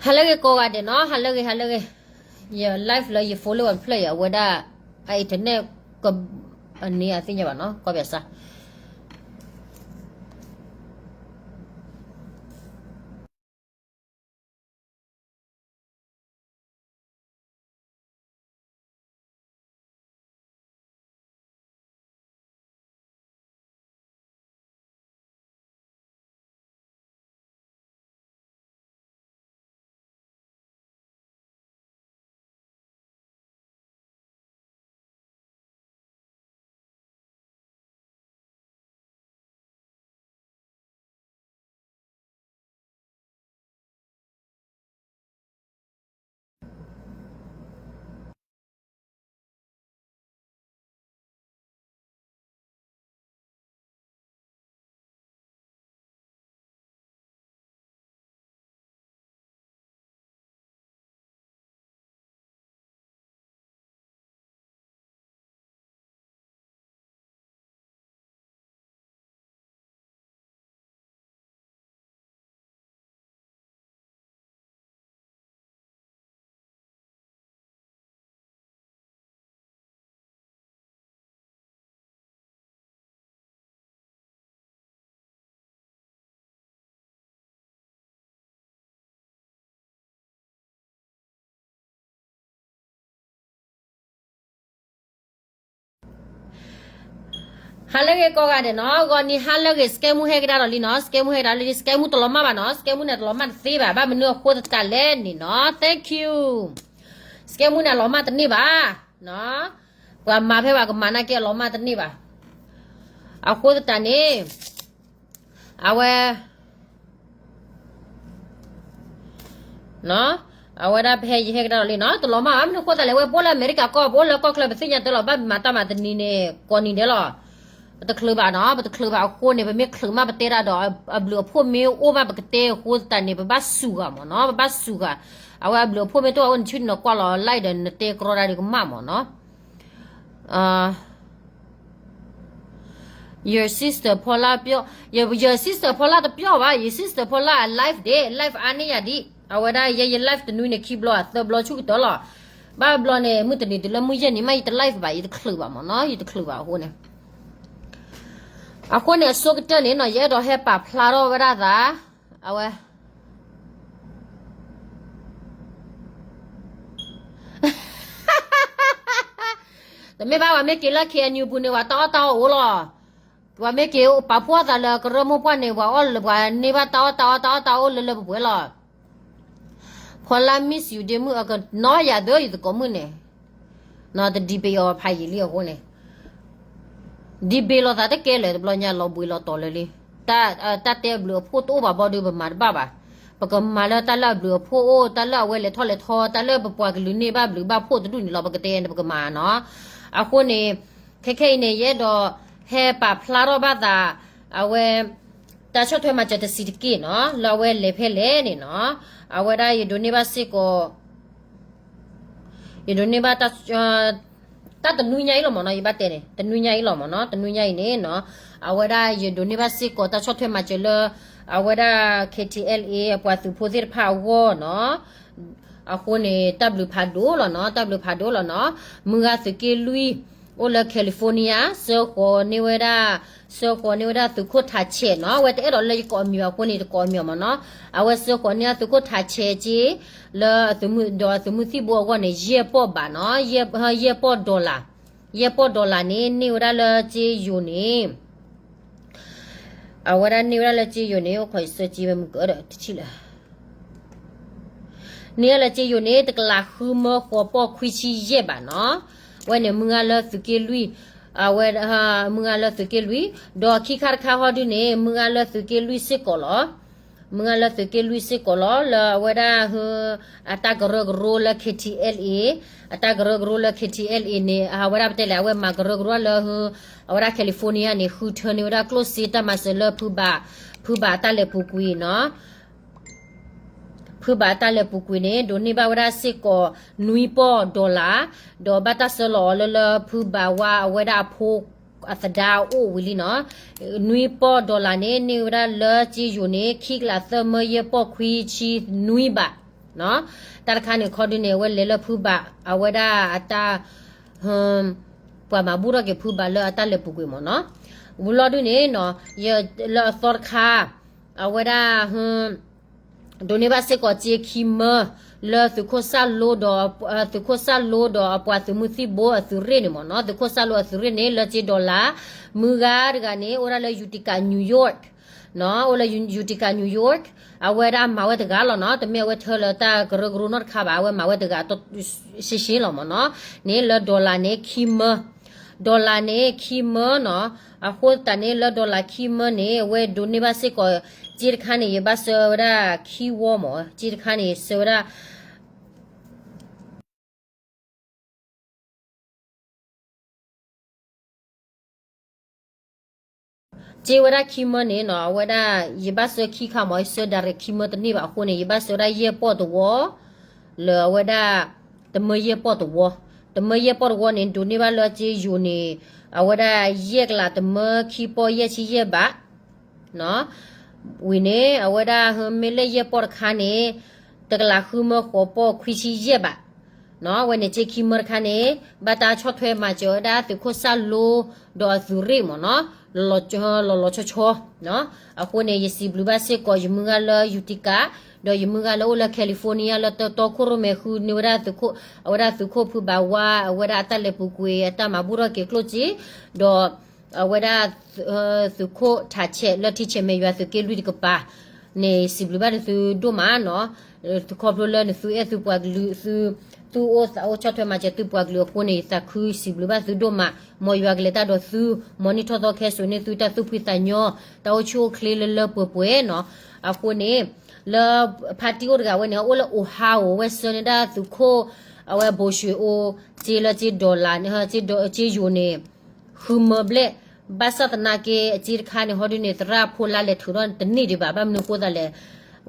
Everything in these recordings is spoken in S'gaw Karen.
ဟါလၢအဂ့ၤကိးဂၤဒဲးနီၤ, ဟါလၢအဂ့ၤ ဟါလၢအဂ့ၤ, ယ live လၢယ phone လၢပှၤဖျၢၣ်အံၤ အဝဲဒၣ် အ internet က အန့ၣ်အသ့ၣ်ညါဘၣ်နီၤ, ကီၢ်ပၠးစၢ် ဟါလၢအဂ့ၤကိးဂၤဒဲးနီၤ, ဂီၤနံၤဟါလၢအဂ့ၤ, စကဲမူဟဲကဒါဒီးလံနီၤ, စကဲမူဟဲကဒါလံ, စကဲမူတလီၤမၢ်ဘၣ်နီၤ, စကဲမူန့ၣ်တလီၤမၢ်တသ့ဘၣ်, ဘၣ်မနုၤအဃိသတးလဲၣ်န့ၣ်နီၤ, thank you. စကဲမူန့ၣ်အလီၤမၢ်တန့ၢ်ဘၣ်, ပှၤမၤဖဲပှၤကမၤနာ်က့အလီၤမၢ်တန့ၢ်ဘၣ်, အဃိသတးန့ၣ် အဝဲ အဝဲဒၣ်ပဟဲယဟဲကဒါဒီးလံနီၤ, တလီၤမၢ်ဘၣ်, မနုၤအဃိသတးလဲၣ်, ဝဲပအိၣ်လၢအမဲရကၤကီၢ်, ပအိၣ်လၢကီၢ်ချၢ ပသ့ၣ်ညါတၢ်လီၤ, ဘၣ်မၤတၢ်မၤတနံၤန့ၣ် ကိးနံၤဒဲးလီၤ, ပတချုးဘၣ်နီၤ, ပတချုးဘၣ်အဃိန့ၣ် ပမ့ၢ်ချုးမးပတဲဒၣ်ဒီး အဘျုးအဖှိၣ်မ့ၢ်အိၣ်မးပကတဲအဃိသတးန့ၣ် ပဘၣ်စူၤဂၤမ့ၢ်နီၤ, ပဘၣ်စူၤဂၤ, အဝဲအဘျုးအဖှိၣ်မ့ၢ်တအိၣ်အဃိန့ၣ် ဆူနကွၢ်လီၤ live ဒီးနတဲကြီဒၣ်ဒုးကမၣ်မ့ၢ်နီၤ. Your sister ဖီလာပျီ, your sister ဖီလာတပျီဘၣ်, your sister ဖီလာအ live ဒၣ် live အါန့ၢ်ယၤဒံး, အဝဲဒၣ်ယဲယ live တနွံန့ၣ် ခံဘျီသၢဘျီဆူကတၢၢ်လီၤ, ဘၣ်ဘျီန့ၣ် မုၢ်တနံၤတုၤလၢမုၢ်ယဲၢ်နံၤမး ယတ live ဘၣ်, ယတချုးဘၣ်မ့ၢ်နီၤ, ယတချုးဘၣ်အဃိန့ၣ်, အဃိန့ၣ် အဆိကတၢၢ်န့ၣ်နီၤ ယအဲၣ်ဒိးဟဲပာ်ဖျါထီၣ်ဝဲဒၣ်သး, အဝဲ တမ့ၢ်ဘၣ် ပှၤမ့ၢ်က့ၤလၢ K N U ပူၤန့ၣ် ပှၤတၢ်အီၣ်တၢ်အီအိၣ်လီၤ, ပှၤမ့ၢ်က့ၤပာ်ဖှိၣ်သးလၢကရၢမိၢ်ပှၢ်န့ၣ် ပှၤအီၣ်လၢပှၤန့ၢ်ဘၣ်တၢ်အီၣ်တၢ်အီတၢ်အီၣ်တၢ်အီအိၣ်လၢလၢပှဲၤပှဲၤလီၤ. ဖီလာ miss you ဒ့မုၣ်အကနီၢ်ယၤဒၢယသကိးမုၣ်န့ၣ်, နီတ debate အီၤဖးယံာ်လံအဃိန့ၣ်, debate လီၤသးတကဲလၢာ်တဘျီညါလီၤဘှံးလီၤတီၤလၢာ်လံ, တၢ်တဲအဘျုးအဖှိၣ်တအိၣ်ဘၣ်ဘီဒီးပမၤတဘၣ်ဘၣ်, ပကမၤလၢတၢ်လၢအဘျုးအဖှိၣ်အိၣ် တၢ်လၢအဝဲလဲၤထီၣ်လဲၤထီ တၢ်လၢပပှၤကလုာ်န့ၢ်ဘၣ်ဘျုးဘၣ်ဖှိၣ်တဒူၣ်န့ၣ်လီၤ ပကတဲန့ၣ်ပကမၤနီၤ, အဃိန့ၣ်, ခဲခဲအံၤန့ၣ် ယအဲၣ်ဒိးဟဲပာ်ဖျါထီၣ်ဘၣ်သး, အဝဲ, တၢ်ဆီၣ်ထွဲမၤစၢၤတဆံးတက့ၢ်နီၤ လၢအဝဲလဲၤဖဲလဲၣ်န့ၣ်နီၤ, အဝဲဒၣ်ယဒိးန့ၢ်ဘၣ်စ့ၢ်ကီး ယဒိးန့ၢ်ဘၣ်တၢ်, တၢ်တနွံညါအံၤလီၤမ့ၢ်နီၤ ယဘၣ်တဲန့ၣ် တနွံညါအံၤလီၤမ့ၢ်နီၤ တနွံညါအံၤန့ၣ်နီၤ, အဝဲဒၣ်ယဒိးန့ၢ်ဘၣ်စ့ၢ်ကီးတၢ်ဆီၣ်ထွဲမၤစၢၤလၢ, အဝဲဒၣ် K T L A အပှၤသုးဖိသ့ၣ်တဖၣ်အဂီၢ်နီၤ, အဃိန့ၣ် တၢ်ဘျုးဖးဒိၣ်လီၤနီၤ တၢ်ဘျုးဖးဒိၣ်လီၤနီၤ, မုၢ်ဂၤသုးက့လွံၢ်, အိၣ်လၢ California ဆှၢဃီၤန့ၢ်ဝဲဒၣ်, ဆှၢဃီၤန့ၢ်ဝဲဒၣ်သုးခိၣ်ထးဆဲးနီၤ အဝဲတအဲၣ်ဒိးလၢယကိးအမံၤဘၣ်အဃိန့ၣ် တကိးအမံၤအီၤမ့ၢ်နီၤ, အဝဲဆှၢဃီၤန့ၢ်အသုးခိၣ်ထးဆဲးက့, လၢအသုးမုၢ်ဒီးအသုးမုၢ်သံၣ်ဘိအဂီၢ်န့ၣ် ယဲၢ်ပီၢ်ဘးနီၤ, ယဲၢ်ပီၢ် dollar, ယဲၢ်ပီၢ် dollar န့ၣ် န့ၢ်ဝဲဒၣ်လၢက့ယိၤန့ၣ် အဝဲဒၣ်န့ၢ်ဝဲဒၣ်လၢက့ယိၤန့ၣ် အိၣ်ခိးယဆၢက့ဝဲမုၢ်ကဒီးတထံၣ်လၢ န့ၢ်လၢက့ယိၤန့ၣ် တကလးဃုမၢဃိးပီၢ်ခွံဆံယဲၢ်ဘးနီၤ, ဝဲန့ၣ်မုၢ်ဂၤလၢသုးက့လွံၢ်, အဝဲ, မုၢ်ဂၤလၢသုးက့လွံၢ်, ဒီးခံခါတခါဟီဒုန့ၣ် မုၢ်ဂၤလၢသုးက့လွံၢ်စ့ၢ်ကီးလီၤ, မုၢ်ဂၤလၢသုးက့လွံၢ်စ့ၢ်ကီးလီၤ လၢအဝဲဒၣ် အတၢ်ကရၢကရိလၢ K T L A, အတၢ်ကရၢကရိလၢ K T L A န့ၣ် အဝဲဒၣ်ပတဲလဲၣ် အဝဲမၤကရၢကရိလၢ, အဝဲဒၣ် California န့ၣ် ဃုထၢန့ၢ်ဝဲဒၣ်ကျိၣ်စ့တၢ်မၤစၢၤလၢဖုဘး, ဖုဘးတၢ်လဲၤပူၤကွံာ်နီၤ ဖုဘးတၢ်လဲၤပူၤကွံာ်န့ၣ် ဒိးန့ၢ်ဘၣ်ဝဲဒၣ်စ့ၢ်ကီး နွံပီၢ် dollar, ဒီးဘၣ်တၢ်ဆှၢလီၤအီၤလၢလၢဖုဘးဝါအဝဲဒၣ်အဖိအသဒါအိၣ်ဝံၤလံနီၤ, နွံပီၢ် dollar န့ၣ် န့ၢ်ဝဲဒၣ်လၢက့ယိၤန့ၣ် ခံကလးသၢမၢယဲၢ်ပီၢ်ခွံဆံနွံဘး တၢ်တခါန့ၣ်ခီဒုန့ၣ် အဝဲလဲၤလၢဖုဘၣ် အဝဲဒၣ်အတၢ် ပှၤမၤဘူၣ်ထီၣ်က့ၤဖုဘၣ်လၢအတၢ်လဲၤပူၤကွံာ်မ့ၢ်နီၤ. ဝံၤလီၤဒုန့ၣ်နီၤ လၢအသီတခါ အဝဲဒၣ် ဒိးန့ၢ်ဘၣ်စ့ၢ်ကီးစ့ခံမၢ လၢသုးခိၣ်စၢ်လိဒီး သုးခိၣ်စၢ်လိဒီးအပှၤသုးမုၢ်သံၣ်ဘိအသုးရ့ၣ်န့ၣ်မ့ၢ်နီၤ. သုးခိၣ်စၢ်လိအသုးရ့ၣ်န့ၣ် လၢစ့ dollar မုၢ်ဂၤတဂၤန့ၣ် အိၣ်ဒၣ်လၢ Utica New York နီၤ အိၣ်လၢ Utica New York အဝဲဒၣ်မၤဝဲတဂၤလီၤနီၤ. တမ့ၢ်အဝဲထၢလၢတၢ်ကရၢကရိနီတခါဘၣ် အဝဲမၤဝဲတဂၤ ရှင်းရှင်းလီၤမ့ၢ်နီၤ. န့ၣ်လၢ dollar န့ၣ် ခံမၢ dollar န့ၣ် ခံမၢနီၤ. အဃိသတးန့ၣ် လၢ dollar ခံမၢန့ၣ် အဝဲဒိးန့ၢ်ဘၣ်စ့ၢ်ကီး စ့တခါန့ၣ် ယဘၣ်ဆှၢဝဲဒၣ်ခံဝီမ့ၢ် စ့တခါန့ၣ် ဆှၢဝဲဒၣ် စ့ဝဲဒၣ်ခံမၢန့ၣ်နီၤ အဝဲဒၣ် ယဘၣ်ဆှၢခံခါမ့ၢ် ယဆှၢ direct ခံမၢတန့ၢ်ဘၣ်အဃိန့ၣ် ယဘၣ်ဆှၢဝဲဒၣ်ယဲၢ်ပီၢ်တဝီ လၢအဝဲဒၣ် တမၢယဲၢ်ပီၢ်တဝီ, တမၢယဲၢ်ပီၢ်တဝီန့ၣ် ဒိးန့ၢ်ဘၣ်လၢစ့ယိၤန့ၣ် အဝဲဒၣ်ယဲၢ်ကလးတမၢခံပီၢ်ယဲၢ်ဆံယဲၢ်ဘး ဝံၤန့ၣ် အဝဲဒၣ်မ့ၢ်လၢယဲၢ်ပီၢ်တခါန့ၣ် တကလးဃုမၢဃိးပီၢ်ခွံဆံယဲၢ်ဘး, အဝဲန့ၣ်စ့ခံမၢတခါန့ၣ် ဘၣ်တၢ်ဆီၣ်ထွဲမၤစၢၤဝဲဒၣ်သုးခိၣ်စၢ်လိ ဒီးအသုးရ့ၣ်မ့ၢ်နီၤ, လီၤလီၤဆီဆီ, အဃိန့ၣ် ယစံးဘျုးဘၣ်စ့ၢ်ကီး ယမုၢ်ဂၤလၢ Utica ဒီးယမုၢ်ဂၤလၢအိၣ်လၢ California လၢတတီခိၣ်ရိၣ်မဲဃုန့ၢ်ဝဲဒၣ်သုးခိၣ်, အဝဲဒၣ်သုးခိၣ်ဖုဘၣ်ဝါ အဝဲဒၣ်အတၢ်လဲၤပူၤကွံာ် အတၢ်မၤဘူၣ်ထီၣ်က့ၤကျိၣ်စ့, ဒီး အဝဲဒၣ် သုးခိၣ်ထးဆဲးလၢထံဆဲးမဲးယွၤသုးက့လွံၢ်တကပၤန့ၣ် စံးဘျုးဘၣ်နသုဒိၣ်မးနီၤ, ခီဖျိလၢနသုအဲၣ်သုပှၤကလုာ် သုသူၣ်အိၣ်သးအိၣ်ဆီၣ်ထွဲမၤစၢၤသုပှၤကလုာ်အဃိန့ၣ် ယသးခုစံးဘျုးဘၣ်သုဒိၣ်မး, မ်ယွၤကလဲၤတၢ်ဒီးသု, မ်နံၣ်ထီၣ်သီခဲစိာ်န့ၢ်သုတၢ်သူၣ်ဖှံသးညီ, တၢ်အိၣ်ဆူၣ်အိၣ်ချ့လၢလၢပှဲၤပှဲၤနီၤ, အဃိန့ၣ် လၢ ဖါတံၢ်အိၣ်တဂၤဝဲန့ၣ် အအိၣ်လၢ Ohio ဝဲဆှၢန့ၢ်ဒၣ်သုးခိၣ် အဝဲဘိၣ်ၡွ့ၣ်အိၣ် စ့လၢစ့ dollar န့ၣ် စ့ယိၤန့ၣ် ဃုမၢဘျဲၣ်, ဘၣ်ဆၣ်သနာ်က့ အစ့တခါန့ၣ် ဟီဒုန့ၣ် သရၣ်ဖိလါလဲၤထုးထီၣ်တန့ၢ်ဒံးဘၣ်, ဘၣ်မနုၤအဃိသတးလဲၣ်,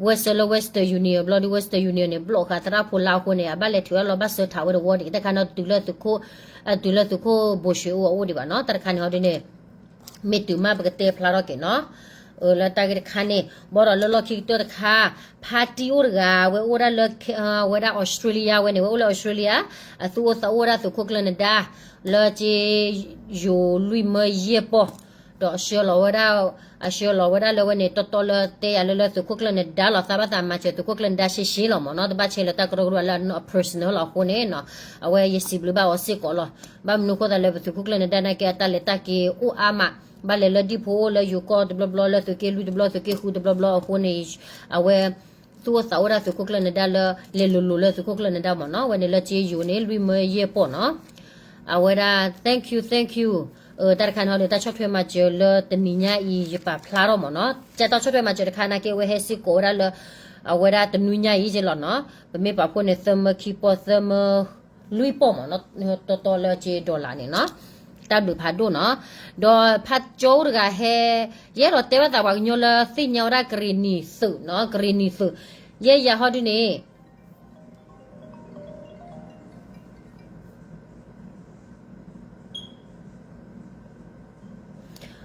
ဝဲဆှၢလၢ Western Union ဘျီဒု Western Union န့ၣ် ဘျီဃာ်သရၣ်ဖိလါအဃိန့ၣ် အဘၣ်လဲၤထုးထီၣ်လီၤ ဘၣ်ဆှၢထးဝဲတဝီဒံး, တၢ်ခါန့ၣ် တုၤလၢသုးခိၣ်, တုၤလၢသုးခိၣ်ဘိၣ်ၡွ့ၣ်အိၣ်အအိၣ်ဒံးဘၣ်နီၤ, တၢ်တခါန့ၣ် ဟီဒုန့ၣ် မ့ၢ်တုၤမးပကတဲဖျါထီၣ်က့ၤနီၤ, လၢတၢ်ဂ့ၢ်တခါန့ၣ် ဘၣ်ဒီးလၢလီၢ်ခံကတၢၢ်တခါ, ဖါတံၢ်အိၣ်တဂၤ ဝဲအိၣ်ဒၣ်လၢ ဝဲဒၣ် Australia ဝဲန့ၣ် ဝဲအိၣ်လၢ Australia, အသူၣ်အိၣ်သးအိၣ်ဝဲဒၣ်သုးခိၣ်ကျၢၢ်နဒါ လၢစ့ယိၤလွံၢ်မၢယဲၢ်ပီၢ်, ဒီးအဆှၢလီၤဝဲဒၣ်, အဆှၢလီၤဝဲဒၣ်လၢဝဲန့ၣ် တီတီလၢတဲယၤလၢလၢသုးခိၣ်ကျၢၢ်နဒါလီၤ, သးဘၣ်သးမၤစၢၤသုးခိၣ်ကျၢၢ်နဒါရှဲရှဲလီၤမ့ၢ်နီၤ, တဘၣ်ဆဲးလၢတၢ်ကရၢကရိလၢအ personal လီၤအဃိန့ၣ်နီၤ, အဝဲယစံးဘျုးဘၣ်အီၤစ့ၢ်ကီးလီၤ, ဘၣ်မနုၤအဃိသတးလဲၣ် ပသုးခိၣ်ကျၢၢ်နဒါနာ်က့ အတၢ်လဲၤတၢ်က့ၤအိၣ်အါမး, ဘၣ်လဲၤလၢဒံၣ်ဖိအိၣ်လၢယိၤကီၢ်တဘျီဘျီ လၢသုးက့လွံၢ်တဘျီ သုးက့ဃုတဘျီဘျီအဃိန့ၣ်, အဝဲ သူၣ်အိၣ်သးအိၣ်ဒၣ်သုးခိၣ်ကျၢၢ်နဒါလၢ လဲၤလိၤလိၤလၢသုးခိၣ်ကျၢၢ်နဒါမ့ၢ်နီၤ, ဝဲန့ၣ်လၢစ့ယိၤန့ၣ် လွံၢ်မၢယဲၢ်ပီၢ်နီၤ, အဝဲဒၣ် thank you, thank you, တၢ်တခါန့ၣ်ဟီဒုး တၢ်ဆီၣ်ထွဲမၤစၢၤလၢတနံၤညါအံၤ ယပာ်ဖျါထီၣ်မ့ၢ်နီၤ, ကဲတၢ်ဆီၣ်ထွဲမၤစၢၤတခါနာ်က့ အဝဲဟဲစ့ၢ်ကီးဝဲဒၣ်လၢ အဝဲဒၣ်တနွံညါအံၤက့လီၤနီၤ, ပမ့ၢ်ပာ်ဖှိၣ်န့ၣ် သၢမၢခံပီၢ် သၢမၢလွံၢ်ပီၢ်မ့ၢ်နီၤ, တီတီလၢစ့ dollar န့ၣ်နီၤ, တၢ်ဘျုးဖးဒိၣ်နီၤ, ဒီးဖါကၠီအိၣ်တဂၤဟဲ, ယအဲၣ်ဒိးတဲဘၣ်သးပှၤကညီလၢသ့ၣ်ညါဝဲဒၣ်ကရ့ၣ်နံၤသုးနီၤ, ကရ့ၣ်နံၤသုး, ယဲယၤဟီဒုန့ၣ်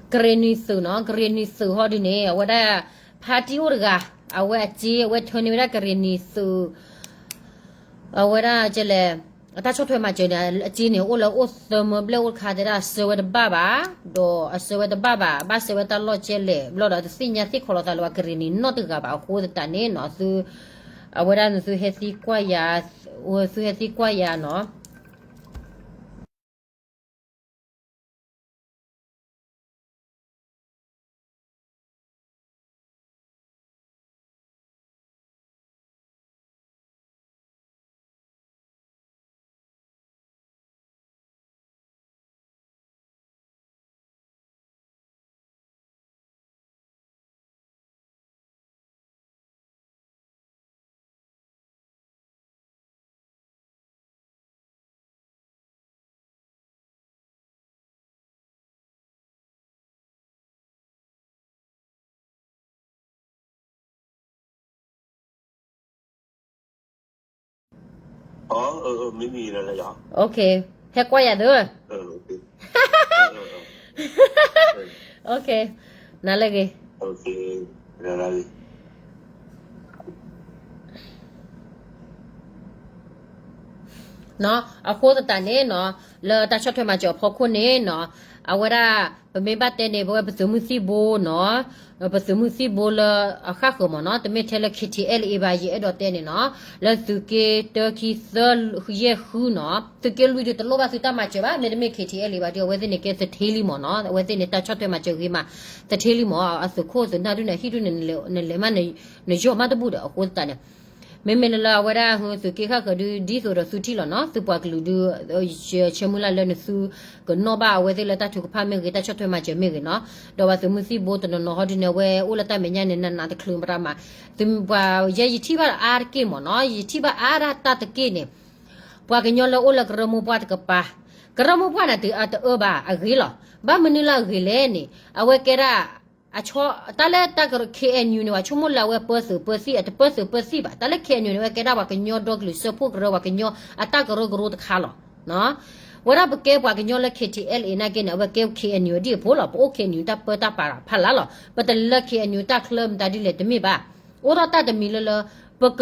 ကရ့ၣ်နံၤသုးနီၤ, ကရ့ၣ်နံၤသုးဟီဒုန့ၣ် အဝဲဒၣ် ဖါတံၢ်အိၣ်တဂၤ, အဝဲအစ့ အဝဲထၢန့ၢ်ဝဲဒၣ်ကရ့ၣ်နံၤသုး, အဝဲဒၣ်ကဲလဲၣ်, အတၢ်ဆီၣ်ထွဲမၤစၢၤန့ၣ် အစ့န့ၣ် အိၣ်လၢအိၣ်သၢမၢဘျဲၣ်အိၣ်တခါတဲဒၣ် အဆှၢဝဲတဘၣ်ဘၣ်, ဒီးအဆှၢဝဲတဘၣ်ဘၣ်, ဘၣ်ဆှၢဝဲတၢ်လီၢ်ကဲလဲၣ်, ဘျီဒီးတသ့ၣ်ညါသ့ၣ်ခီလီၤသးလၢၤဘၣ် ကရ့ၣ်နံၤနီတဂၤဘၣ်အဃိသတးန့ၣ်နီၤ, အဝဲဒၣ်နသုဟဲသံကွၢ်ယၤ, သုဟဲသံကွၢ်ယၤနီၤ. Okay, ဟဲကွၢ်ယၤသု, okay, နၤလၢဂ့ၤ. အဝဲဒၣ် okay, နၤလၢဂ့ၤ. အဃိသတးန့ၣ်နီၤ, လၢတၢ်ဆီၣ်ထွဲမၤစၢၤအဖီခိၣ်န့ၣ်နီၤ, အဝဲဒၣ် ပမ့ၢ်ဘၣ်တဲန့ၣ် ပဝဲပသုးမုၢ်သံၣ်ဘိနီၤ, ပသုးမုၢ်သံၣ်ဘိလၢအဃၣ်ဃၢၤမ့ၢ်နီၤ, တမ့ၢ်ထဲလၢ K T L A ဘၣ် ယအဲၣ်ဒိးတဲန့ၣ်နီၤ, လၢသုးက့တၢခံသၢယဲၢ်ဃုနီၤ, သုးက့လွံၢ်ဒုးတလိၣ်ဘၣ်သုတၢ်မၤစၢၤဘၣ်, မ့တမ့ၢ် K T L A ဘၣ်ဒီး အဝဲသ့ၣ်န့ၣ်ကဲသထ့လံမ့ၢ်နီၤ, အဝဲသ့ၣ်န့ၣ်တၢ်ဆီၣ်ထွဲမၤစၢၤဂ့ၤမး, သထ့လံမ့ၢ်, အသုးခိၣ်သုးနၢ်ဒုန့ၣ် ဟံၣ်ဒုန့ၣ် နလဲၤမး နယီၢ်မးတဘူၣ်ဒီး အဃိသတးန့ၣ် မ့မ့ၢ်လၢလၢအဝဲဒၣ်သုးက့ဃၣ်ဃၢၤဒု ဒ်သိးဒီးသုထံၣ်လီၤနီၤ, သုပှၤကလုာ်ဒု ဆၢမုၢ်လၢ်လၢနသုကနီၣ်ဘၣ်အဝဲသ့ၣ်လၢတၢ်ထုကဖၣ်မ့ၢ်ဂ့ၤ တၢ်ဆီၣ်ထွဲမၤစၢၤမ့ၢ်ဂ့ၤနီၤ, ဒီးပှၤသုးမုၢ်သံၣ်ဘိတနီၤနီၤဟီဒုန့ၣ် အဝဲအိၣ်လၢတၢ်မဲာ်ညါန့ၣ် နးနးတချုးမတၤမး, သုပှၤယဲယထံၣ်ဘၣ်အါတက့ၢ်မ့ၢ်နီၤ, ယထံၣ်ဘၣ်အါဒၣ်တၢ်တက့ၢ်န့ၣ် ပှၤကညီလၢအိၣ်လၢကရၢမိၢ်ပှၢ်တကပၤ, ကရၢမိၢ်ပှၢ်န့ၣ် တအတအၢဘၣ်အဂ့ၤလီၤ, ဘၣ်မနုၤလၢအဂ့ၤလဲၣ်န့ၣ် အဝဲကဲဒၣ် အဆီ တၢ်လၢတၢ်ကရၢ K N U န့ၣ် ပှၤဆိကမိၣ်လၢအဝဲပၢသုးပၢသံၣ် အတပၢသုးပၢသံၣ်ဘၣ်, တၢ်လၢ K N U န့ၣ် အဝဲကဲဒၣ်ပှၤကညီဒီကလုာ်စၢဖှိၣ်ကရၢ ပှၤကညီအတၢ်ကရၢကရိတခါလီၤ. ဝဲဒၣ်ပကဲပှၤကညီလၢ K T L A နာ်က့န့ၣ် အဝဲကဲ K N U ဒ်အဖိလီၤ, ပအိၣ် K N U တၢ်ပၢတၢ်ပြးဖးလၢ်လီၤ, ပတလဲၤလၢ K N U တၢ်ချၢမတၤဒ်လဲၣ်တမ့ၢ်ဘၣ်, အိၣ်ထီၣ်တၢ်တမံၤလၢလၢ ပက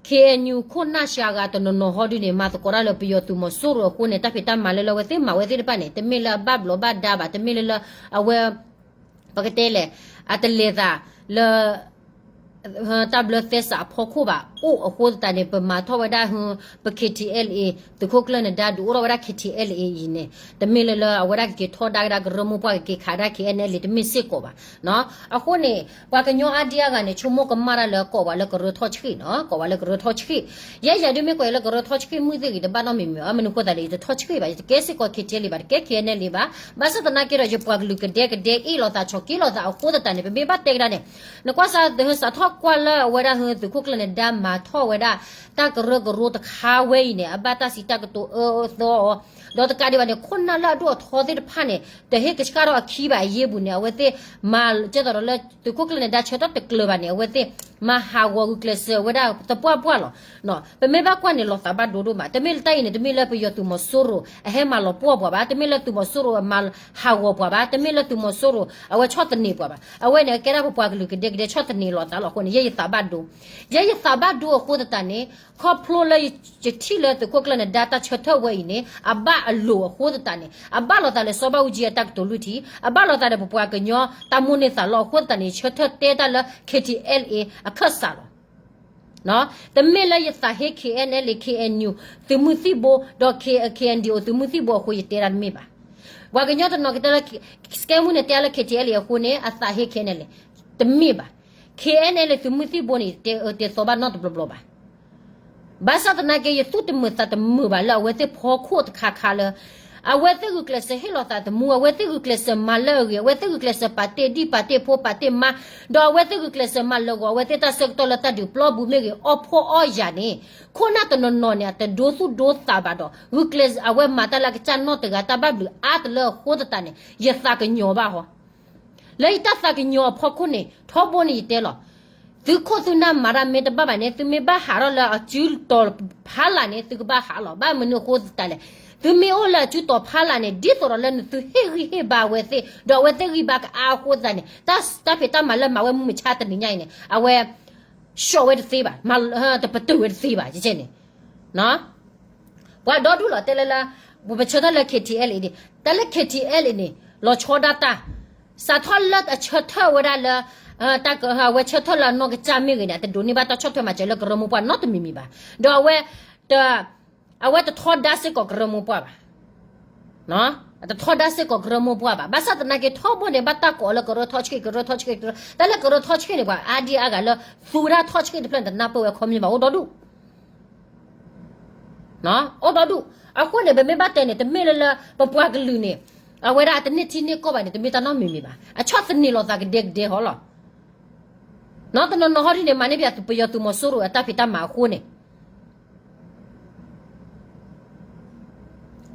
K N U ခိၣ်နၢ်စှၤဂၤတနီၤနီၤဟီဒုန့ၣ် မၤသကိးတၢ်လၢပယီၤသုးမီၤစိရိၤအဃိန့ၣ် တၢ်ဖံးတၢ်မၤလၢလၢအဝဲသ့ၣ်မၤဝဲသ့ၣ်တဖၣ်န့ၣ် တမ့ၢ်လၢအဘၣ်ဘျီးဘၣ်ဒါဘၣ်, တမ့ၢ်လၢလၢအဝဲ ပကတဲလဲၣ် အတလဲၤသးလၢ တၢ်ဘျၢသဲစးအဖီခိၣ်ဘၣ်, အိၣ်အဃိသတးန့ၣ် ပမၤထီၣ်ဝဲဒၣ် ပ K T L A သုးခိၣ်ကျၢၢ်နဒါဒုးအိၣ်ထီၣ်ဝဲဒၣ် K T L A အံၤန့ၣ် တမ့ၢ်လၢလၢအဝဲဒၣ်ကက့ၤထီဒါကဒါကရၢမိၢ်ပှၢ် ကက့ၤခးဒၣ် K N L A တမ့ၢ်စ့ၢ်ကီးဘၣ်. အဃိန့ၣ် ပှၤကညီအါဒံအါဂၤန့ၣ် ဆိကမိၣ်ကမၣ်တၢ်လၢကိးဝဲလၢကရၢထီၣ်ဆှံနီၤ, ကိးဝဲလၢကရၢထီၣ်ဆှံ, ယဲယၤဒုးမ့ၢ်ကွၢ်လၢကရၢထီၣ်ဆှံမုၢ်သ့ၣ်ဂ့ၤ တဘၣ်နီတမံၤမံၤ, အမနုၤအဃိသတးဒီး ယတထီၣ်ဆှံဘၣ်, ယတကဲစ့ၢ်ကီး K T L A ဘၣ်, တကဲ K N L A ဘၣ်, ဘၣ်ဆၣ်သနာ်က့ဒီး ယပှၤကလုာ်ကဒဲကဒဲအ့ၣ်လိာ်သး ဆီၣ်က့လိာ်သးအဃိသတးန့ၣ် ပမ့ၢ်ဘၣ်တဲကဒါန့ၣ် နကွၢ်စး စးထီၣ်ကွၢ်လၢအဝဲဒၣ် သုးခိၣ်ကျၢၢ်နဒါမၤထီၣ်ဝဲဒၣ် တၢ်ကရၢကရိတခါဝဲအံၤန့ၣ် အဘၣ်တၢ်စံးတၢ်ကတိၤအၢအၢသီအီၤ, ဒီးတကးဒံးဘၣ်န့ၣ် ခိၣ်နၢ်လၢအဒိၣ်အထီသ့ၣ်တဖၣ်န့ၣ် တဟ့ၣ်ကဆှၣ်ထီၣ်အခံဘၣ်အယ့ၢ်ပူၤန့ၣ် အဝဲသ့ၣ်မၤ ကဲသိးဒီးလၢ သုးခိၣ်ကျၢၢ်နဒါဆၢထၢၣ်တကျၢၤဘၣ်န့ၣ် အဝဲသ့ၣ်မၤဟးဂီၤဂုာ်ကျဲးစၢးဝဲဒၣ်သပှၢ်ပှၢ်လီၤ. ပမ့ၢ်ဘၣ်ကွၢ်န့ၣ် လီၤသးဘၣ်ဒိဒိၣ်မး, တမ့ၢ်လၢတၢ်အံၤန့ၣ် တမ့ၢ်လၢပယီၤသုးမီၤစိရိၤ အဟဲမၤလီၤပှီၢ်ပှၤဘၣ်, တမ့ၢ်လၢသုးမီၤစိရိၤအမၤဟးဂီၤပှၤဘၣ်, တမ့ၢ်လၢသုးမီၤစိရိၤ အဝဲဆီၣ်သနံးပှၤဘၣ်, အဝဲန့ၣ် ကဲဒၣ်ပပှၤကလုာ်ကဒဲကဒဲဆီၣ်သနံးလိာ်သးလီၤအဃိန့ၣ် ယဲယသးဘၣ်ဒိ, ယဲယသးဘၣ်ဒိအဃိသတးန့ၣ် ခီဖျိလၢယထံၣ်လၢသုးခိၣ်ကျၢၢ်နဒါတၢ်ဆၢထၢၣ်ဝဲအံၤန့ၣ် အဘၣ်အလိၤအဃိသတးန့ၣ် အဘၣ်လိာ်သးလၢစီၤဘၣ်အူကၠံအတၢ်ကတိၤလွံၢ်ထံၣ်, အဘၣ်လိာ်သးဒီးပပှၤကညီတၢ်မိၣ်န့ၢ်သးလီအဃိသတးန့ၣ် ယဆၢထၢၣ်တဲတၢ်လၢ K T L A အခၢၣ်စးလီၤ. တမ့ၢ်လၢယသးဟ့ K N L A K N U သုးမုၢ်သံၣ်ဘိ ဒီး K N D O သုးမုၢ်သံၣ်ဘိအဃိယတဲဒၣ်တမ့ၢ်ဘၣ်. ပှၤကညီတနီၤကတဲလၢ စကဲမူန့ၣ် တဲလၢ K T L A အဃိန့ၣ် အသးဟ့ K N L A တမ့ၢ်ဘၣ်. K N L A သုးမုၢ်သံၣ်ဘိန့ၣ် တဲအၢတဲသီဘၣ်နီတဘျီဘျီဘၣ်. ဘၣ်ဆၣ်သနာ်က့ ယသူၣ်တမုာ်သးတမုာ်ဘၣ်လၢအဝဲသ့ၣ်ဖီခိၣ်တခါခါလၢ အဝဲသ့ၣ်ဂုာ်ကျဲးစၢးဟ့ၣ်လီၤသးသမူ, အဝဲသ့ၣ်ဂုာ်ကျဲးစၢးမၤလၢအဂ့ၤ, အဝဲသ့ၣ်ဂုာ်ကျဲးစၢးပာ်တ့ၢ်ဒံၣ်ပာ်တ့ၢ်ဖိပာ်တ့ၢ်မါ, ဒီးအဝဲသ့ၣ်ဂုာ်ကျဲးစၢးမၤလၢာ်ဂီၤအဝဲသ့ၣ်တၢ်ဆၢကတီၢ်လၢတၢ်ဒုးပျီပူၤမ့ၢ်ဂ့ၤ, အီၣ်ဖှီၣ်အီၣ်ယာ်န့ၣ် ခိၣ်နၢ်တနီၤနီၤန့ၣ် အတဒိသူၣ်ဒိသးဘၣ်ဒီး ဂုာ်ကျဲးစၢးအဝဲမၤတၢ်လၢအကစၢ်နီၢ်တဂၤတၢ်ဘၣ်ဘျုးအါတလၢအဃိသတးန့ၣ် ယသးကညီၤဘၣ်ဟီ လၢယတၢ်သးကညီၤအဖီခိၣ်န့ၣ် ထီဘိန့ၣ်ယတဲလီၤ. သုးခိၣ်သုးနၢ်မၤတၢ်မ့ၢ်တဘၣ်ဘၣ်န့ၣ် သုမ့ၢ်ဘၣ်ဟးထီၣ်လၢအစုတီၤဖးလၢ်န့ၣ် သုကဘၣ်ဟးလီၤ. ဘၣ်မနုၤအဃိသတးလဲၣ်. သုမ့ၢ်အိၣ်လၢအစုတီၤဖးလၢ်န့ၣ် ဒ်သိးဒီးလၢနသုဟ့ၣ်ဂံၢ်ဟ့ၣ်ဘါအဝဲသ့ၣ် ဒီးအဝဲသ့ၣ်ဂံၢ်ဘါကအါအဃိသတးန့ၣ် တၢ်ဖံးတၢ်မၤလၢမၤဝဲမုၢ်မဆါတနံၤညါအံၤန့ၣ် အဝဲ ရှော့ဝဲတသ့ဘၣ်, တပတုာ်ဝဲတသ့ဘၣ် ယကဲန့ၣ် ပှၤဒီဒူၣ်လီၤတဲလၢလၢ ပဆၢထၢၣ်လၢ K T L A န့ၣ် တၢ်လၢ K T L A န့ၣ် လီၤဆီဒၣ်တၢ် စးထီၣ်လၢအဆၢထၢၣ်ဝဲဒၣ်လၢ တၢ်အဝဲဆၢထၢၣ်လၢအနီၢ်ကစၢ်မ့ၢ်ဂ့ၤန့ၣ် အတဒိးန့ၢ်ဘၣ်တၢ်ဆီၣ်ထွဲမၤစၢၤလၢကရၢမိၢ်ပှၢ်နီတမံၤမံၤဘၣ်. ဒီးအဝဲ အဝဲတထီဒါစ့ၢ်ကီးကရၢမိၢ်ပှၢ်ဘၣ်. တထီဒါစ့ၢ်ကီးကရၢမိၢ်ပှၢ်ဘၣ်. ဘၣ်ဆၣ်သနာ်က့ထီဘိန့ၣ် ဘၣ်တၢ်ကိးလၢကရၢထီၣ်ဆှံ ကရၢထီၣ်ဆှံ ကရၢ တၢ်လၢကရၢထီၣ်ဆှံန့ၣ် ပှၤအါဒံအါဂၤလၢ သူဝဲဒၣ်ထီၣ်ဆှံတဖျၢၣ်န့ၣ် တနၢ်ပၢၢ်ဝဲခီပညီဘၣ် အိၣ်ဒီဒူၣ် အိၣ်ဒီဒူၣ်. အဃိန့ၣ် ပမ့ၢ်ဘၣ်တဲန့ၣ် တမ့ၢ်လၢလၢ ပပှၤကလုာ်န့ၣ် အဝဲဒၣ်အတန့ၢ်ထံန့ၢ်ကီၢ်ဘၣ်န့ၣ် တမ့ၢ်တၢ်နီတမံၤမံၤဘၣ်. အဆီၣ်သနံးလိာ်သးကဒဲကဒဲဟီလီၤ. တနီၤနီၤဟီဒ်န့ၣ် မၤန့ၢ်ပယီၤသုးမီၤစိရိၤအတၢ်ဖံးတၢ်မၤအဃိန့ၣ်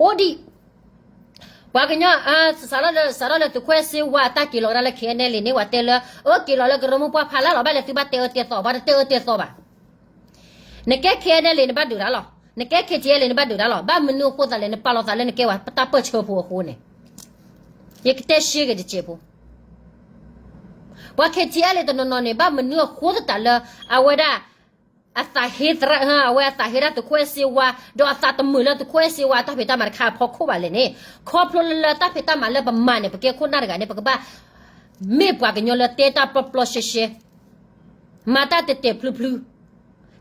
အိၣ်ဒံး ပှၤကညီ စးထီၣ်လၢသုးခွဲးစ့ဝါအတၢ်က့ၤလီၤကဒါလၢ K N L A န့ၣ် ပှၤတဲလၢ အၢက့ၤလီၤလၢကရၢမိၢ်ပှၢ်ဖးလၢ်လီၤ ဘၣ်လဲၤသုဘၣ်တဲအၢတဲသီ ပှၤတတဲအၢတဲသီဘၣ်. နကဲ K N L A နဘၣ်ဒုးတၢ်လီၤ. နကဲ K T L A နဘၣ်ဒုးတၢ်လီၤ. ဘၣ်မနုၤအဃိသတးလဲၣ် နပာ်လီၤသးလၢနကဲပှၤတၢ်ပၢၢ်ဆၢဖိအဃိန့ၣ် ယကတဲရှဲက့ၤတစဲးဖိ ပှၤ K T L A တနီၤနီၤန့ၣ် ဘၣ်မနုၤအဃိသတးလၢ အဝဲဒၣ် အသးဟ့သရၣ်, အဝဲအသးဟ့ဒၣ်သုးခိၣ်အဲၣ်စ့ဝါ, ဒီးအသးတမုာ်လၢသုးခိၣ်အဲၣ်စ့ဝါတၢ်ဖံးတၢ်မၤတခါအဖီခိၣ်ဘၣ်လဲၣ်န့ၣ်, ခီဖျိလၢလၢတၢ်ဖံးတၢ်မၤလၢပမၤန့ၣ် ပကဲခိၣ်နၢ်တဂၤန့ၣ် ပကဘၣ်မ့ၢ်ပှၤကညီလၢတဲတၢ်ပျီပျီရှဲရှဲ, မၤတၢ်တဲာ်တဲာ်ဖျုဖျု,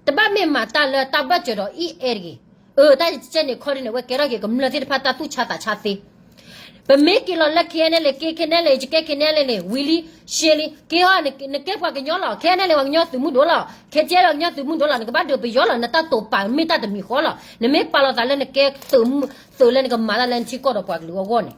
တဘၣ်မ့ၢ်မၤတၢ်လၢတၢ်ဘၢၣ်စၢၤဒီးအံၣ်အဲၣ်တဂ့ၤ. အၢ တၢ်ယကဲန့ၣ်ခီဒ်န့ၣ် အဝဲကဲထီၣ်က့ၤကမျၢၢ်သ့ၣ်တဖၣ်တၢ်သူၣ်ဆါသးဆါသ့. ပမ့ၢ်က့ၤလီၤလၢ ခဲအံၤန့ၣ်လဲၣ် က့ၤ ခဲအံၤန့ၣ်လဲၣ် ယကဲ ခဲအံၤန့ၣ်လဲၣ်န့ၣ် ဝံၤလံ, ရှဲလံ, က့ၤအီၤ နကဲပှၤကညီလီၤ, ခဲအံၤန့ၣ်လဲၣ် ပှၤကညီသုးမုၢ်ဒိၣ်လီၤ, ခဲအံၤန့ၣ်လဲၣ် ပှၤကညီသုးမုၢ်ဒိၣ်လီၤ, နကဘၣ်ဒုးပယီၤလီၤ, နတၢ်တိာ်ပာ်မ့ၢ်တၢ်တမံၤဃီလီၤ, နမ့ၢ်ပာ်လီၤသးလၢနကဲသုးလၢနကမၤတၢ်လၢနထံကီၢ်ဒီးပှၤကလုာ်အဂီၢ်န့ၣ်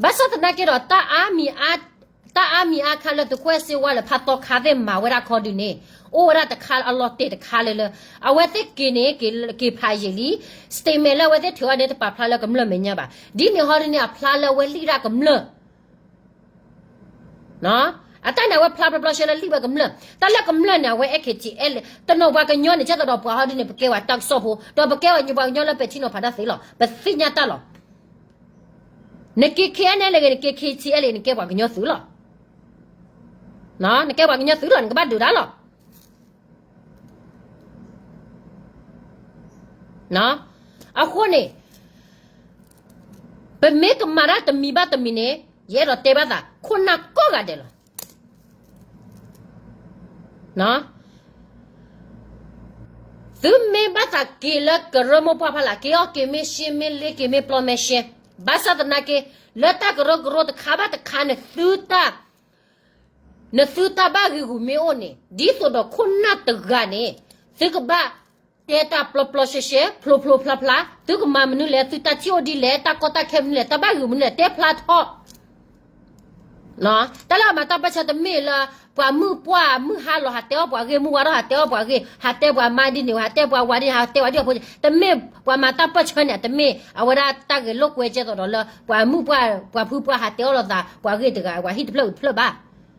ဘၣ်ဆၣ်သနာ်က့ဒီး တၢ်အါမံၤအါခါလၢသုးခိၣ်အဲၣ်စ့ဝါလၢ ဖးသီခါသ့ၣ်မၤဝဲဒၣ်ခီဒုန့ၣ်, အိၣ်ဝဲဒၣ်တခါအလီၤတဲာ်တခါလၢလၢ, အဝဲသ့ၣ်က့ၤန့ၣ် က့ၤဖးယံာ်လံ, statement လၢအဝဲသ့ၣ်ထုးအီၤန့ၣ် တပာ်ဖျါလၢကမျၢၢ်မဲာ်ညါဘၣ်. ဒ်န့ၣ်ဟီဒုန့ၣ် အဖျါလၢအဝဲလံၣ်ဒၣ်ကမျၢၢ် အတၢ်န့ၣ် အဝဲဖျါဘျီဘျီရှဲလၢလံၣ်ဝဲကမျၢၢ်, တၢ်လၢကမျၢၢ်န့ၣ် အဝဲ အဲၣ်ခ့ထံအဲၣ်လ့ၣ်, တနီၤပှၤကညီန့ၣ် ကဲသိးဒီးပှၤဟီဒုန့ၣ် ပကဲပှၤတၢ်ကစီၣ်ဖိ, ဒီးပကဲပှၤကညီလၢပဲာ်ထံနီၤဖးတၢ်သ့လီၤ, ပသ့ၣ်ညါတၢ်လီၤ. နက့ၤ ခဲအံၤန့ၣ်လဲၣ်ဂ့ၤ နက့ၤ ခဲအံၤန့ၣ်လဲၣ် နကဲပှၤကညီသုးလီၤ. နကဲပှၤကညီသုးလီၤ, နကဘၣ်ဒုးတၢ်လီၤ. အဃိန့ၣ် ပမ့ၢ်ကမၤတၢ်တမံၤဘၣ်တမံၤန့ၣ် ယအဲၣ်ဒိးတဲဘၣ်သး ခိၣ်နၢ်ကိးဂၤဒဲးလီၤ. သုမ့ၢ်ဘၣ်သးက့ၤလၢကရၢမိၢ်ပှၢ်ဖီလာ် က့ၤအီၣ်က့ၤမ့ၢ်ရှ့မ့ၢ်လ့ က့ၤမ့ၢ်ပျီမ့ၢ်ရှဲ, ဘၣ်ဆၣ်သနာ်က့ လၢတၢ်ကရၢကရိတခါဘၣ်တခါ နသုတၢ် နသုတၢ်ဘၣ်ဂ့ၤဂူာ်မ့ၢ်အိၣ်န့ၣ် ဒ်သိးဒီးခိၣ်နၢ်တဂၤန့ၣ် သုကဘၣ်တဲတၢ်ပျီပျီရှဲရှဲ ဖျိဖျိဖျါဖျါ, သုကမၤမနုၤလဲၣ်, သုတၢ်ထံၣ်အိၣ်ဒ်လဲၣ်, တၢ်ကီတၢ်ခဲမနုၤလဲၣ်, တၢ်ဘၣ်ဂ့ၤမနုၤလဲၣ် တဲဖျါထီၣ် တၢ်လၢအမၤတၢ်ပၢၢ်ဆၢတမ့ၢ်လၢ ပှၤမုၣ်ပှၢ်မုၣ်ဟါလီၤ ဟးတဲအီၣ်ပှၤဂ့ၢ်, မုၣ်ဝါထီၣ်ဟးတဲအီၣ်ပှၤဂ့ၢ်, ဟးတဲပှၤမါဒ်န့ၣ် ဟးတဲပှၤဝၤဒ်န့ၣ် ဟးတဲဝဲဒ်အဖိ, တမ့ၢ်ပှၤမၤတၢ်ပၢၢ်ဆၢန့ၣ် တမ့ၢ်အဝဲဒၣ်တၢ်ဂဲၤလိာ်ကွဲကဲသိးဒီးလၢ ပှၤမုၣ်ပှၢ်ပှၤဖုပှၢ်ဟးတဲအီၣ်လိာ်သး ပှၤဂ့ၢ်တဂၤ ပှၤ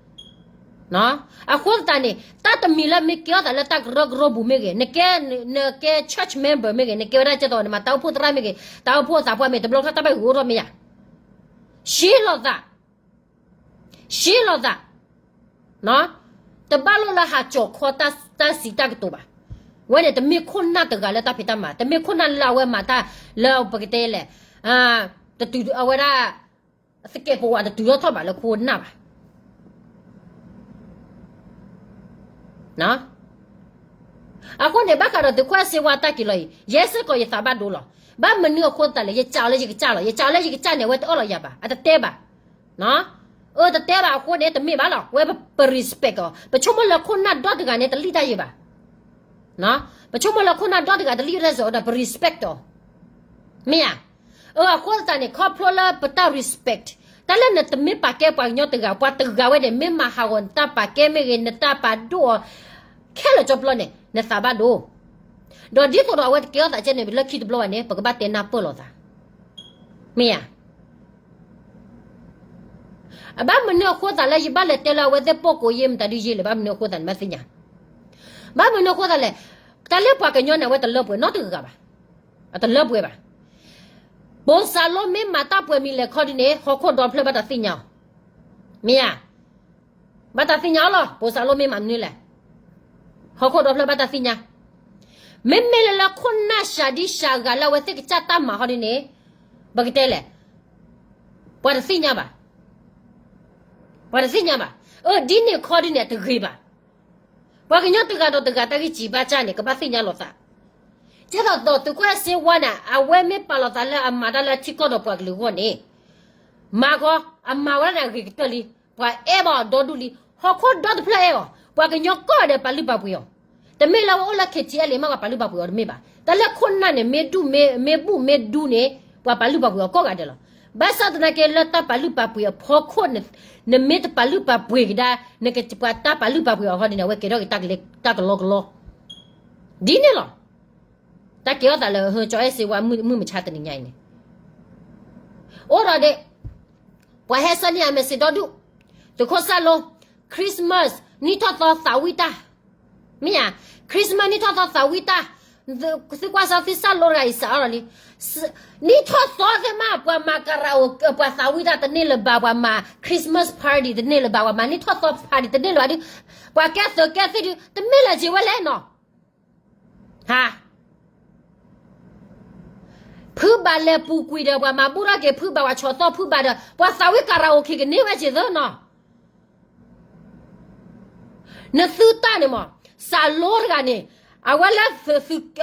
ဟံၣ်တဖျၢၣ်တဖျၢၣ်ဘၣ်. အဃိသတးန့ၣ် တၢ်တမံၤလၢမ့ၢ်ကဲထီၣ်သးလၢတၢ်ကရၢကရိပူၤမ့ၢ်ဂ့ၤ, နကဲ နကဲ church member မ့ၢ်ဂ့ၤ, နကဲဝဲဒၣ်ကဲသိး နမၤတၢ်အိၣ်ဖှိၣ်သရၣ်မ့ၢ်ဂ့ၤ, တၢ်အိၣ်ဖှိၣ်သးပှၢ်မ့ၢ် တဘျီခါတၢ်ဘၣ်ဂ့ၤအိၣ်ထီၣ်မ့ၢ်ဧါ. ရှဲလိာ်သး, ရှဲလိာ်သး, တဘၣ်လိၣ်လၢဟးကၠီၤခီတၢ်စံးတၢ်ကတိၤဘၣ်. ဝဲန့ၣ် တမ့ၢ်ခိၣ်နၢ်တဂၤလၢတၢ်ဖံးတၢ်မၤ, တမ့ၢ်ခိၣ်နၢ်လၢအဝဲမၤတၢ်လၢပကတဲလဲၣ်, အဝဲဒၣ် သကဲးပဝးတတုၤထီၣ်ထီၣ်ဘၣ်လၢခိၣ်နၢ်ဘၣ်. အဃိန့ၣ် ဘၣ်ဃးဒီးသုးခိၣ်အဲၣ်စ့ဝါတၢ်က့ၤလီၤအံၤ ယဲစ့ၢ်ကီးယသးဘၣ်ဒိလီၤ. ဘၣ်မနုၤအဃိသတးလဲၣ် ယကးအီၤလၢယကစၢ်လီၤ. ယကးအီၤလၢယကစၢ်န့ၣ် အဝဲတအၢၣ်လီၤယၤဘၣ်, အတတဲဘၣ်. အၢ တတဲဘၣ်အဃိန့ၣ် တမ့ၢ်ဘၣ်လီၤ. ဝဲပ respect အီၤ, ပဆိကမိၣ်လၢခိၣ်နၢ်ဒီတဂၤန့ၣ် တလံၣ်တၢ်ယံၤဘၣ်. ပဆိကမိၣ်လၢခိၣ်နၢ်ဒီတဂၤတလံၣ်တၢ်ယံၤဒီး ပ respect အီၤ မ့ၢ်ဧါ. အၢ အဃိသတးန့ၣ် ခီဖျိလၢပတၢ် respect တၢ်လၢနတမ့ၢ်ပာ်ကဲပှၤကညီတဂၤ ပှၤတဂၤဝဲန့ၣ် မ့ၢ်မၤဟးဂီၤနတၢ်ပာ်ကဲမ့ၢ်ဂ့ၤ နတၢ်ပာ်ဒိၣ်အီၤ ခဲလၢာ်ကၠီပျီန့ၣ် နသးဘၣ်ဒိ. ဒီးဒ်သိးဒီးအဝဲတကဲထီၣ်သးကဲန့ၣ် လၢခံတဘျီဘၣ်န့ၣ် ပကဘၣ်တဲနၢ်ပၢၢ်လိာ်သး မ့ၢ်ဧါ. အဘၣ်မနုၤအဃိသးလၢယဘၣ်လဲၤတဲလၢအဝဲသ့ၣ်ပိာ်ကိးယ့ၢ်မတၤဒုယ့ၢ်လဲၣ် ဘၣ်မနုၤအဃိသးန့ၣ် မ့ၢ်သ့ၣ်ညါ. ဘၣ်မနုၤအဃိသးလဲၣ်. တၢ်လၢပှၤကညီန့ၣ် အဝဲတလၢပှဲၤနီတဂၤဘၣ်. အတလၢပှဲၤဘၣ်. ပိၢ်စၢ်လိမ့ၢ်မၤတၢ်ပှဲၤမံၤလဲၣ်ခီဒုန့ၣ် ဟီၣ်ခိၣ်ဒီဖျၢၣ်ဘၣ်တၢ်သ့ၣ်ညါအီၤ မ့ၢ်ဧါ. ဘၣ်တၢ်သ့ၣ်ညါအီၤလီၤ. ပိၢ်စၢ်လိမ့ၢ်မၤမနုၤလဲၣ် ဟီၣ်ခိၣ်ဒီဖျၢၣ်ဘၣ်တၢ်သ့ၣ်ညါ. မ့မ့ၢ်လၢလၢခိၣ်နၢ်စှၤဒံစှၤဂၤလၢအဝဲသ့ၣ်ကစၢ်တၢ်မၤဟီဒုန့ၣ် ပကတဲလဲၣ် ပှၤတသ့ၣ်ညါဘၣ်. ပှၤတသ့ၣ်ညါဘၣ်. အၢ ဒ်န့ၣ်ခီဒုန့ၣ် တဂ့ၤဘၣ်. ပှၤကညီတဂၤဒီးတဂၤတၢ်ဂံၢ်စၢ်ဘါစၢ်န့ၣ် ကဘၣ်သ့ၣ်ညါလိာ်သး. ကဲသိးသိးသုးခိၣ်အဲၣ်စ့ဝါန့ၣ် အဝဲမ့ၢ်ပာ်လီၤသးလၢအမၤတၢ်လၢထံကီၢ်ဒီးပှၤကလုာ်အဂီၢ်န့ၣ် မၤဃီ အမၤဝဲဒၣ်န့ၣ်အဂ့ၤကတၢၢ်လံ. ပှၤအဲၣ်ဘၣ်အီၤဒီဒူၣ်လံ. ဟီၣ်ခိၣ်ဒီတဖျၢၣ်အဲၣ်အီၤ. ပှၤကညီကိးဂၤဒဲးပာ်လုၢ်ပာ်ပှ့ၤအီၤ. တမ့ၢ်လၢအဝဲအိၣ်လၢ KTLA မ့ၢ်ပှၤပာ်လုၢ်ပာ်ပှ့ၤအီၤတမ့ၢ်ဘၣ်. တၢ်လၢခိၣ်နၢ်န့ၣ် မ့ၢ်ဒူၣ်မ့ၢ် မ့ၢ်ဘူၣ်မ့ၢ်ဒူန့ၣ် ပှၤပာ်လုၢ်ပာ်ပှ့ၤအီၤကိးဂၤဒဲးလီၤ. ဘၣ်ဆၣ်သနာ်က့လၢတၢ်ပာ်လုၢ်ပာ်ပှ့ၤအဖီခိၣ်န့ၣ် နမ့ၢ်တပာ်လုၢ်ပာ်ပှ့ၤကဒါ နကပှၤတၢ်ပာ်လုၢ်ပာ်ပှ့ၤအီၤဟီဒ်န့ၣ် အဝဲကဲထီၣ်က့ၤတၢ်ကလီကလီ ဒ်န့ၣ်လီၤ. တၢ်ကဲထီၣ်သးလၢ ဟၢ ကၠီအဲၣ်စ့ဝါမုၢ်မဆါတနံၤညါအံၤန့ၣ် အိၣ်ဒီးဒ့ၣ် ပှၤဟဲဆၢန့ၢ်အ message ဒီဒူၣ်, သုးခိၣ်စၢ်လိ Christmas နံၣ်ထီၣ်သီသးဝံၣ်တၢ်, မ့ၢ်ဧါ, Christmas နံၣ်ထီၣ်သီသးဝံၣ်တၢ်, သုကွၢ်စၢ်သုစၢ်လိတဂၤအံၤစးအါလီၤလံ. နံၣ်ထီၣ်သီသ့ၣ်မး ပှၤမၤကရၤအိၣ် ပှၤသးဝံၣ်တၢ်တန့ၢ်လၢၤဘၣ်, ပှၤမၤ Christmas party တန့ၢ်လၢၤဘၣ်, ပှၤမၤနံၣ်ထီၣ်သီ party တန့ၢ်လၢၤဘၣ်ဒီး ပှၤကဲသုးကဲသံၣ်ဒီး တမ့ၢ်လၢၤက့ၤဝဲလဲၣ်နီၤ. ဟါ ဖုဘၣ်လဲၤပူၤကွံာ်ဒီး ပှၤမၤဘူၣ်ထီၣ်က့ၤဖုဘၣ်, ပှၤဆီၣ်သီဖုဘၣ်ဒီး ပှၤသးဝံၣ်ကရၤအိၣ်က့ၤကန့ၢ်ဝဲက့ၤသၢနီၤ. နသုတၢ်န့ၣ်မး စးလိတဂၤန့ၣ် အဝဲလၢ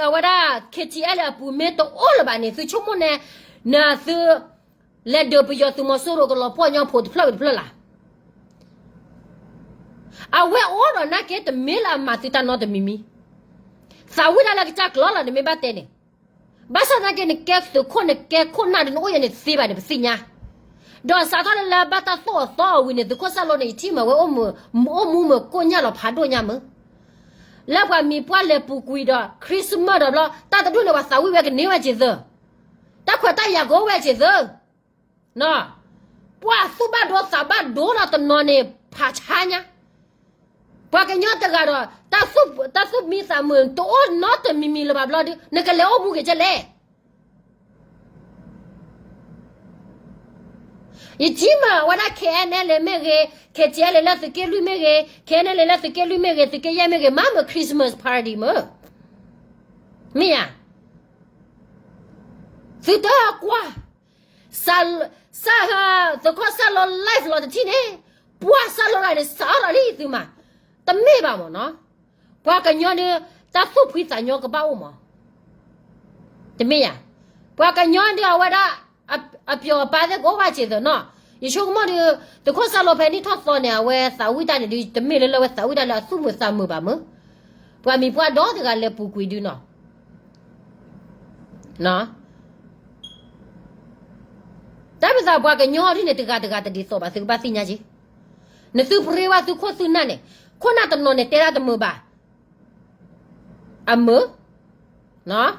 အဝဲဒၣ် KTLA အပူၤမ့ၢ်တအိၣ်လၢၤဘၣ်န့ၣ် သုဆိကမိၣ်န့ၣ် နသု လဲၤဒုးပယီၤသုးမီၤစိရိၤကလီၤပှီၢ်ညီဖိတဖျၢၣ်တဖျၢၣ်လၢ်. အဝဲအိၣ်ဒီးနာ်က့ တမ့ၢ်လၢအမၤသုတၢ်နီတမံၤမံၤ, သးဝံၣ်တၢ်လၢကစၢ်ကျီလီၤ နမ့ၢ်ဘၣ်တဲန့ၣ်. ဘၣ်ဆၣ်သနာ်က့ နကဲသုးခိၣ် နကဲခိၣ်နၢ်ဒီး နအိၣ်ယဲန့ၣ်သ့ဘၣ်န့ၣ် ပသ့ၣ်ညါ. ဒီးစးထီၣ်လၢလၢဘၣ်တၢ်သိၣ်အသီအဝံၤန့ၣ် သုးခိၣ်စၢ်လိန့ၣ် ယထံၣ်မးဝဲ အိၣ်မူမုာ်ကိၣ်ညၣ်လီၤဖးဒိၣ်ညါမုာ်, လၢပှၤမံၤပှၢ်လဲၤပူၤကွံာ်ဒီး Christmas ဒီးဘျီ တၢ်တဒူၣ်န့ၣ် ပှၤသးဝံၣ်ဝဲကန့ၢ်ဝဲက့ၤသၢ, တၢ်ခွဲးတၢ်ယာ်ကအိၣ်ဝဲက့ၤသၢ ပှၤသူၣ်ဘၣ်ဒိသးဘၣ်ဒိဒီးတနီၤန့ၣ် ဖးဆါညါ, ပှၤကညီတဂၤဒီး တၢ်သူၣ်မံသးမုာ် တအိၣ်နီတမံၤမံၤလၢၤဘၣ်ဘျီဒီး နကလဲၤအိၣ်မူက့ၤကလဲၣ်. ယထံၣ်မးဝဲဒၣ် KNLA မ့ၢ်ဂ့ၤ, KTLA လၢသုးက့လွံၢ်မ့ၢ်ဂ့ၤ, KNLA လၢသုးက့လွံၢ်မ့ၢ်ဂ့ၤ, သုးက့ယဲၢ်မ့ၢ်ဂ့ၤ, မၤမုာ် Christmas party မုာ်, မ့ၢ်ဧါ. သုတကွၢ် စၢ် သုးခိၣ်စၢ်လိ live လီၤတထံၣ်န့ၣ်, ပှၤစၢ်လိတဂၤန့ၣ် စးအါထီၣ်လံသုမး, တမ့ၢ်ဘၣ်မၢ်နီၤ. ပှၤကညီဒီး တၢ်သူၣ်ဖှံသးညီကဘၣ်အိၣ်မး, တမ့ၢ်ဧါ. ပှၤကညီဒီးအဝဲဒၣ် အပျီၢ်အပၢ်သ့ၣ်ကအိၣ်ဘၣ်စ့ၢ်သးနီၤ. ယဆိကမိၣ်ဒီး သုးခိၣ်စၢ်လိဖဲနံၣ်ထီၣ်သီန့ၣ် အဝဲသးဝံၣ်တၢ်န့ၣ်ဒီး တမ့ၢ်လၢလၢအဝဲသးဝံၣ်တၢ်လၢအသူၣ်မုာ်သးမုာ်ဘၣ်မုာ်, ပှၤမံၤပှၢ်ဒီတဂၤလဲၤပူၤကွံာ်ဒုနီၤ. တၢ်မ့ၢ်သးပှၤကညီဒ်န့ၣ် တဂၤတဂၤတဒ်သိးဘၣ် သုကဘၣ်သ့ၣ်ညါက့ၤ, နသုပရ့ဝဲသုခိၣ်သုနၢ်န့ၣ်, ခိၣ်နၢ်တနီၤန့ၣ် တဲဒၣ်တမုာ်ဘၣ်, အမုာ်,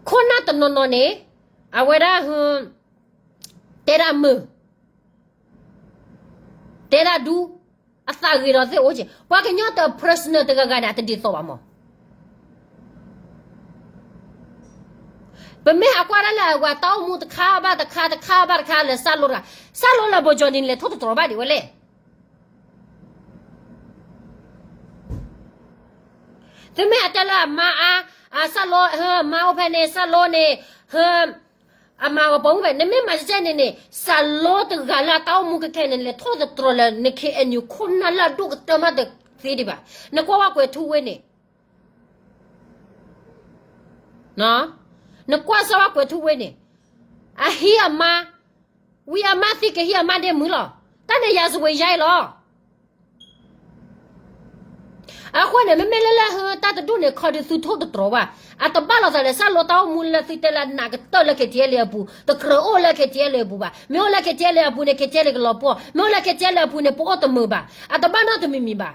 ခိၣ်နၢ်တနီၤနီၤန့ၣ် အဝဲဒၣ် တဲဒၣ်မုာ်, တဲဒၣ်ဒူ, အသးဂ့ၤဒီးသ့ၣ်အိၣ်က့ၤ, ပှၤကညီတ personal တဂၤဂၤန့ၣ် အတဒ်သိးဘၣ်မၢ်. ပမ့ၢ်ဟးကွၢ်ဒၣ်လၢအဝဲတၢ်အိၣ်မူတခါဘၣ်တခါ တခါဘၣ်တခါလၢစၢ်လိတဂၤ, စၢ်လိလၢဘိကၠီနံၤလဲၤထီၣ်တတြီၤဘၣ်ဒံးဝဲလဲၣ်. သုမ့ၢ်အတဲလၢအမါအါ, အစၢ်လိ, မါအိၣ်ဖဲန့ၣ် စၢ်လိန့ၣ်, အမၤဝဲပိာ်မုၣ်ဖဲ, နမ့ၢ်မၤကဲန့ၣ်န့ၣ် စၢ်လိတဂၤလၢအတၢ်အိၣ်မူခဲခဲန့ၣ် လဲၤထီၣ်တတြီၤလၢ နခ့အညူခိၣ်နၢ်လၢအဒိၣ်ကတၢၢ်မးတသ့ဒံးဘၣ်. နကွၢ်ဝဲကွဲၤထူဝ့ၣ်န့ၣ် နကွၢ်စၢ်ဝဲကွဲၤထူဝ့ၣ်န့ၣ်, အဟံးအမါ, ဝံၤအမါသံကဟံးအမါဒ့မုၢ်လီၤ. တၢ်န့ၣ်ယၤစဝ့ၤယါအံၤလီၤ. အဃိန့ၣ် မ့မ့ၢ်လၢလၢဟၢတၢ်တဒူၣ်န့ၣ် ခီဒုးသုထီၣ်တတြီၤဘၣ်, အတဘၣ်လိာ်သးလၢစၢ်လိတၢ်အိၣ်မူလၢသုတဲလၢနးကတၢၢ်လၢ KTLA အပူၤ, တကြၢးအိၣ်လၢ KTLA အပူၤဘၣ်. မ့ၢ်အိၣ်လၢ KTLA အပူၤန့ၣ် KTLA ကလီၤပှီၢ်, မ့ၢ်အိၣ်လၢ KTLA အပူၤန့ၣ် ပအိၣ်တမုာ်ဘၣ်, အတဘၣ်နီတမံၤမံၤဘၣ်.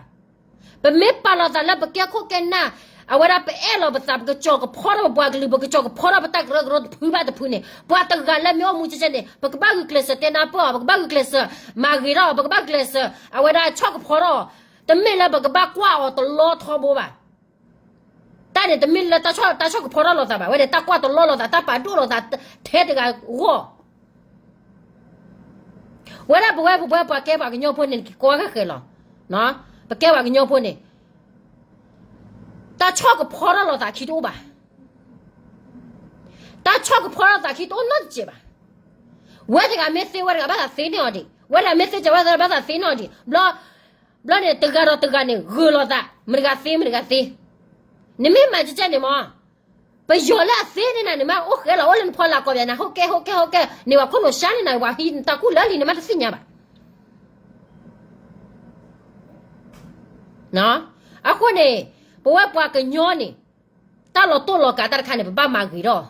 ပမ့ၢ်ပာ်လီၤသးလၢပကဲခိၣ်ကဲနၢ်, အဝဲဒၣ်ပအဲၣ်လီၤပသး ပကစီၣ်ကဖီထီၣ်ပပှၤကလုာ် ပကစီၣ်ကဖီထီၣ်ပတၢ်ကရၢကရိတဖုဘၣ်တဖုန့ၣ် ပှၤတဂၤလၢမ့ၢ်အိၣ်မူကဲကဲန့ၣ် ပကဘၣ်ဂုာ်ကျဲးစၢးတဲနၢ်ပၢၢ်အီၤ ပကဘၣ်ဂုာ်ကျဲးစၢးမၤဂ့ၤထီၣ်အီၤ ပကဘၣ်ဂုာ်ကျဲးစၢး အဝဲဒၣ်ဆီၣ်ကဖီထီၣ်အီၤ, တမ့ၢ်လၢပကဘၣ်ကွၢ်အီၤတလီထီဘိဘၣ်. တၢ်န့ၣ်တမ့ၢ်လၢတၢ်ဆီၣ်ကဖီထီၣ်လိာ်သးဘၣ်, ဝဲန့ၣ်တၢ်ကွၢ်တလီလိာ်သး တၢ်ပာ်ဒိၣ်လိာ်သးထဲတဂၤဂီၢ် ဝဲဒၣ်ပဝဲပဝဲပှၤကဲပှၤကညီဖိန့ၣ် နက့ၤကွၢ်ဃဲဃဲလီၤ. ပကဲပှၤကညီဖိန့ၣ် တၢ်ဆီၣ်ကဖီထီၣ်လိာ်သးခံတအိၣ်ဘၣ်. တၢ်ဆီၣ်ကဖီထီၣ်သးခံတအိၣ်နီတစဲးဘၣ်. ဝဲတဂၤမ့ၢ်သ့ဝဲတဂၤဘၣ်သးသ့န့ၢ်အီၤဒံး, ဝဲတဂၤမ့ၢ်သ့စၢၤဝဲတဂၤဘၣ်သးသ့န့ၢ်အီၤဒံး. ဘျီန့ၣ် တဂၤဒီးတဂၤန့ၣ် ဂုာ်လိာ်သး မတၤတဂၤသ့မတၤတဂၤသ့. နမ့ၢ်မၤကဲကဲန့ၣ်မး ပယီၤလၢအသ့န့ၣ်နၤန့ၣ် မ့ၢ်အိၣ်ဃဲလီၤ အိၣ်လၢနဖီလာ်ကိးဘၣ်နၤ ဟိၣ်ကဲဟိၣ်ကဲဟိၣ်ကဲ န့ၢ်ပှၤခိၣ်နူာ်စါန့ၢ်နၤ ပှၤဟံးနတၢ်ကူၣ်လၢလံ နမ့ၢ်တသ့ၣ်ညါဘၣ်. အဃိန့ၣ် ပဝဲပှၤကညီန့ၣ် တၢ်လီၤတိၢ်လီၤကးတၢ်တခါန့ၣ် ပဘၣ်မၤဂ့ၤထီၣ်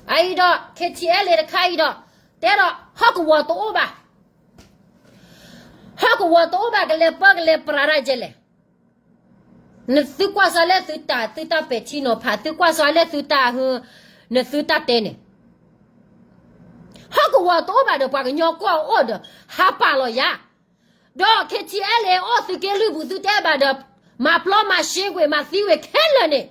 အအံၤဒီး KTLA တခါအံၤဒီး တဲဒီး ဟီၣ်ကဝီၤတအိၣ်ဘၣ်. ဟီၣ်ကဝီၤတအိၣ်ဘၣ် ကလဲၤပၢကလဲၤပြးတၢ်ကဲလဲၣ်. နသုကွၢ်စၢၤလၢသုတၢ် သုတၢ်ပဲာ်ထံနီၤဖး သုကွၢ်စၢၤလၢသုတၢ် နသုတၢ်တဲန့ၣ် ဟီၣ်ကဝီၤတအိၣ်ဘၣ်ဒီး ပှၤကညီကွၢ်အီၤဒီး ဟးပာ်လီၤယၤ. ဒီး K T L အီၣ်သုးက့လွံၢ်ပူၤ သုတဲဘၣ်ဒီး မၤပျီမၤရှဲကွံာ် မၤသံဝဲခဲလၢာ်န့ၣ်,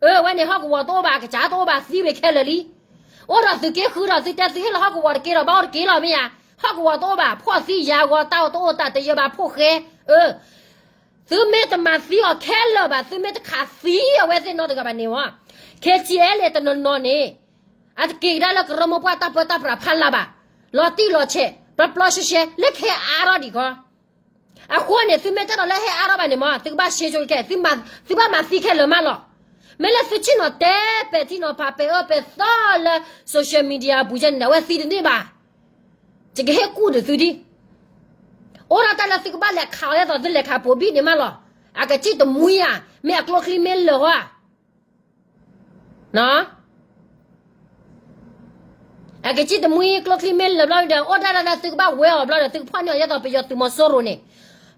အဝဲန့ၣ်ဟီၣ်ကဝီၤတအိၣ်ဘၣ် အကစၢ်တအိၣ်ဘၣ် သံဝဲခဲလၢာ်လံ. အိၣ်ဒီးသုးက့ဃုဒီး သုတဲသုဟ့ၣ်လီၤဟီၣ်ကဝီၤတက့ဒီး ဘၣ်အိၣ်တက့လီၤမ့ၢ်ဧါ. ဟီၣ်ကဝီၤတအိၣ်ဘၣ် ဖှီၣ်သံယၤဂီၤ တၢ်အိၣ်တအိၣ်တၢ်တယၢဘၣ်ဖှီၣ်ဃဲ, သုမ့ၢ်တမၤသံအီၤခဲလၢာ်ဘၣ် သုမ့ၢ်တခးသံအဝဲသ့ၣ်နီတဂၤဘၣ်န့ၣ်ဝဲ K T L တနီၤနီၤန့ၣ် အတက့ၤကဒါလၢကရၢမိၢ်ပှၢ်တၢ်ပၢတၢ်ပြးဖးလၢ်ဘၣ်, လီၤတံၢ်လီၤဆဲး ပျီပျီရှဲရှဲ လၢခဲအါထီၣ်ဒံးခီ အဃိန့ၣ် သုမ့ၢ်တၢ်ဒီးလၢဟဲအါထီၣ်ဘၣ်န့ၣ်မ့ၢ် သုကဘၣ်ရှဲဆိခဲ သုဘၣ်မၤသံခဲလၢာ်မးလီၤ. မ့ၢ်လၢသုဆ့ၣ်နီၤတဲပဲာ်ထံနီၤဖးပဲာ်အၢပဲာ်သီလၢ social media အပူၤယဲန့ၣ် အဝဲသံတန့ၢ်ဘၣ်. ယကဟ့ၣ်ကူၣ်ဒီးသုဒံး, အိၣ်ဒၣ်တၢ်လၢသုကဘၣ်လဲၤခးအီၤဒ်သိးသုလဲၤခးပိာ်ဘံၣ်န့ၣ်မးလီၤ. အကစံၣ်တမှံဧါ, မ့ၢ်အကျိချံမ့ၢ်လၢာ်ဧါ အကစံၣ်တမှံကျိချံမ့ၢ်လၢာ်ဘျီဒီး အိၣ်ဒၣ်တၢ်လၢသုကဘၣ်ဝဲအီၤဘျီဒီး သုကဖီၣ်န့ၢ်အီၤဒ်သိးပယီၤသုးမီၤစိရိၤန့ၣ်,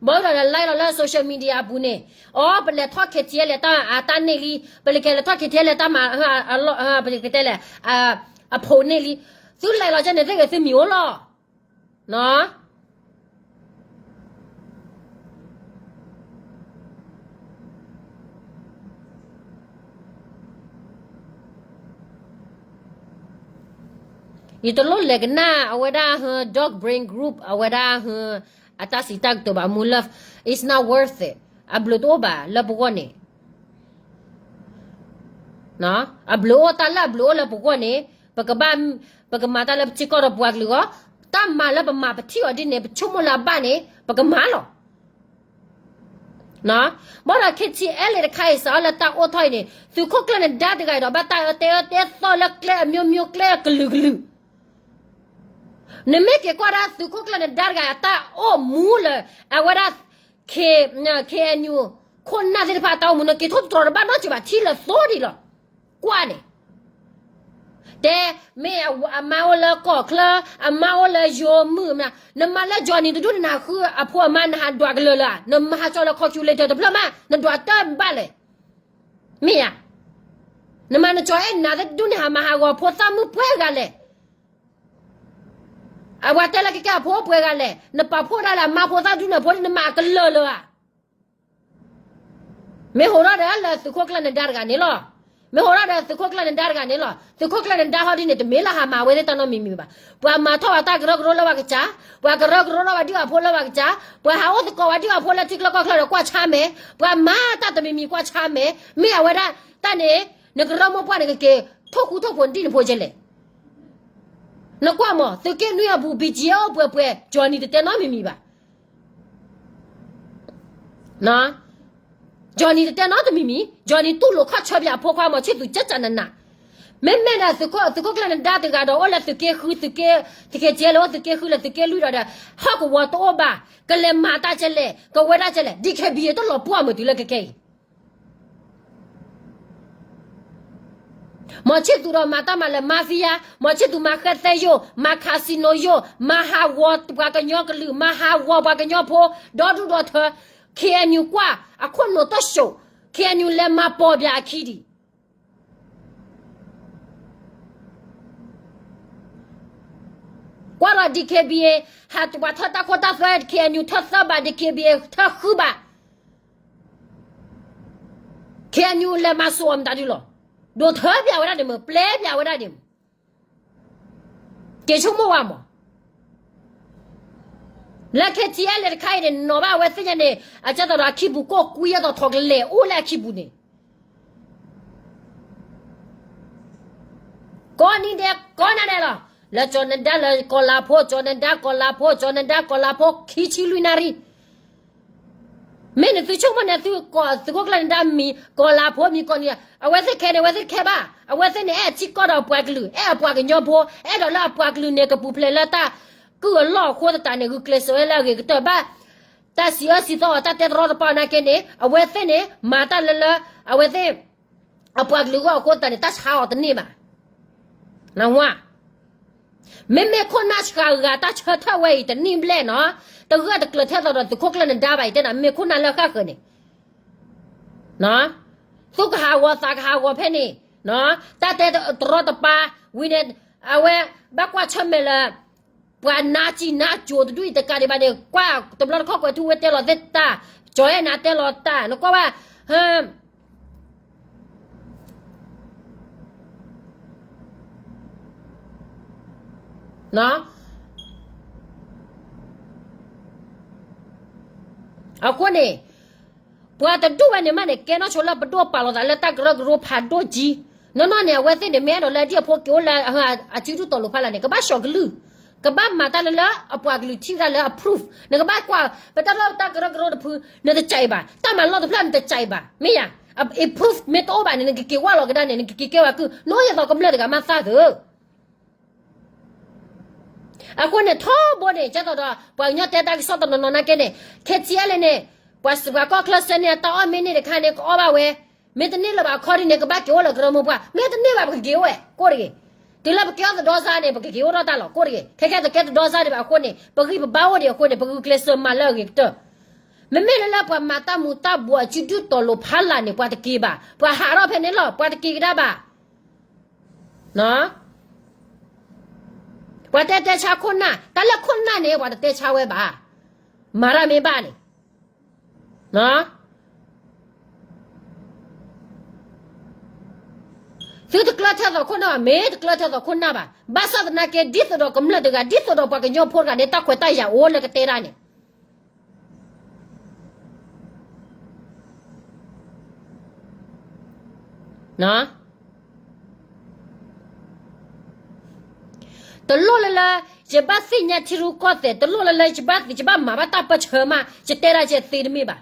ဘၣ်ဒီးလဲၤလီၤလၢ social media အပူၤန့ၣ်, အိ ပလဲၤထီၣ် K T L အတၢ်န့ၢ်လံ, ပလဲၤကလဲၤထီၣ် K T L အတၢ်မၤ ပကတဲလဲၣ် အဖိန့ၢ်လံ, သုလဲၤလီၤကဲန့ၣ် သ့ၣ်ဂ့ၤသုမံၤအိၣ်လီၤ. ယတလိၣ်လဲၤကနၣ်အဝဲဒၣ်ဟ Dog Brain Group အဝဲဒၣ်ဟ အတၢ်စံးတၢ်ကတိၤဘၣ်မူလၢ it's not worth it, အဘျုးတအိၣ်ဘၣ်လၢပဂီၢ်န့ၣ် အဘျုးအိၣ်တၢ်လၢအဘျုးအိၣ်လၢပဂီၢ်န့ၣ်, ပကဘၣ်, ပကမၤတၢ်လၢပထံကီၢ်ဒီးပှၤကလုာ်အဂီၢ်, တၢ်မၤလၢပမၤပထံၣ်အီၤဒ်န့ၣ် ပဆိကမိၣ်လၢအဘၣ်န့ၣ် ပကမၤလီၤ. ဘၣ်ဒီး K T L တခါအံၤစးအီၤလၢတၢ်အိၣ်ထီၣ်အံၤန့ၣ် သုးခိၣ်ကျၢၢ်နဒါတဂၤအံၤဒီး ဘၣ်တၢ်အၢတဲအၢတဲသီလၢကျဲအမျိုးမျိုး ကျဲအကလုာ်ကလုာ် နမ့ၢ်က့ၤကွၢ်ဒၣ်သုးခိၣ်ကျၢၢ်နဒါတဂၤ အတၢ်အိၣ်မူလၢ အဝဲဒၣ် K, K N U ခိၣ်နၢ်သ့ၣ်တဖၣ်အတၢ်အိၣ်မူ နက့ၤထိၣ်သတြီၤတဘၣ်နီတစဲးဘၣ် ထံလၢာ်သိဒံးလီၤ. ကွၢ်န့ၣ် တဲမ့ၢ်အမါအိၣ်လၢကီၢ်ချၢ, အမါအိၣ်လၢယိၤမုၣ်မး, နမၤလၢ Johnny တဒူၣ်န့ၣ် နဟးဃုအဖိအမါ နဟးဒွးကလၢာ်လၢၤဧါ, နမၤဟးကၠီလၢ calculator တဖျၢၣ်မး နဒွးတၢ်ဘၣ်လဲၣ်. မ့ၢ်ဧါ, နမၤနကၠီအဲၣ်နၤသ့ၣ်တဒူၣ်န့ၣ် ဟးမၤဟးဂီၤဖိသၣ်မုၣ်ပှဲၤဂၤလဲၣ်. အဝဲတဲလၢကကဲအဖိပှဲၤဂၤလဲၣ်, နပာ်ဖှိၣ်ဒၣ်လၢအမါဖိသၣ်ဒူၣ်န့ၣ် အဖိဒ်န့ၣ် နမၤကလၢာ်လၢၤဧါ. မ့ၢ်ဟိးထီၣ်ဒီးလၢသုးခိၣ်ကျၢၢ်နဒါတဂၤန့ၣ်လီၤ. မ့ၢ်ဟိးထီၣ်ဒီးသုးခိၣ်ကျၢၢ်နဒါတဂၤန့ၣ်လီၤ. သုးခိၣ်ကျၢၢ်နဒါဟီဒ်န့ၣ် တမ့ၢ်လၢဟးမၤဝဲသ့ၣ်တၢ်နီတမံၤမံၤဘၣ်. ပှၤမၤထီၣ်ဝဲတၢ်ကရၢကရိလၢပှၤကစၢ်, ပှၤကရၢကရိထီၣ်ဝဲဒ်အဖိလၢပှၤကစၢ်, ပှၤဟးအိၣ်သကိးဝဲဒ်အဖိလၢထံချၢကီၢ်ချၢဒီးကွၢ်ဆါမဲာ်, ပှၤမၤတၢ်တမံၤမံၤကွၢ်ဆါမဲာ်, မ့ၢ်အဝဲဒၣ်တၢ်န့ၣ် နကရၢမိၢ်ပှၢ်န့ၣ် ကက့ၤထိၣ်ဃူထိၣ်ဖိးဒ်နဖိကဲလဲၣ်. နကွၢ်မး သုးက့နွံအပူၤ ဘံၣ်ကၠံအိၣ်ပှဲၤပှဲၤ Johnny တတဲနီတမံၤမံၤဘၣ်. Johnny တတဲနီတမံၤမံၤ, Johnny တူၢ်လိာ်ခီၣ်ဆၢပၠးအဖိခွါ မီၤဆံၣ်သူၤ ကၠၢ်ကၠၢ်နးနး. မ့မ့ၢ်ဒီးသုးခိၣ်ကျၢၢ်နဒါတဂၤဒီး အိၣ်လၢသုးက့ဃု, သုးက့, သုးက့ကဲလၢအိၣ်သုးက့ဃုလၢသုးက့လွံၢ်ဒီးဒီး ဟီၣ်ကဝီၤတအိၣ်ဘၣ်, ကလဲၤမၤတၢ်ကဲလဲၣ်, ကဝဲဒၣ်ကဲလဲၣ်, DKBA တလီၤပှီၢ်မုာ်တုၤလၢခဲခဲအံၤ မီၤဆံၣ်သူၤဒီးမၤတၢ်မၤလၢ mafia, မီၤဆံၣ်သူၤမၤဃဲသဲယိာ်, မၤ casino ယိာ်, မၤဟးဂီၤပှၤကညီကလုာ်, မၤဟးဂီၤပှၤကညီဖိ, ဒီဒူၣ်ဒီထၢ, KNU ကွၢ်, အခိၣ်နူာ်တၢ်ၡိး, KNU လဲၤမၤပီၢ်ပၠးအခံဒံး ကွၢ်ဒီး DKBA ဟးတပှၤထၢတၢ်ခိတၢ်သွဲ KNU ထၢသၢဘး DKBA ထၢဃုဘး KNU လဲၤမၤစိာ်အီၤမတၤဒုလီၤ. ဒိးထၢပၠးဝဲဒၣ်ဒံးမး ပျဲပၠးဝဲဒၣ်ဒံးမး က့ၤဆိကမိၣ်ဝဲမး လၢ KTLA တခါအံၤန့ၣ် နီၢ်ဘၣ်အဝဲသ့ၣ်ညါန့ၣ် အကဲသိးဒီးအခံပူၤ ကိးကွံာ်အသိး ထီၣ်ကလဲာ်အိၣ်လၢအခံပူၤန့ၣ် ကိးနံၤဒဲးကိးနၤဒဲးလီၤ. လၢကၠီၤနဒါလၢကီၤလၤဖိ, ကၠီၤနဒါကီၤလၤဖိ, ကၠီၤနဒါကီၤလၤဖိ ခံဆံလွံၢ်နၣ်ရံၣ် မ့ၢ်န့ၣ်သုဆိကမိၣ်န့ၣ် သုးခိၣ်ကျၢၢ်နဒါမံၤ ကီၤလၤဖိမံၤကိးနံၤဒဲး အဝဲသ့ၣ်ခဲန့ၣ် အဝဲသ့ၣ်တခဲဘၣ်. အဝဲသ့ၣ်န့ၣ် အဲၣ်ထံကီၢ်ဒီးပှၤကလုာ် အဲၣ်အပှၤကညီဖိ အဲၣ်ဒိးလၢအပှၤကလုာ်န့ၣ် ကပူၤဖျဲးလၢတၢ်ကုၢ်အလီၢ်အဃိသတးန့ၣ် ဂုာ်ကျဲးစၢးဝဲလၢအဂ့ၤကတၢၢ်ဘၣ် တၢ်စံးအၢစံးသီအီၤ တၢ်တဲတရီတပါအီၤနာ်က့န့ၣ် အဝဲသ့ၣ်န့ၣ် မၤတၢ်လၢလၢ အဝဲသ့ၣ် အပှၤကလုာ်အဂီၢ်အဃိသတးန့ၣ် တၢ်ဆါအီၤတန့ၢ်ဘၣ်. နဝါ မ့မ့ၢ်ခိၣ်နၢ်စှၤဂၤတၢ်ဆၢထၢၣ်ဝဲအံၤတနံၣ်ဘျဲၣ်နီၤ တဂၢၢ်တကျၢၤထဲသိးဒီးသုးခိၣ်ကျၢၢ်နဒါဘၣ်အံၤ တဲနၤ မ့ၢ်ခိၣ်နၢ်လၢဃၣ်ဃၢၤန့ၣ် သူၣ်ကဟးဂီၤသးကဟးဂီၤဖဲန့ၣ် တၢ်တဲတရီတပါ ဝံၤန့ၣ် အဝဲဘၣ်ကွၢ်ဆၢၣ်မဲာ်လၢ ပှၤနါစံၣ်နါကိၤတဒူၣ်အံၤတကးဒံးဘၣ်န့ၣ် ကွၢ်တဘျီတခီၣ်ကွဲၤထူဝဲတဲလီၤသ့ၣ်တၢ်, ကၠီၤအဲၣ်နၤတဲလီၤတၢ် နကွၢ်ဘၣ်, အဃိန့ၣ် ပှၤတဒူၣ်ဝဲန့ၣ်မးန့ၣ် ကဲနီၢ်ဆိလၢပဒိၣ်ပာ်လီၤသးလၢတၢ်ကရၢကရိဖးဒိၣ်ကံ, နီၢ်နီၢ်န့ၣ် အဝဲသ့ၣ်န့ၣ် မ့ၢ်အဲၣ်ဒိးလၢအဒံၣ်အဖိက့ၤအိၣ်လၢအစုဒုၣ်တီၤလိၤဖးလၢ်န့ၣ် ကဘၣ်ဆှီကလုၢ်, ကဘၣ်မၤတၢ်လၢလၢအပှၤကလုာ်ထံၣ်တၢ်လၢအ proof, နကဘၣ်ကွၢ် ပတၢ်လၢတၢ်ကရၢကရိတဖု နတကးအံၤဘၣ်, တၢ်မၤလီၢ်တဖျၢၣ်နတကးအံၤဘၣ်, မ့ၢ်ယၤ, အ proof မ့ၢ်တအိၣ်ဘၣ်န့ၣ် နကက့ၤကွၢ်လီၤကဒါန့ၣ် နကက့ၤကဲဝဲကုၢ် နအိၣ်ယသီးကမျၢၢ်တဂၤမးသၣ်သု အဃိန့ၣ် ထီဘိန့ၣ် ကဲသိးဒီး ပှၤကညီတဲတၢ်ကစီၣ်တနီၤနီၤနာ်က့န့ၣ် ခဲထံအဲလဲၣ်န့ၣ် ပှၤစပှၤကီၢ်ချၢစဲန့ၣ် အတၢ်အီၣ်မ့ၢ်န့ၢ်တခါန့ၣ် ကအီၣ်ဘၣ်ဝဲ, မ့ၢ်တန့ၢ်လၢၤဘၣ်အခီဒ်န့ၣ် ကဘၣ်က့ၤအိၣ်လၢကရၢမိၢ်ပှၢ်, မ့ၢ်တန့ၢ်ဘၣ်ပကက့ၤအိၣ်ဝဲ ကိးတဂ့ၤ, တုၤလၢပကဲထီၣ်သဒီစါန့ၣ် ပကက့ၤအိၣ်ထီၣ်တၢ်လီၤ ကိးတဂ့ၤ, ခဲခဲတကဲသဒီစါဒံးဘၣ်အဃိန့ၣ် ပဂံၢ်ပဘါအိၣ်ဒံးအဃိန့ၣ် ပဂုာ်ကျဲးစၢးမၤလၢအဂ့ၤကတၢၢ်, မ့မ့ၢ်လၢလၢပှၤမၤတၢ်မူၤတၢ်ဘှီးအစုဒုၣ်တီၤလိၤဖးလၢ်န့ၣ် ပှၤတက့ၤဘၣ်, ပှၤဟးထီၣ်ဖဲန့ၣ်လီၤ ပှၤတက့ၤကဒါဘၣ် ပှၤတဲတဲဆါခိၣ်နၢ်, တၢ်လၢခိၣ်နၢ်န့ၣ် ပှၤတတဲဆါဝဲဘၣ်. မၤတၢ်မ့ၢ်ဘၣ်န့ၣ်, သုတကျၢၢ်ထဲသိးခိၣ်နၢ်ဘၣ်, မ့ၢ်တကျၢၢ်ထဲသိးခိၣ်နၢ်ဘၣ်. ဘၣ်ဆၣ်သနာ်က့ ဒ်သိးဒီးကမျၢၢ်တဂၤ, ဒ်သိးဒီးပှၤကညီဖိတဂၤန့ၣ် တၢ်ခွဲးတၢ်ယာ်အိၣ်လၢကတဲဒၣ်န့ၣ် တလိၣ်လၢလၢ ယဘၣ်သ့ၣ်ညါထံရူၢ်ကီၢ်သဲး, တလိၣ်လၢလၢ ယဘၣ်မၤဘၣ်တၢ်ပၢၢ်ဆၢမး, ယတဲဒၣ်ယသ့တမ့ၢ်ဘၣ်.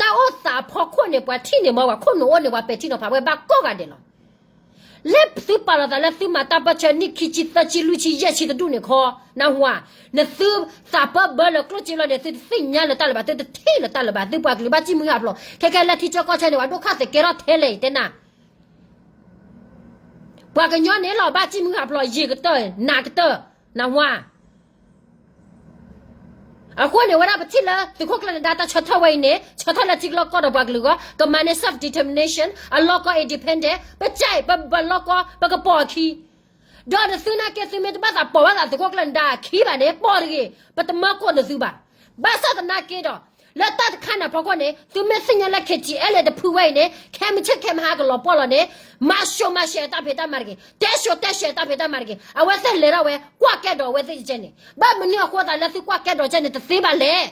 တၢ်အိၣ်သးအဖီခိၣ်န့ၣ် ပှၤထံၣ်န့ၣ်မ့ၢ်ပှၤခိၣ်နူာ်အိၣ်န့ၣ် ပှၤပဲာ်ထံနီၤဖးဝဲဘၣ်ကိးဂၤဒဲးလီၤ. လၢသုပာ်လီၤသးလၢသုမၤတၢ်ပၢၢ်ဆၢနံၣ်ခံဆံ သၢဆံ လွံၢ်ဆံ ယဲၢ်ဆံတဒူၣ်န့ၣ်ခီ, နၢ်ဟူဧါ, နသုသးပၢဘၢလၢကျိၣ်စ့လီၤန့ၣ် သုတသ့ၣ်ညါလၢတၢ်လၢၤဘၣ်, သုတထံၣ်လၢတၢ်လၢၤဘၣ်, သုပှၤကလုာ်ဘၣ်စံၣ်မုၢ်ဟးဖျိး, ခဲခဲလၢထံဆၢကီၢ်ဆၢန့ၣ် ပှၤဒိၣ်ခါသဲးကဲထီၣ်ထဲလဲၣ် ယတဲနၤ ပှၤကညီန့ၣ်လီၤ ဘၣ်စံၣ်မုၢ်ဟးဖျိး ယံာ်ကတၢၢ် နးကတၢၢ်, နၢ်ဟူဧါ. အဃိန့ၣ် ဝဲဒၣ်ပထံၣ်လၢသုးခိၣ်ကျၢၢ်နဒါတၢ်ဆၢထၢၣ်ဝဲအံၤန့ၣ် ဆၢထၢၣ်လၢထံကလီကီၢ်ဒီးပှၤကလုာ်အဂီၢ် ကမၤန့ၢ် self determination အလီၢ်ကီၢ် independent, ပကဲ ပဘၣ်လီၢ်ကီၢ် ပကပိာ်အခံ ဒီးနသုနာ်က့ သုမ့ၢ်တဘၣ်သးပိာ်ဘၣ်သးသုးခိၣ်ကျၢၢ်နဒါအခံဘၣ်န့ၣ် ပိာ်တဂ့ၤ, ပတမၢကိးနသုဘၣ်. ဘၣ်ဆၣ်သနာ်က့ဒီး လၢတၢ်တခါန့ၣ်အဖီခိၣ်န့ၣ် သုမ့ၢ်သ့ၣ်ညါလၢ ခဲထံအဲလဲၣ် တဖုဝဲအံၤန့ၣ် ခဲမုၢ်ဆ့ၣ်ခဲမုၢ်ဟါကလီၤပှီၢ်လီၤန့ၣ် မၤစိၤမၤရှဲတၢ်ဖံးတၢ်မၤတဂ့ၤ, တဲစိၤတဲရှဲတၢ်ဖံးတၢ်မၤတဂ့ၤ, အဝဲသ့ၣ်လဲၤထီၣ်ဝဲ ကွၢ်ကဲဒီးအဝဲသ့ၣ်ကဲန့ၣ်, ဘၣ်မနုၤအဃိသးလၢသုကွၢ်ကဲဒီးကဲန့ၣ် တသ့ဘၣ်လဲၣ်.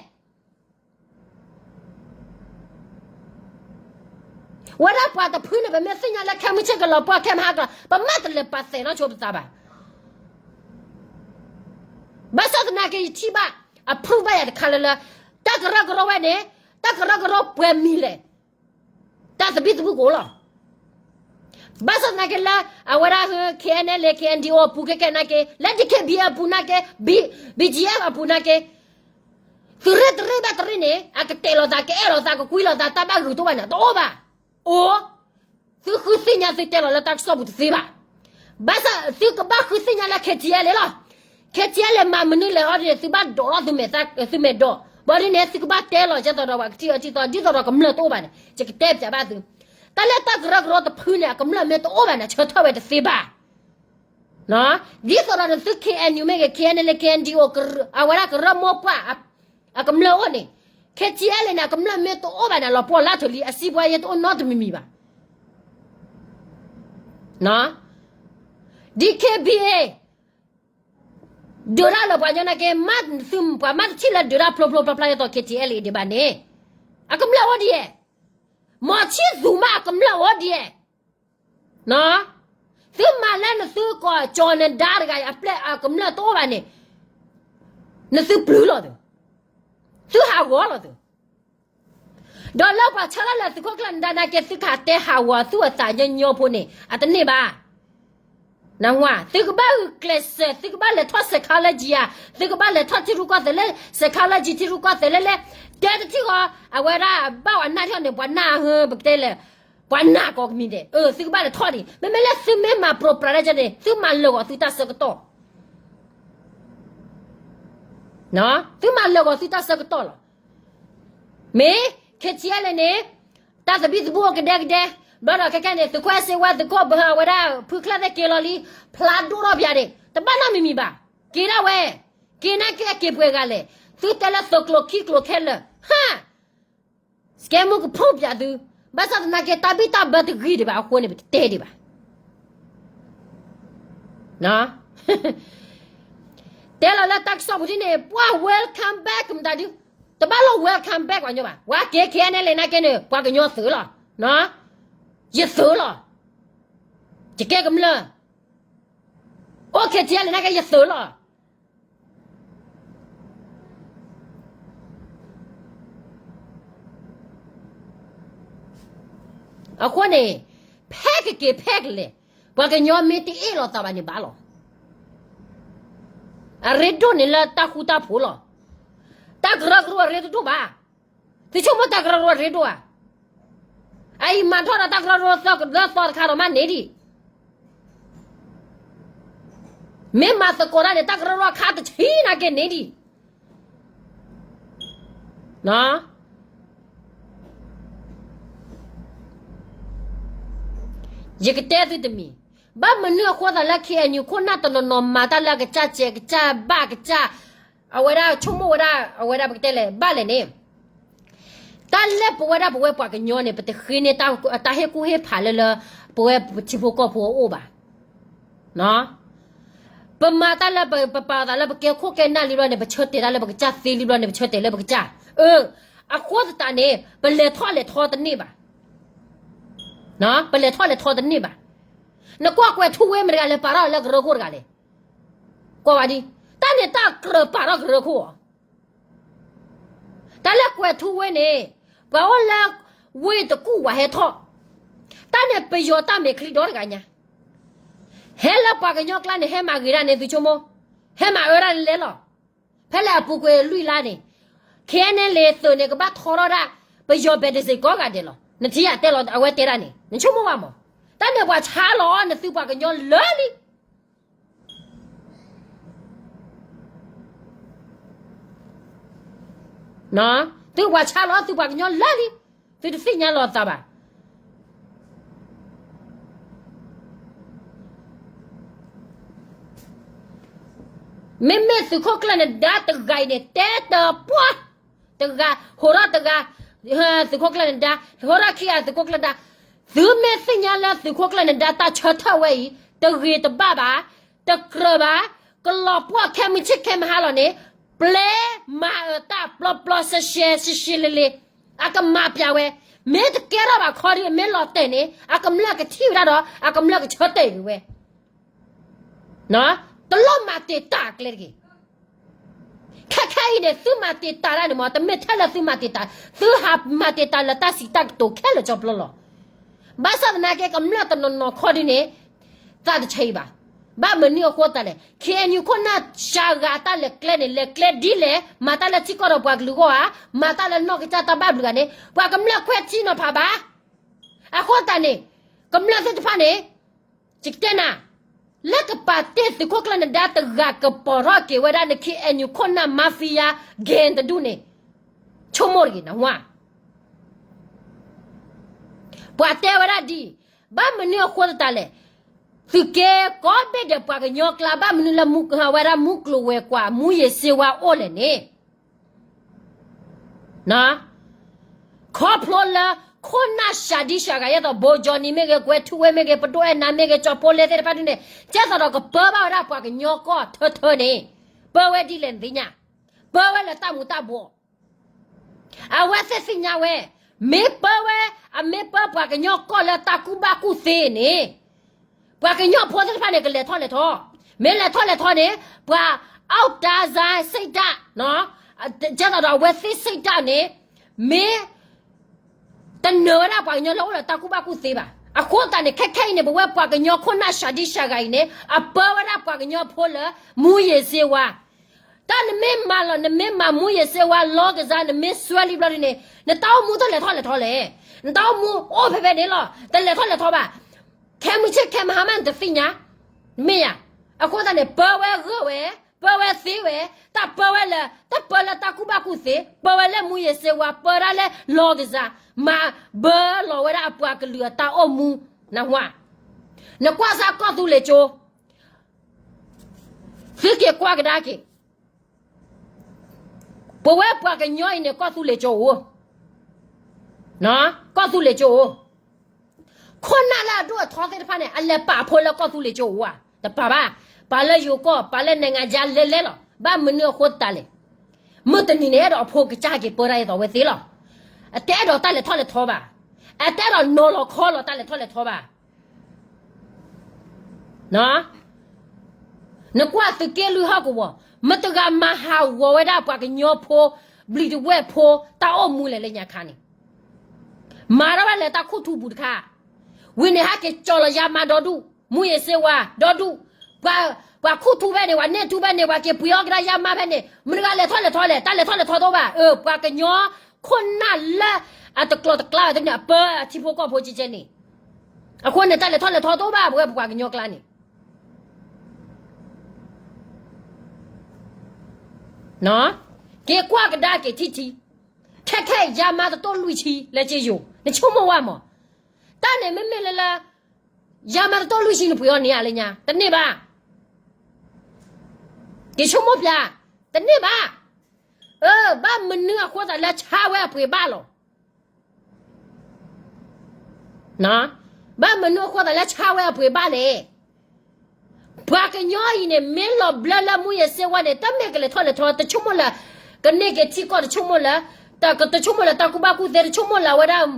ဝဲဒၣ်ပှၤတဖုန့ၣ် ပမ့ၢ်သ့ၣ်ညါလၢခဲမုၢ်ဆ့ၣ်ကလီၤပှီၢ် ခဲမုၢ်ဟါကလီၤ ပမ့ၢ်တလဲၤပာ်သဲးနီၢ်ဆိပသးဘၣ်. ဘၣ်ဆၣ်သနာ်က့ ယထံၣ်ဘၣ် အ proof ဘၣ်ယၤတခါလၢလၢ တၢ်ကရၢကရိဝဲန့ၣ် တၢ်ကရၢကရိပှဲၤမံၤလဲၣ် တၢ်သဘံၣ်သဘုၣ်ကအိၣ်လီၤ. ဘၣ်ဆၣ်သနာ်က့လၢ အဝဲဒၣ် ခဲအံၤန့ၣ်လၢ ခဲအံၤန့ၣ် အပူၤခဲကဲနာ်က့ လၢ ဒီးခဲဘံၣ် အပူၤနာ်က့ ဘံၣ် ဘံၣ် ဘံၣ် အပူၤနာ်က့ သုးရ့ၣ်တရ့ၣ်ဘၣ်တရ့ၣ်န့ၣ် အကတဲာ်လီၤသး ကအဲၣ်လီၤသး ကကွံလီၤသး တၢ်ဘၣ်ဂုာ်တအိၣ်ဘၣ်န့ၣ် တအိၣ်ဘၣ်. အိၣ် သုဃုသ့ၣ်ညါသုတဲလီၤလၢတၢ်ကစီၣ်ပူၤတသ့ဘၣ်. ဘၣ်ဆၣ်သုကဘၣ်ဃုသ့ၣ်ညါလၢ ခဲထံအဲလဲၣ် လီၤ. ခဲထံအဲလဲၣ် မၤမနုၤလဲၣ် အီၤဒ်န့ၣ် သုဘၣ်ဒိးထီၣ်သုမဲာ်သၣ် သုမဲာ်ဒိး ဘၣ်ဒ်န့ၣ် သုကဘၣ်တဲလီၤ ကဲသိးဒီးပှၤကထံၣ်အီၤထံၣ်သီ ဒ်သိးဒီးကမျၢၢ်တအိၣ်ဘၣ်န့ၣ် ယကတဲပၠးဘၣ်သု. တၢ်လၢတၢ်ကရၢကရိတဖုန့ၣ် အကမျၢၢ်မ့ၢ်တအိၣ်ဘၣ်န့ၣ် ဆၢထၢၣ်ဝဲတသ့ဘၣ်. ဒ်သိးဒီးနသု ခဲအံၤန့ၣ် မ့ၢ်ဂ့ၤ ခဲအံၤန့ၣ်လၢ ခဲအံၤန့ၣ် အဝဲဒၣ်ကရၢမိၢ်ပှၢ် အကမျၢၢ်အိၣ်န့ၣ် ခဲထံအဲလဲၣ်န့ၣ် အကမျၢၢ်မ့ၢ်တအိၣ်ဘၣ်န့ၣ် လီၤပှီၢ်လၢထီၣ်လံ အစံးပှၤယဲတအိၣ်နီတမံၤမံၤဘၣ်. ဒီး ခဲဘံၣ် ဒုးတၢ်လၢပှၤကညီနာ်က့ မ့ၢ်သုပှၤမ့ၢ်တထံၣ်လၢဒုးတၢ်ဖျိဖျိဖျါဖျါ ယဲသိး ခဲထံအဲလဲၣ် ဒံးဘၣ်န့ၣ် အကမျၢၢ်အိၣ်ဒံးဧါ. မီၤဆံၣ်သူၤမး အကမျၢၢ်အိၣ်ဒံးဧါ. သုမၤလၢနသုကီၢ်ကၠီၤနဒါတဂၤအံၤ အပျဲၢ်အကမျၢၢ်တအိၣ်ဘၣ်န့ၣ် နသုပျုၢ်လီၤသု, သုဟးဂီၤလီၤသု. ဒီးလၢပှၤဆၢထၢၣ်လၢသုးခိၣ်ကျၢၢ်နဒါနာ်က့ သုကဟးတဲဟးဂီၤသုအသးညီညီဖိန့ၣ် အတန့ၢ်ဘၣ်. နၢ်ဟူဧါ, သုကဘၣ်ဂုာ်ကျဲးစၢး သုကဘၣ်လဲၤထီၣ် psychology ဧါ, သုကဘၣ်လဲၤထီၣ်ထံရူၢ်ကီၢ်သဲးလၢ psychology ထံရူၢ်ကီၢ်သဲးလဲၣ်လဲၣ်, တဲတထံၣ်ဃီ အဝဲဒၣ်ဘၣ်ဝဲနၢ်ထီၣ်န့ၣ် ပှၤနၢ်ဟၢ ပကတဲလဲၣ် ပှၤနၢ်ကိးကမံၤဒဲး သုကဘၣ်လဲၤထီၣ်န့ၣ် မ့မ့ၢ်လၢသုမ့ၢ်မၤပြိးပြးဒ်န့ၣ် သုမၤလၢာ်ဂီၤသုတၢ်ဆၢကတီၢ် သုမၤလၢာ်ဂီၤသုတၢ်ဆၢကတီၢ်လီၤ. မ့ၢ် ခဲထံအဲလဲၣ်န့ၣ် တၢ်သဘံၣ်သဘုၣ်အိၣ်ကဒဲကဒဲ, ဘျီဒီးခဲခဲန့ၣ် သုးခိၣ်အဲၣ်စ့ဝါ သုးခိၣ်ဘၢဟၢ အဝဲဒၣ်ဖုချၢၣ်သ့ၣ်က့ၤလီၤလံ, ဖျါဒိၣ်ထီၣ်ပၠးန့ၣ် တဘၣ်နီတမံၤမံၤဘၣ်. က့ၤဒၣ်ဝဲ, က့ၤနာ်က့အက့ၤပှဲၤဂၤလဲၣ်, သုတဲလၢသုးကျိၤခံကျိၤခဲလၢာ်, ဟါ, စကဲမူကဖုံပၠးသု, ဘၣ်ဆၣ်သနာ်က့ တၢ်ဘံၣ်တၢ်ဘၢတဂ့ၤဒံးဘၣ် အဃိန့ၣ် ပတတဲဒံးဘၣ်. တဲလီၤလၢတၢ်ကစီၣ်ပူၤဒ်န့ၣ် ပှၤ welcome back မတၤဒု, တဘၣ်လီၤ welcome back ပှၤကညီဘၣ်, ပှၤက့ၤ KNLA နာ်က့န့ၣ် ပှၤကညီသုးလီၤ, ယသုးလီၤ, ယကဲကမျၢၢ်, အိၣ် KTLA နာ်က့ ယသုးလီၤ. အဃိန့ၣ် ဖဲကက့ၤဖဲကလဲၤ ပှၤကညီမ့ၢ်တအ့ၣ်လိာ်သးဘၣ်န့ၣ်ဘၣ်လီၤ. အရ့ဒိၣ်န့ၣ်လၢတၢ်ဃူတၢ်ဖိးလီၤ. တၢ်ကရၢကရိအရ့တဒိၣ်ဘၣ်. သုဆိကမိၣ်တၢ်ကရၢကရိအရ့ဒိၣ်ဧါ. အအံၤမၤထီၣ်ဒီးတၢ်ကရၢကရိလၢသီတခါဒီးမ့ၢ်န့ၢ်ဒံး မ့ၢ်မၤသကိးတၢ်န့ၣ် တၢ်ကရၢကရိခါတဆံနာ်က့န့ၢ်ဒံး. ယကတဲသုတမံၤ, ဘၣ်မနုၤအဃိသတးလၢ KNU ခိၣ်နၢ်တနီၤနီၤမၤတၢ်လၢအကစၢ်စဲးကစၢ်ဘၣ်ကစၢ်, အဝဲဒၣ်ဆိကမိၣ်ဝဲဒၣ် အဝဲဒၣ်ပကတဲလဲၣ် ဘၣ်လဲၣ်န့ၣ်, တၢ်လၢပဝဲဒၣ်ပဝဲပှၤကညီန့ၣ် ပတဃ့န့ၢ်တၢ်ဟ့ၣ်ကူၣ်ဟ့ၣ်ဖးလၢလၢ ပဝဲပထံဖိကီၢ်ဖိအအိၣ်ဘၣ်. ပမၤတၢ်လၢပပာ်အသးလၢပကဲခိၣ်ကဲနၢ်လံဘျီန့ၣ် ပဆၢတဲာ်တၢ်လၢပကစၢ်သ့လံဘျီန့ၣ် ပဆၢတဲာ်လၢပကစၢ်, အဃိသတးန့ၣ် ပလဲၤထီၣ်လဲၤထီတန့ၢ်ဘၣ်. ပလဲၤထီၣ်လဲၤထီတန့ၢ်ဘၣ်. နကွၢ်ကွဲၤထူဝ့မတၤတဂၤလဲၤပာ်ထီၣ်လၢကရၢခိၣ်တဂၤလဲၣ်. ကွၢ်ဝဲဒ်, တၢ်န့ၣ်တၢ်ကြၢးပာ်ထီၣ်ကရၢခိၣ်ဧါ. တၢ်လၢကွဲၤထူဝ့န့ၣ် ပှၤအိၣ်လၢ ဝ့ၢ်တကူၣ်ဝၤဟဲထီၣ်, တၢ်န့ၣ်ပယီၤတၢ်မဲာ်ချံဒီတဂၤညါ, ဟဲလၢပှၤကညီကျါန့ၣ် ဟဲမၤဂ့ၤဒၣ်န့ၣ် သုဆိကမိၣ်, ဟဲမၤအၢဒၣ်န့ၣ်လဲၣ်လီၤ. ဖဲလၢအပူၤကွံာ်လွံၢ်လါန့ၣ် KNLA သုးန့ၣ် ကဘၣ်ထီထီၣ်ဒၣ် ပယီၤဘဲးတစ့ၢ်ကိးဂၤဒဲးလီၤ. နထံၣ်ယတဲလီၤအဝဲတဲဒၣ်န့ၣ် နဆိကမိၣ်ဘၣ်မး, တၢ်န့ၣ်ပှၤဆါလီၤအီၤန့ၣ် သုပှၤကညီလၢာ်လံ. သုပှၤဆါလီၤအီၤ သုပှၤကညီလၢာ်လံ, သုတသ့ၣ်ညါလီၤသးဘၣ်. မ့မ့ၢ်သုးခိၣ်ကျၢၢ်နဒါတဂၤအံၤန့ၣ် တဲတပှၢ်, တဂၤ, ဟိးထီၣ်တဂၤ, သုးခိၣ်ကျၢၢ်နဒါ, ဟိးထီၣ်ခံဂၤသုးခိၣ်ကျၢၢ်နဒါ, သုမ့ၢ်သ့ၣ်ညါလၢသုးခိၣ်ကျၢၢ်နဒါတၢ်ဆၢထၢၣ်ဝဲအံၤ တဂ့ၤတဘၣ်ဘၣ်, တကြၢးဘၣ်, ကလီၤပှီၢ်ခဲမုၢ်ဆ့ၣ်ခဲမုၢ်ဟါလီၤန့ၣ်, ပျဲမၤအၢတၢ်ပျီပျီရှဲရှဲရှဲရှဲလ့လ့, အကမၤပျးဝဲ, မ့ၢ်တကဲထီၣ်ဘၣ်ခီဒ်အမ့ၢ်လီၤတဲာ်န့ၣ် အကမျၢၢ်ကထံၣ်ဝဲဒၣ်ဒီး အကမျၢၢ်ကဆၢတဲာ်က့ၤဝဲ တလိၣ်မၤတ့ၢ်တၢ်အကျဲတဂ့ၤ. ခဲခဲအံၤန့ၣ် သုမၤတ့ၢ်တၢ်ဒၣ်န့ၣ်မ့ၢ် တမ့ၢ်ထဲလၢသုမၤတ့ၢ်တၢ်, သုဟးမၤတ့ၢ်တၢ်လၢတၢ်စံးတၢ်ကတိၤခဲလၢာ်ကၠီပျီလီၤ. ဘၣ်ဆၣ်သနာ်က့ ကမျၢၢ်တနီၤနီၤခီဒ်န့ၣ် သးတဆံးဘၣ်. ဘၣ်မနုၤအဃိသတးလဲၣ်, KNU ခိၣ်နၢ်စှၤဂၤတၢ်လဲၤကျဲန့ၣ် လဲၤကျဲဒ်လဲၣ်, မၤတၢ်လၢထံကီၢ်ဒီးပှၤကလုာ်အဂီၢ်ဧါ, မၤတၢ်လၢနီၢ်ကစၢ်တၢ်ဘၣ်ဘျုးဂၤန့ၣ် ပှၤကမျၢၢ်ခွဲးထံနီၤဖးဘၣ်. အဃိသတးန့ၣ် ကမျၢၢ်သ့ၣ်တဖၣ်န့ၣ် ယကတဲနၤ, လၢကပာ်တ့ၢ်သုးခိၣ်ကျၢၢ်နဒါတဂၤကပိာ်ထီၣ်က့ၤဝဲဒၣ်န KNU ခိၣ်နၢ် mafia gang တဒူၣ်န့ၣ်, ဆိကမိၣ်တဂ့ၤနဝါ. ပှၤတဲဝဲဒၣ်ဒ်အံၤ, ဘၣ်မနုၤအဃိသတးလဲၣ်, သုးက့ကိးဘ့ၣ်ဒီးပှၤကညီကျါ ဘၣ်မနုၤလၢမူ, ဝဲဒၣ်မူကျိၤဝဲၤကွာ် မူယ့ၤစ့ဝါအိၣ်လဲၣ်န့ၣ် ခီဖျိလၢ ခိၣ်နၢ်စှၤဒံစှၤဂၤ ဒ်သိး ဘိကၠီနံၤမ့ၢ်ဂ့ၤ, ကွဲၤထူဝ့မ့ၢ်ဂ့ၤ, ပဒိၣ်အဲၣ်နၤမ့ၢ်ဂ့ၤ, ကၠီဖိလဲသ့ၣ်တဖၣ်ဒ်န့ၣ် ကဲသိးဒီးကပၢဘၣ်ဝဲဒၣ်ပှၤကညီကီၢ်ထၢထၢန့ၣ်, ပၢဝဲဒ်လဲၣ်နသ့ၣ်ညါ, ပၢဝဲလၢတၢ်မူၤတၢ်ဘှီး. အဝဲသ့ၣ်သ့ၣ်ညါဝဲ, မ့ၢ်ပၢဝဲ, အမ့ၢ်ပၢပှၤကညီကီၢ်လၢတၢ်ကူၣ်ဘၣ်ကူၣ်သ့န့ၣ် ပှၤကညီဖိသ့ၣ်တဖၣ်န့ၣ် ကလဲၤထီၣ်လဲၤထီ, မ့ၢ်လဲၤထီၣ်လဲၤထီန့ၣ် ပှၤ အီၣ်တၢ်စၢ်စံးတၢ်, ကဲသိးဒီးအဝဲသ့ၣ်စံးတၢ်န့ၣ် မ့ၢ် တနၢၤဝဲဒၣ်ပှၤကညီလၢအိၣ်လၢတၢ်ကူၣ်ဘၣ်ကူၣ်သ့ဘၣ်. အဃိသတးန့ၣ် ခဲခဲအံၤန့ၣ် ပဝဲပှၤကညီခိၣ်နၢ်စှၤဒံစှၤဂၤအံၤန့ၣ် အပၢဝဲဒၣ်ပှၤကညီဖိလၢ မူယ့ၤစ့ဝါ. တၢ်နမ့ၢ်မၤလီၤ, နမ့ၢ်မၤမူယ့ၤစ့ဝါလီၤကစၢ်, နမ့ၢ်စွဲလံဘျီဒ်န့ၣ် နတၢ်အိၣ်မူတလဲၤထီၣ်လဲၤထီလဲၣ်. နတၢ်အိၣ်မူအိၣ်ဖဲဖဲန့ၣ်လီၤ, တလဲၤထီၣ်လဲၤထီဘၣ်. ခဲမုၢ်ဆ့ၣ်ခဲမုၢ်ဟါမး နတသ့ၣ်ညါ, မ့ၢ်ဧါ. အဃိသတးန့ၣ် ပၢဝဲဂၢၢ်ဝဲ, ပၢဝဲသ့ဝဲ, တၢ်ပၢဝဲလၢ, တၢ်ပၢလၢတၢ်ကူၣ်ဘၣ်ကူၣ်သ့, ပၢဝဲလၢမူယ့ၤစ့ဝါ, ပၢဒၣ်လၢလီၤကစၢ်, မၤဘၢလီၤဝဲဒၣ်အပှၤကလုာ်အတၢ်အိၣ်မူ, နဝါ. နကွၢ်စၢ်ကီၢ်သူလ့ၤကၠိ သုက့ၤကွၢ်ကဒါက့ၤ, ပဝဲပှၤကညီအံၤန့ၣ် ကီၢ်သူလ့ၤကၠိအိၣ်, ကီၢ်သူလ့ၤကၠိအိၣ်, ခိၣ်နၢ်လၢအဒိၣ်အထီသ့ၣ်တဖၣ်န့ၣ် အလဲၤပာ်အဖိလၢကီၢ်သူလ့ၤကၠိအိၣ်ဧါ, တပာ်ဘၣ်, ပာ်လၢယိၤကီၢ် ပာ်လၢနဲၣ်ငါယါလဲလဲလီၤ, ဘၣ်မနုၤအဃိသတးလဲၣ်, မုၢ်တနံၤန့ၣ် အဲၣ်ဒိးအဖိကစၢ်က့ၤပၢတၢ်အသိးဝဲသ့လီၤ, အတအဲၣ်ဒိးတၢ်လဲၤထီၣ်လဲၤထီဘၣ်, အတအဲၣ်ဒိးနီၤလီၤခီလီၤတၢ်လဲၤထီၣ်လဲၤထီဘၣ် နကွၢ်သုးက့လွံၢ်ဟီၣ်ကဝီၤ, မတဂၤမၤဟးဂီၤဝဲဒၣ်ပှၤကညီဖိ, ဘျံးတဝဲၢ်ဖိ, တၢ်အိၣ်မူလဲၣ်လၢညါခါန့ၣ်, မၤထီၣ်ဝဲလဲၤတၢ်ခူၣ်ထူပူၤတခါ, ဝံၤန့ၣ်ဟဲက့ၤကၠီလီၤယါမါဒီဒူၣ်, မူယ့ၤစ့ဝါဒီဒူၣ်, ပှၤခူၣ်ထူဖဲန့ၣ် ပှၤနဲၣ်ထူဖဲန့ၣ် ပှၤက့ၤပှ့ၤအီၣ်ကဒါယါမါဖဲန့ၣ် မတဂၤလဲၤထီၣ်လဲၤထီလဲၣ်, တၢ်လဲၤထီၣ်လဲၤထီတအိၣ်ဘၣ်, အၢ ပှၤကညီခိၣ်နၢ်လၢအတကျိၤတကျါဘၣ်တန့ၣ် အပၢအထံဖိကီၢ်ဖိကဲကဲန့ၣ်, အဃိန့ၣ် တၢ်လဲၤထီၣ်လဲၤထီတအိၣ်ဘၣ် ပဝဲပပှၤကညီကျါန့ၣ် က့ၤကွၢ်ကဒါက့ၤထံထံ, ခဲခဲအံၤ ယါမါတတိၢ်လွံၢ်ဆံလၢက့ယိၤ နဆိကမိၣ်ဝဲမး, တၢ်န့ၣ်မ့မ့ၢ်လၢလၢ ယါမါတတိၢ်လွံၢ်ဆံနပှ့ၤအီၤန့ၣ်ဧါလၢညါ တန့ၢ်ဘၣ်, က့ၤဆိကမိၣ်ပျၢ်, တန့ၢ်ဘၣ်, အၢ ဘၣ်မနုၤအဃိသတးလၢဆါဝဲအပှ့ၤဘၣ်လီၤ ဘၣ်မနုၤအဃိသတးလၢဆါဝဲအပှ့ၤဘၣ်လဲၣ်. ပှၤကညီအံၤန့ၣ် မ့ၢ်လီၤဘျၢလၢမူယ့ၤစ့ဝါန့ၣ် တမ့ၢ်ကလဲၤထီၣ်လဲၤထီ တဆိကမိၣ်လၢ ကန့ၢ်က့ၤထံကီၢ် တဆိကမိၣ်လၢ တဆိကမိၣ်လၢတၢ်ကူၣ်ဘၣ်ကူၣ်သ့ တဆိကမိၣ်လၢအဝဲဒၣ်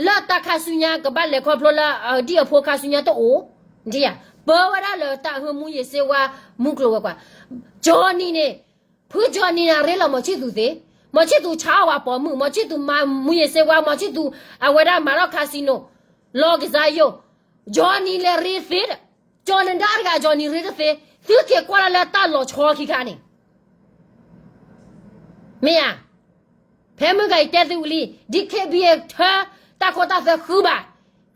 လၢတၢ်ခါဆူညါကဘၣ်လဲၤခီဖျိလၢအဒံၣ်အဖိခါဆူညါတအိၣ်, ပၢဝဲဒၣ်လၢတၢ်ဟၢမူယ့ၤစ့ဝါ မူကျိၤဝဲၤကွာ်, ကၠီနံၤန့ၣ် ဖုကၠီနံၤန့ၣ် အရ့လီၤမီၤဆံၣ်သူးသ့, မီၤဆံၣ်သူးဆါအီၣ်ဝဲပိာ်မုၣ်, မီၤဆံၣ်သူးမၤမူယ့ၤစ့ဝါ, မီၤဆံၣ်သူး အဝဲဒၣ်မၤထီၣ် casino, လီၤကစၢ်ယိာ်, ကၠီနံၤလဲၤရ့သ့ဒီး, ကၠီနဒါတဂၤ ကၠီနံၤရ့တသ့, သုက့ၤကွၢ်လၢတၢ်လီၤဆီခံခါန့ၣ် မ့ၢ်ဧါ, ဖဲမုၢ်ဂၤအံၤတဲသုဝံၤလံ, DKBA ထၢတၢ်ခိတၢ်သွဲဃုဘၣ်,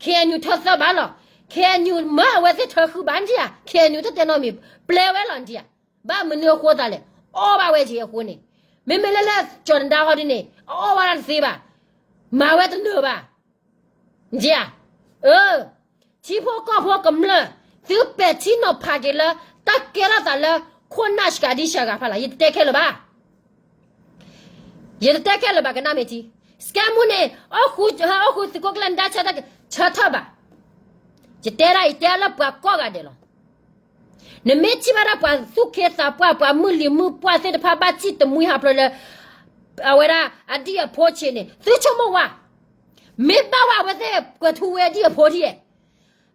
KNU ထၢသၢဘၣ်လီၤ, KNU မၢအဝဲသ့ၣ်ထၢဃုဘၣ်နထံၣ်ဧါ, KNU တတဲနီတမံၤ, ပျဲဝဲလီၤနထံၣ်ဧါ, ဘၣ်မနုၤအဃိသးလဲၣ်, အီၣ်ဘၣ်ဝဲက့ၤအဃိန့ၣ်, မ့မ့ၢ်လၢလၢကၠီနဒါဟီဒ်န့ၣ် အအီၣ်ဘၣ်တၢ်တသ့ဘၣ်, မၤဝဲတနၢၤဘၣ် နထံၣ်ဧါ, အၢ ထံဖိကီၢ်ဖိကမျၢၢ် သုပဲာ်ထံနီၤဖးက့ၤလၢ တၢ်ကဲထီၣ်သးလၢ ခိၣ်နၢ်စှၤဒံစှၤဂၤဖးလၢ်, ယတတဲခဲလၢာ်ဘၣ်, ယတတဲခဲလၢာ်ဘၣ်ကနၣ်မ့ၢ်ထံ, စကဲမူန့ၣ် အိၣ်ဃု အိၣ်ဃုသုးခိၣ်ကျၢၢ်နဒါဆၢထၢၣ် ဆၢထၢၣ်ဘၣ်, ယတဲဒၣ် ယတဲလၢပှၤကိးဂၤဒဲးလီၤ. နမ့ၢ်ထံၣ်ဘၣ်ဒၣ်ပှၤသူၣ်က့သးပှၢ် ပှၤမုၢ်လံၤမုၢ်ပှၢ်သ့ၣ်တဖၣ် ဘၣ်စံၣ်တမှံဟးဖျိးလၢ အဝဲဒၣ်အဒံၣ်အဖိဆံးန့ၣ် သုဆိကမိၣ်ဝဲ, မ့ၢ်ဘၣ်ဝဲအဝဲသ့ၣ် ကွဲၤထူဝ့အဒံၣ်အဖိဒ်ဧါ,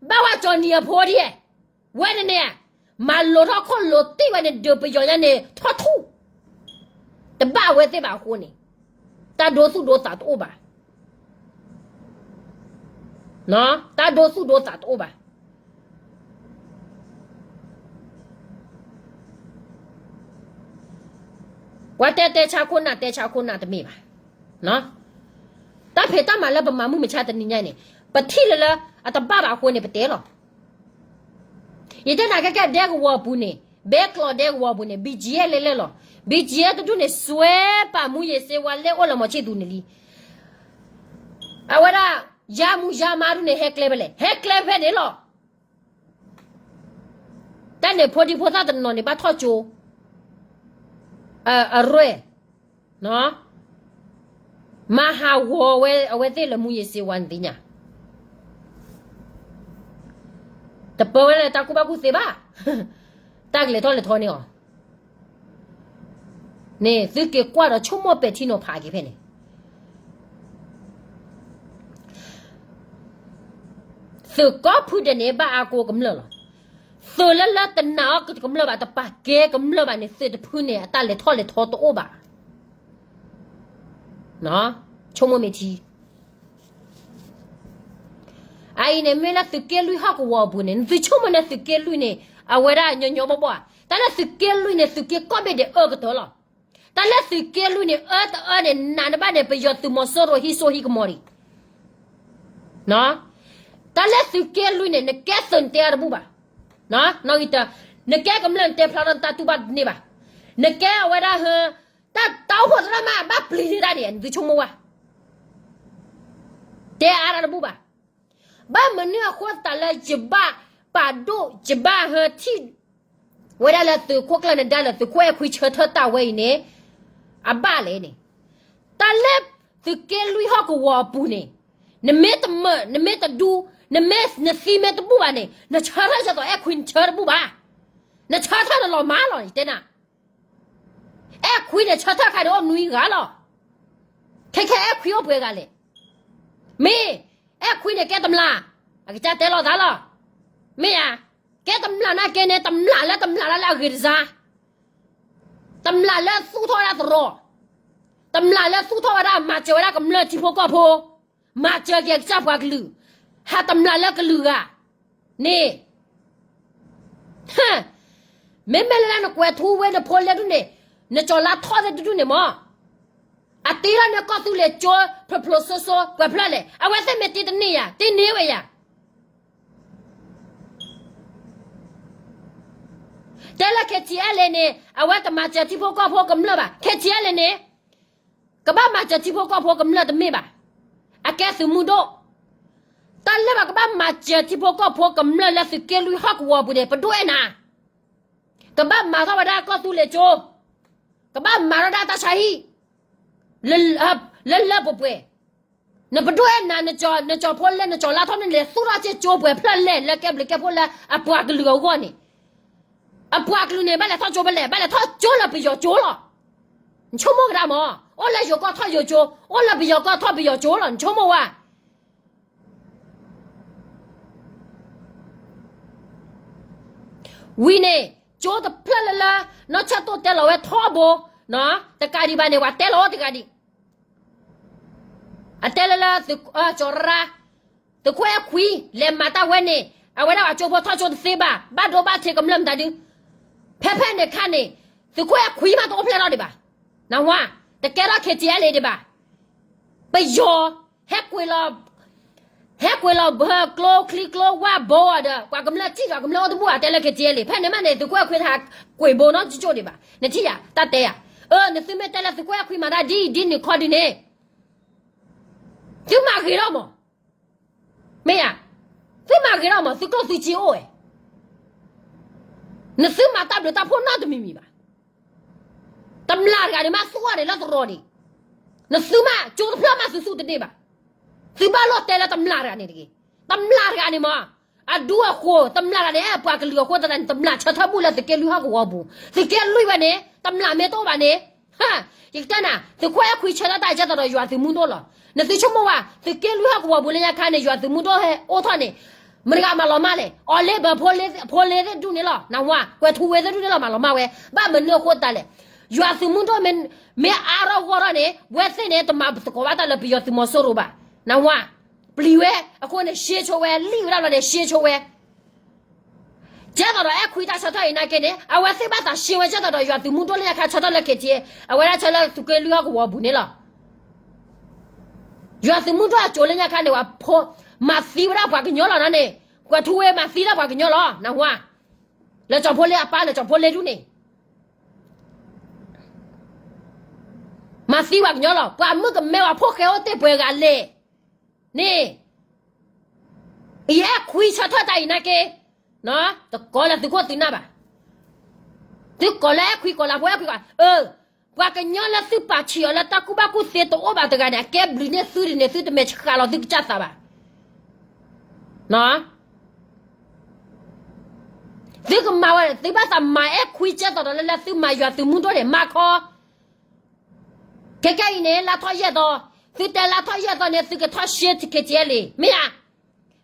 ဘၣ်ဝဲကၠီနံၤအဖိဒ်ဧါ, ဝဲန့ၣ်န့ၣ် မၤလိာ်ထီၣ်ခိၣ်လိာ်တံၢ်ဝဲန့ၣ် ဒုးပယီၤညါန့ၣ် ထီၣ်ထူၣ်, တဘၣ်အဝဲသ့ၣ်ဘၣ်အဃိန့ၣ်, တၢ်ဒိသူၣ်ဒိသးတအိၣ်ဘၣ် တၢ်ဒိသူၣ်ဒိသးတအိၣ်ဘၣ်. ပှၤတဲတဲဆါခိၣ်နၢ် တဲဆါခိၣ်နၢ်တမ့ၢ်ဘၣ်. တၢ်ဖံးတၢ်မၤလၢပမၤမုၢ်မဆါတနံၤညါန့ၣ် ပထံၣ်လၢလၢအတဘၣ်ဘၣ်အဃိန့ၣ် ပတဲလီၤ. ယတဲနၤခဲကဲဒဲကဝီၤအပူၤန့ၣ် ဘဲကျိးဒဲကဝီၤအပူၤန့ၣ် ဘံၣ်ကၠံယဲၢ်လဲၤလဲၤလီၤ. ဘံၣ်ကၠံယဲၢ်တဒူၣ်န့ၣ် စွဲပာ်မူယ့ၤစ့ဝါလဲၤအိၣ်လၢမီၤဆံၣ်သူးန့ၣ်လံ. အဝဲဒၣ် ယါမူယါမါဒူၣ်န့ၣ် ဟဲကျဲဖဲလဲၣ်, ဟဲကျဲဖဲန့ၣ်လီၤ. တၢ်န့ၣ်ဖိဒံဖိသၣ်တနီၤန့ၣ် ဘၣ်ထီၣ်ကၠိ အရဲၣ် မၤဟးဂီၤဝဲအဝဲသ့ၣ်လၢမူယ့ၤစ့ဝါန့ၣ်သ့ၣ်ညါ, တပၢဝဲဒၣ်လၢတၢ်ကူၣ်ဘၣ်ကူၣ်သ့ဘၣ်, တၢ်ကလဲၤထီၣ်လဲၤထီန့ၣ်အီၤ, န့ၣ်သုက့ၤကွၢ်ဒီးဆိကမိၣ်ပဲာ်ထံနီၤဖးက့ၤဖဲန့ၣ် သုးကိးဖုဒဲးန့ၣ် ဘၣ်အါကိကမျၢၢ်လီၤ. သုးလၢလၢတနာ်အီၤကမျၢၢ်ဘၣ် တပာ်ကဲကမျၢၢ်ဘၣ်န့ၣ် သုးတဖုန့ၣ် အတၢ်လဲၤထီၣ်လဲၤထီတအိၣ်ဘၣ်. ဆိကမိၣ်မ့ၢ်ထံ အအံၤန့ၣ် မ့ၢ်လၢသုးက့လွံၢ်ဟီၣ်ကဝီၤအပူၤန့ၣ် နသုဆိကမိၣ်န့ၣ် သုးက့လွံၢ်န့ၣ် အဝဲဒၣ်ညီညီဘီဘီဧါ. တၢ်လၢသုးက့လွံၢ်န့ၣ် သုးက့ကိးဘ့ၣ်ဒဲးအၢကတၢၢ်လီၤ. တၢ်လၢသုးက့လွံၢ်န့ၣ် အၢတအၢန့ၣ် နးနဘၣ်န့ၣ် ပယီၤသုးမီၤစိရိၤဟံးစိဟံးကမီၤဒံး. တၢ်လၢသုးက့လွံၢ်န့ၣ် နကဲသုးနတဲအါတဘူၣ်ဘၣ်. နီၣ်ဂံၢ်တၢ, နကဲကမျၢၢ်နတဲဖျါထီၣ်နတၢ်တူၢ်ဘၣ်တန့ၢ်ဘၣ်. နကဲအဝဲဒၣ်ဟၢ, တၢ်တၢ်အိၣ်ဖှိၣ်သရၣ်မး ဘၣ်ပျံၤန့ၢ်တၢ်န့ၣ် နသုဆိကမိၣ်ဝဲ တဲအါတၢ်တဘူၣ်ဘၣ်. ဘၣ်မနုၤအဃိသတးလၢယဘၣ်ပာ်ဒိၣ် ယဘၣ်ဟၢထံၣ် ဝဲဒၣ်လၢသုးခိၣ်ကျၢၢ်နဒါလၢသုးခိၣ်အဲၣ်ခွံဆၢထၢၣ်တၢ်ဝဲအံၤန့ၣ် အဘၣ်လဲၣ်န့ၣ်, တၢ်လၢသုးက့လွံၢ်ဟီၣ်ကဝီၤအပူၤန့ၣ်, နမ့ၢ်တမၢၢ် နမ့ၢ်တဒူ နမ့ၢ်နသံမ့ၢ်တဘူၣ်ဘၣ်န့ၣ် နဆၢထၢၣ်ဆၢသိးအဲၣ်ခွံနဆၢတဘူၣ်ဘၣ်. နဆၢထၢၣ်နလီၤမၢ်လီၤ ယတဲနၤ. အဲၣ်ခွံန့ၣ်ဆၢထၢၣ်ခါန့ၣ်အိၣ်နွံဂၤလီၤ. ခဲခဲအဲၣ်ခွံအိၣ်ပှဲၤဂၤလဲၣ်. မ့ၢ်အဲၣ်ခွံန့ၣ်ကဲတမျာ်, အကစၢ်တဲလီၤသးလီၤ. မ့ၢ်ဧါ, ကဲတမျာ်နာ်က့န့ၣ် တမျာ်လၢတမျာ်လၢအဂ့ၤတစါ, တမျာ်လၢသူၣ်ထီၣ်ဝဲဒၣ်သရိာ်, တမျာ်လၢသူၣ်ထီၣ်ဝဲဒၣ်မၤစၢၤဝဲဒၣ်ကမျၢၢ်ထံဖိကီၢ်ဖိ, မၤစၢၤက့ၤအကစၢ်ပှၤကလုာ်, ဟးတမျာ်လၢကလုာ်ဂၤန့ၣ် မ့မ့ၢ်လၢနကွဲးထူဝ့နဖိလ့ဒူၣ်န့ၣ်, နကၠီၤလါထီၣ်သ့ၣ်တဒူၣ်န့ၣ်မၢ်, အတ့ထီၣ်န့ၢ်ကီၢ်သူလ့ၤကၠိ ဖျိဖျိစိစိ ပှဲၤဖျၢၣ်လဲၣ်. အဝဲသ့ၣ်မ့ၢ်တ့တန့ၢ်ယၤ, တ့န့ၢ်ဝဲယၤ. တဲလၢ KTLA န့ၣ် အဝဲတမၤစၢၤထံဖိကီၢ်ဖိကမျၢၢ်ဘၣ်. KTLA န့ၣ် ကဘၣ်မၤစၢၤထံဖိကီၢ်ဖိကမျၢၢ်တမ့ၢ်ဘၣ်. အကဲသုးမုၢ်ဒိၣ်. တၢ်လၢပကဘၣ်မၤစၢၤထံဖိကီၢ်ဖိကမျၢၢ်လၢသုးက့လွံၢ်ဟီၣ်ကဝီၤအပူၤန့ၣ် ပဒိၣ်အဲၣ်နၤ, ကဘၣ်မၤထီၣ်ဝဲဒၣ်ကီၢ်သူလ့ၤကၠိ, ကဘၣ်မၤထီၣ်ဒၣ်တၢ်ဆါဟံၣ် လၢလၢပှဲၤပှဲၤ. နပဒိၣ်အဲၣ်နၤ နကၠီၤဖိလ့ နကၠီၤလါထီၣ်န့ၣ် လဲၤသူၣ်ထီၣ်က့ၤကၠိပှဲၤဖျၢၣ်လဲၣ် လၢကဲဘျုးကဲဖှိၣ်လၢအပှၤကလုာ်အဂီၢ်န့ၣ်, အပှၤကလုာ်န့ၣ် ဘၣ်လဲၤထီၣ်ကၠိဖဲလဲၣ်, ဘၣ်လဲၤထီၣ်ကၠိလၢပယီၤကၠိလီၤ. နဆိကမိၣ်ကဒါမၢ်, အိၣ်လၢယိၤကီၢ်ထီၣ်ယိၤကၠိ, အိၣ်လၢပယီၤကီၢ်ထီၣ်ပယီၤကၠိလီၤ. နဆိကမိၣ်ဝဲ ဝံၤန့ၣ် ကၠိတဖျၢၣ်လၢလၢ နီၢ်ဆၢၣ်တိၣ်တဲလီၤဝဲထီဘိ, တကးဒံးဘၣ်န့ၣ် ပှၤတဲလီၤအိၣ်တဂၤဒံး, အတဲလၢလၢ ကၠီၤရါ, သုးခိၣ်အဲၣ်ခွံ လဲၤမၤတၢ်ဝဲန့ၣ် အဝဲဒၣ်ပှၤကၠိဖိထီၣ်ကၠိတသ့ဘၣ်, ဘၣ်ဒိဘၣ်ထံးကမျၢၢ်မတၤဒု, ဖဲဖဲန့ၣ်ခါန့ၣ် သုးခိၣ်အဲၣ်ခွံမးတအိၣ်ဖျဲၣ်ထီၣ်ဒံးဘၣ်, နၢ်ဟူဧါ, တကဲထီၣ် KTLA ဒံးဘၣ်. ပယီၤ ဟဲကွံာ်လီၤ ဟဲကွံာ်လီၤဘၢကျိချံကျိဝၣ်ဘိအီၤဒီး ပှၤကမျၢၢ်ထံၣ်ဒီးကမျၢၢ်အိၣ်တဘူၣ်ဘၣ် တဲလၢ KTLA ဖဲန့ၣ်မးန့ၣ် သုးခိၣ်အဲၣ်ခွံဟးကွံာ်ဘိနီတကၠိၣ်ဒံးဘၣ်. နထံၣ်ယၤ တၢ်တဲယၤ, အၢ နသုမ့ၢ်တဲလၢသုးခိၣ်အဲၣ်ခွံမၤတၢ်ဒ်အံၤဒ်နုၤခီဒ်န့ၣ် သုမၤဂ့ၤထီၣ်မး, မ့ၢ်ဧါ, သုမၤဂ့ၤထီၣ်မး သုကျိၣ်သုစ့အိၣ်ဝဲ, နသုမၤတၢ်ဘျုးတၢ်ဖှိၣ်နီတမံၤမံၤဘၣ်. တမျာ်တဂၤန့ၣ်မးသူၣ်ထီၣ်န့ၣ်လၢသရိာ်န့ၣ်, နသုမးကၠိတဖျၢၣ်မးသုသူၣ်တန့ၢ်ဘၣ်. သုဘၣ်လိၣ်တဲလၢတမျာ်တဂၤန့ၣ်တဂ့ၤ. တမျာ်တဂၤန့ၣ်မး အဒူအဃိ တမျာ်တဂၤန့ၣ် ပှၤကလုာ်အဃိသတးန့ၣ် တမျာ်ဆၢထၢၣ်ဘူၣ်လၢသုးက့လွံၢ်ဟီၣ်ကဝီၤပူၤ, သုးက့လွံၢ်ဝဲန့ၣ် တမျာ်မ့ၢ်တအိၣ်ဘၣ်န့ၣ်, ယကတဲနၤ သုးခိၣ်အဲၣ်ခွံဆၢထၢၣ်တၢ်အံၤကဲသိးဒီးယွၤသုးမုၢ်ဒိၣ်လီၤ. နသုဆိကမိၣ်ဝဲ သုးက့လွံၢ်ဟီၣ်ကဝီၤပူၤလၢညါခါန့ၣ် ယွၤသုးမုၢ်ဒိၣ်ဟဲအိၣ်ထီၣ်န့ၣ် မတၤတဂၤမၤလီၤမၢ်လဲၣ်. အီၤလ့ဘၢဖိလ့သ့ၣ်ဒူၣ်န့ၣ်လီၤ. နၢ်ဟူဧါ, ကွဲၤထူဝ့သ့ၣ်ဒူၣ်န့ၣ်လီၤ မၤလီၤမၢ်ဝဲ. ဘၣ်မနုၤအဃိသတးလဲၣ်, ယွၤသုးမုၢ်ဒိၣ်မ့ၢ်အါထီၣ်ဂီၢ်ထီၣ်န့ၣ် ဝဲသ့ၣ်န့ၣ် တမၤသကိးဘၣ်တၢ်လၢပယီၤသုးမီၤစိရိၤဘၣ်. နၢ်ဟူဧါ, ပျံၤဝဲအဃိန့ၣ် ရှဲဆိဝဲ, လံၣ်ဝဲဒၣ်လီၤန့ၣ် ရှဲဆိဝဲ ကဲသိးဒီးအဲၣ်ခွံတၢ်ဆၢထၢၣ်အံၤနာ်က့န့ၣ် အဝဲသ့ၣ်ဘၣ်သးရှဲဝဲကဲသိးဒီးယွၤသုးမုၢ်ဒိၣ်လၢညါခါဆၢထၢၣ်လၢ KTLA အဝဲဒၣ်ဆၢလၢသုးက့လွံၢ်ဟီၣ်ကဝီၤပူၤန့ၣ်လီၤ. ယွၤသုးမုၢ်ဒိၣ်အစိၤလၢညါခါန့ၣ် ပှၤမၤသံဝဲဒၣ်ပှၤကညီလီၤန့ၣ်, ကွဲၤထူဝ့မၤသံဒၣ်ပှၤကညီလီၤ. နၢ်ဟူဧါ, လၢကၠီၤဖိလ့အပၢ် လၢကၠီၤဖိလ့ဒူၣ်န့ၣ် မၤသံပှၤကညီလီၤ. ပှၤမုၣ်ကမဲပှၤဖိၣ်ဃဲအိၣ်တ့ၢ်ပှဲၤဂၤလဲၣ်န့ၣ် အံၤအဲၣ်ခွံဆၢထၢၣ်တၢ်အံၤနာ်က့, တကိးလၢသုးခိၣ်သုးနၢ်ဘၣ်. သုကိးလၢအဲၣ်ခွံကိးလၢဖိအဲၣ်ခွံဘၣ်, အၢ, ပှၤကညီလၢသုပာ်ဆံးအီၤလၢတၢ်ကူၣ်ဘၣ်ကူၣ်သ့တအိၣ်ဘၣ်တဂၤန့ၣ် အကဲဘျုးန့ၢ်သုဒ်န့ၣ် သုတမဲာ်ဆှးလီၤသုကစၢ်သးဘၣ်. သုကမၤဝဲ သုဘၣ်သးမၤအဲၣ်ခွံကဲသိးဒီးလၢလၢသုမၤယွၤသုးမုၢ်ဒိၣ်န့ၣ် မၤခီ ခဲကဲအံၤန့ၣ် လါထီၣ်ယဲၢ်သီ, သုတဲလါထီၣ်ယဲၢ်သီန့ၣ် သုကထီၣ်ရှဲ KTLA မ့ၢ်ဧါ.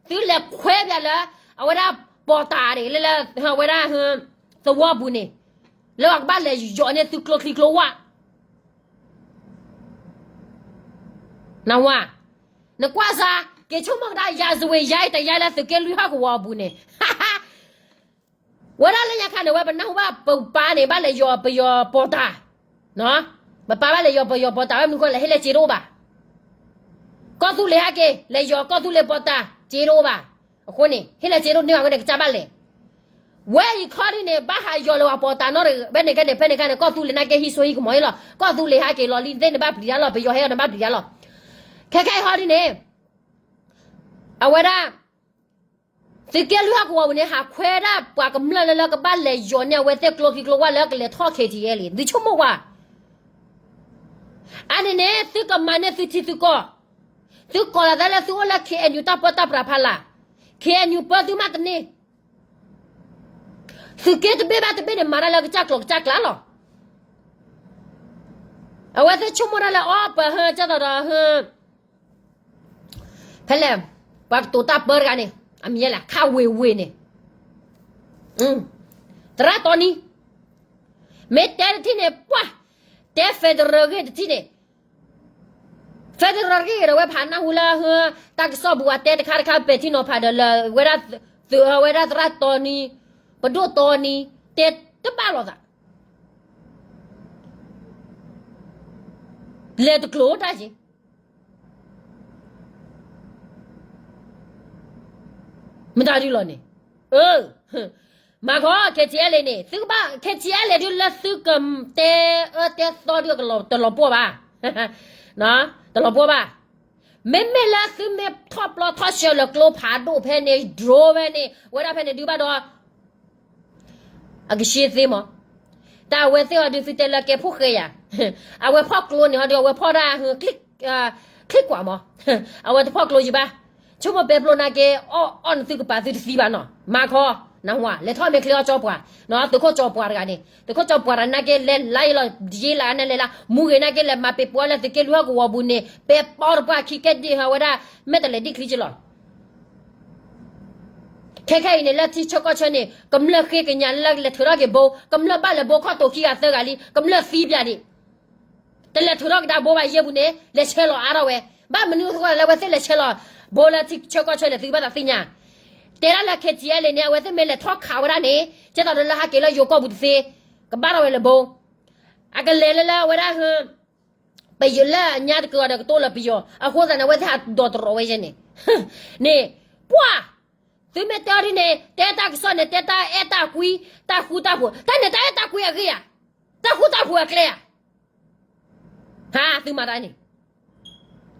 သုလဲၤခွဲးပၠးလၢ အဝဲဒၣ်ပီၤတၢ်န့ၣ် လၢလၢ အဝဲဒၣ် သဝီပူၤန့ၣ် လၢအကဘၣ်လဲၤယီၤန့ၢ်သုကျိချံကျိဝၣ် နၢ်ဟူဧါ, နကွၢ်စၢ် က့ၤဆိကမိၣ်ကဒါ ရာဇဝင်ရိုက် တရိုက်လၢသုးက့လွံၢ်ဟီၣ်ကဝီၤအပူၤန့ၣ် ဝဲဒၣ်လၢညါခါန့ၣ် ဝဲပနၢ်ဟူဘၣ်ပပၢ်န့ၣ် ဘၣ်လဲၤယီၤပယီၤပီၤတၢ်, ပပၢ်ဘၣ်လဲၤယီၤပယီၤပီၤတၢ် ဝဲမနုၤဃိလဲၣ် ဟ့ၣ်လၢစ့တအိၣ်ဘၣ်. ကီၢ်သူလ့ၤဟဲက့ၤ လဲၤယီၤကီၢ်သူလ့ၤပီၤတၢ် စ့တအိၣ်ဘၣ်. အဃိန့ၣ် ဟ့ၣ်လၢစ့တအိၣ်န့ၢ်ဘၣ်ဝဲန့ၣ် ကစၢ်ဘၣ်လဲၤ ဝဲအံၤခီဒ်န့ၣ် ဘၣ်ဟးယီၤလၢၤပီၤတၢ်နီတဂၤ ဖဲန့ၣ်ခဲန့ၣ် ဖဲန့ၣ်ခါန့ၣ် ကီၢ်သူလ့ၤနာ်က့ဟံးစိဟံးကမီၤအံၤလီၤ. ကီၢ်သူလ့ၤဟဲက့ၤလီၤလံသ့ၣ်န့ၣ်ဘၣ်ပျံၤတၢ်လီၤ. ပယီၤဟဲအီၤန့ၣ်ဘၣ်ပျံၤတၢ်လီၤ. ခဲခဲအံၤခီဒ်န့ၣ် အဝဲဒၣ် သုးက့လွံၢ်ဟီၣ်ကဝီၤပူၤန့ၣ် ဟးခွဲဒၣ်ပှၤကမျၢၢ်လၢလၢကဘၣ်လဲၤယီၤန့ၢ်အဝဲသ့ၣ်ကျိချံကျိဝၢ်လၢကလဲၤထီၣ် K T L လံ သုဆိကမိၣ်ကွၢ်. အန့ၣ်န့ၣ် သုကမၤန့ၢ်သုထံသုကီၢ်, သုကိးလီၤသးလၢသုအိၣ်လၢ K N U တၢ်ပၢတၢ်ပြးဖးလာ်, K N U ပၢသုမးတန့ၢ် သုးက့တဘ့ၣ်ဘၣ်တဘ့ၣ်န့ၣ် မၤတၢ်လၢကစၢ်ကျိၤကစၢ်ကျါလီၤ. အဝဲသ့ၣ်ဆိကမိၣ်ဒၣ်လၢအီၤပဟၢကၢ်သိးဒီးဟၢ ဖဲလဲၣ် ပှၤကတိၤတၢ်ပၢတဂၤန့ၣ် အမံၤလဲၣ် ခးဝ့ၤဝ့ၤန့ၣ် သရၣ်တီနံ မ့ၢ်တဲတထံၣ်န့ၣ် ပှၢ် တဲ federal ဂ့ၢ်တထံၣ်န့ၣ် federal ဂ့ၢ်ဒီးဝဲဖးနၢ်ဟူလၢ တၢ်ကစီၣ်ပူၤအတဲတခါတခါပဲာ်ထံနီၤဖးဒီးလၢ ဝဲဒၣ်သရၣ်တီနံ ပဒိၣ်တီနံ တဲတဘၣ်လိာ်သး လဲၤတကျိၤတၢ်က့ၤ မတၤဒုလီၤန့ၣ်, မၤခီ K T L န့ၣ် သုကဘၣ် K T L ဒုလၢသုကတဲအၢတဲသီဒုတလီၤပှီၢ်ဘၣ်, တလီၤပှီၢ်ဘၣ်. မ့မ့ၢ်လၢသုမ့ၢ်ထီၣ်ပျီထီၣ်ဆှၢလၢကျိဖးဒိၣ်ဖဲန့ၣ် drone ဖဲန့ၣ် ဝဲဒၣ်ဖဲန့ၣ်ဒုဘၣ်ဒီး အကရှ့သ့မး, တၢ်အဝဲသ့ၣ်ဟီဒုသုတဲလၢကဲဖိၣ်ဃဲယၤ, အဝဲဖီၣ်ကျိန့ၣ်ဟီဒု အဝဲဖီၣ်ဒၣ် ချံကွၢ်မး, အဝဲတဖီၣ်ကျိယံၤဘၣ်, ဆိကမိၣ်ပဲပျိနာ်က့ အီၣ်အီၣ်နသုကပၤသုတသံဘၣ်နီၤ, မၤခီ, နၢ်ဟူဧါ, လဲၤထီၣ်မ့ၢ်ချ့အီၣ်ကၠီပှၤ, သုးခိၣ်ကၠီပှၤတဂၤန့ၣ် သုးခိၣ်ကၠီပှၤတဂၤနာ်က့လဲၤလါယလီၤ ယ့လါန့ၣ်လဲၤလါ မူဂ့ၤနာ်က့လဲၤမၤပ့ၤပှၤလၢသုးက့လွံၢ်ဟီၣ်ကဝီၤပူၤန့ၣ် ပဲပီတပှၢ်ခံကဲဒ်ဟီဝဲဒၣ် မ့ၢ်တလဲၤဒံၣ်ချံက့လီၤ ခဲခဲအံၤန့ၣ် လၢထံဆၢကီၢ်ဆၢန့ၣ် ကမျၢၢ်ဃ့ကညးလၢလဲၤထုးထီၣ်က့ၤဘိ, ကမျၢၢ်ဘၣ်လဲၤဘိခီၣ်တိာ်ခံဂၤသၢဂၤလံ, ကမျၢၢ်သံပၠးဒံး, တလဲၤထုးထီၣ်ကဒါဘိဘၣ်ယဲၢ်ပူၤန့ၣ် လဲၤဆဲးလီၤအါထီၣ်ဝဲ, ဘၣ်မနုၤအဃိလၢအဝဲသ့ၣ်လဲၤဆဲးလီၤဘိလၢထံဆၢကီၢ်ဆၢလဲၣ် သုဘၣ်သးသ့ၣ်ညါ, တဲဒၣ်လၢ K T L န့ၣ် အဝဲသ့ၣ်မ့ၢ်လဲၤထီၣ်ခးဝဲဒၣ်န့ၣ် ကဲသိးဒီးလၢဟဲက့ၤလၢယိၤကီၢ်ပူၤတသ့, ကဘၣ်ထီၣ်ဝဲလၢဘိ, အကလဲၤလၢလၢအဝဲဒၣ် ပယီၤလၢအညါတက့ၤအီၤဒီးကတိၤလၢပယီၤ, အဃိသတးန့ၣ် အဝဲသ့ၣ်ဟးဒိးတရီးဝဲယဲန့ၣ်, န့ၣ်, ပှၢ်, သုမ့ၢ်တဲအီၤဒ်န့ၣ် တဲတၢ်ကစီၣ်န့ၣ် တဲတၢ်အဲၣ်တၢ်ကွံ, တၢ်ဃူတၢ်ဖိး, တၢ်န့ၣ်တၢ်အဲၣ်တၢ်ကွံအဂ့ၢ်ဧါ, တၢ်ဃူတၢ်ဖိးအကျဲဧါ, ဟါ, သုမၤတၢ်န့ၣ်,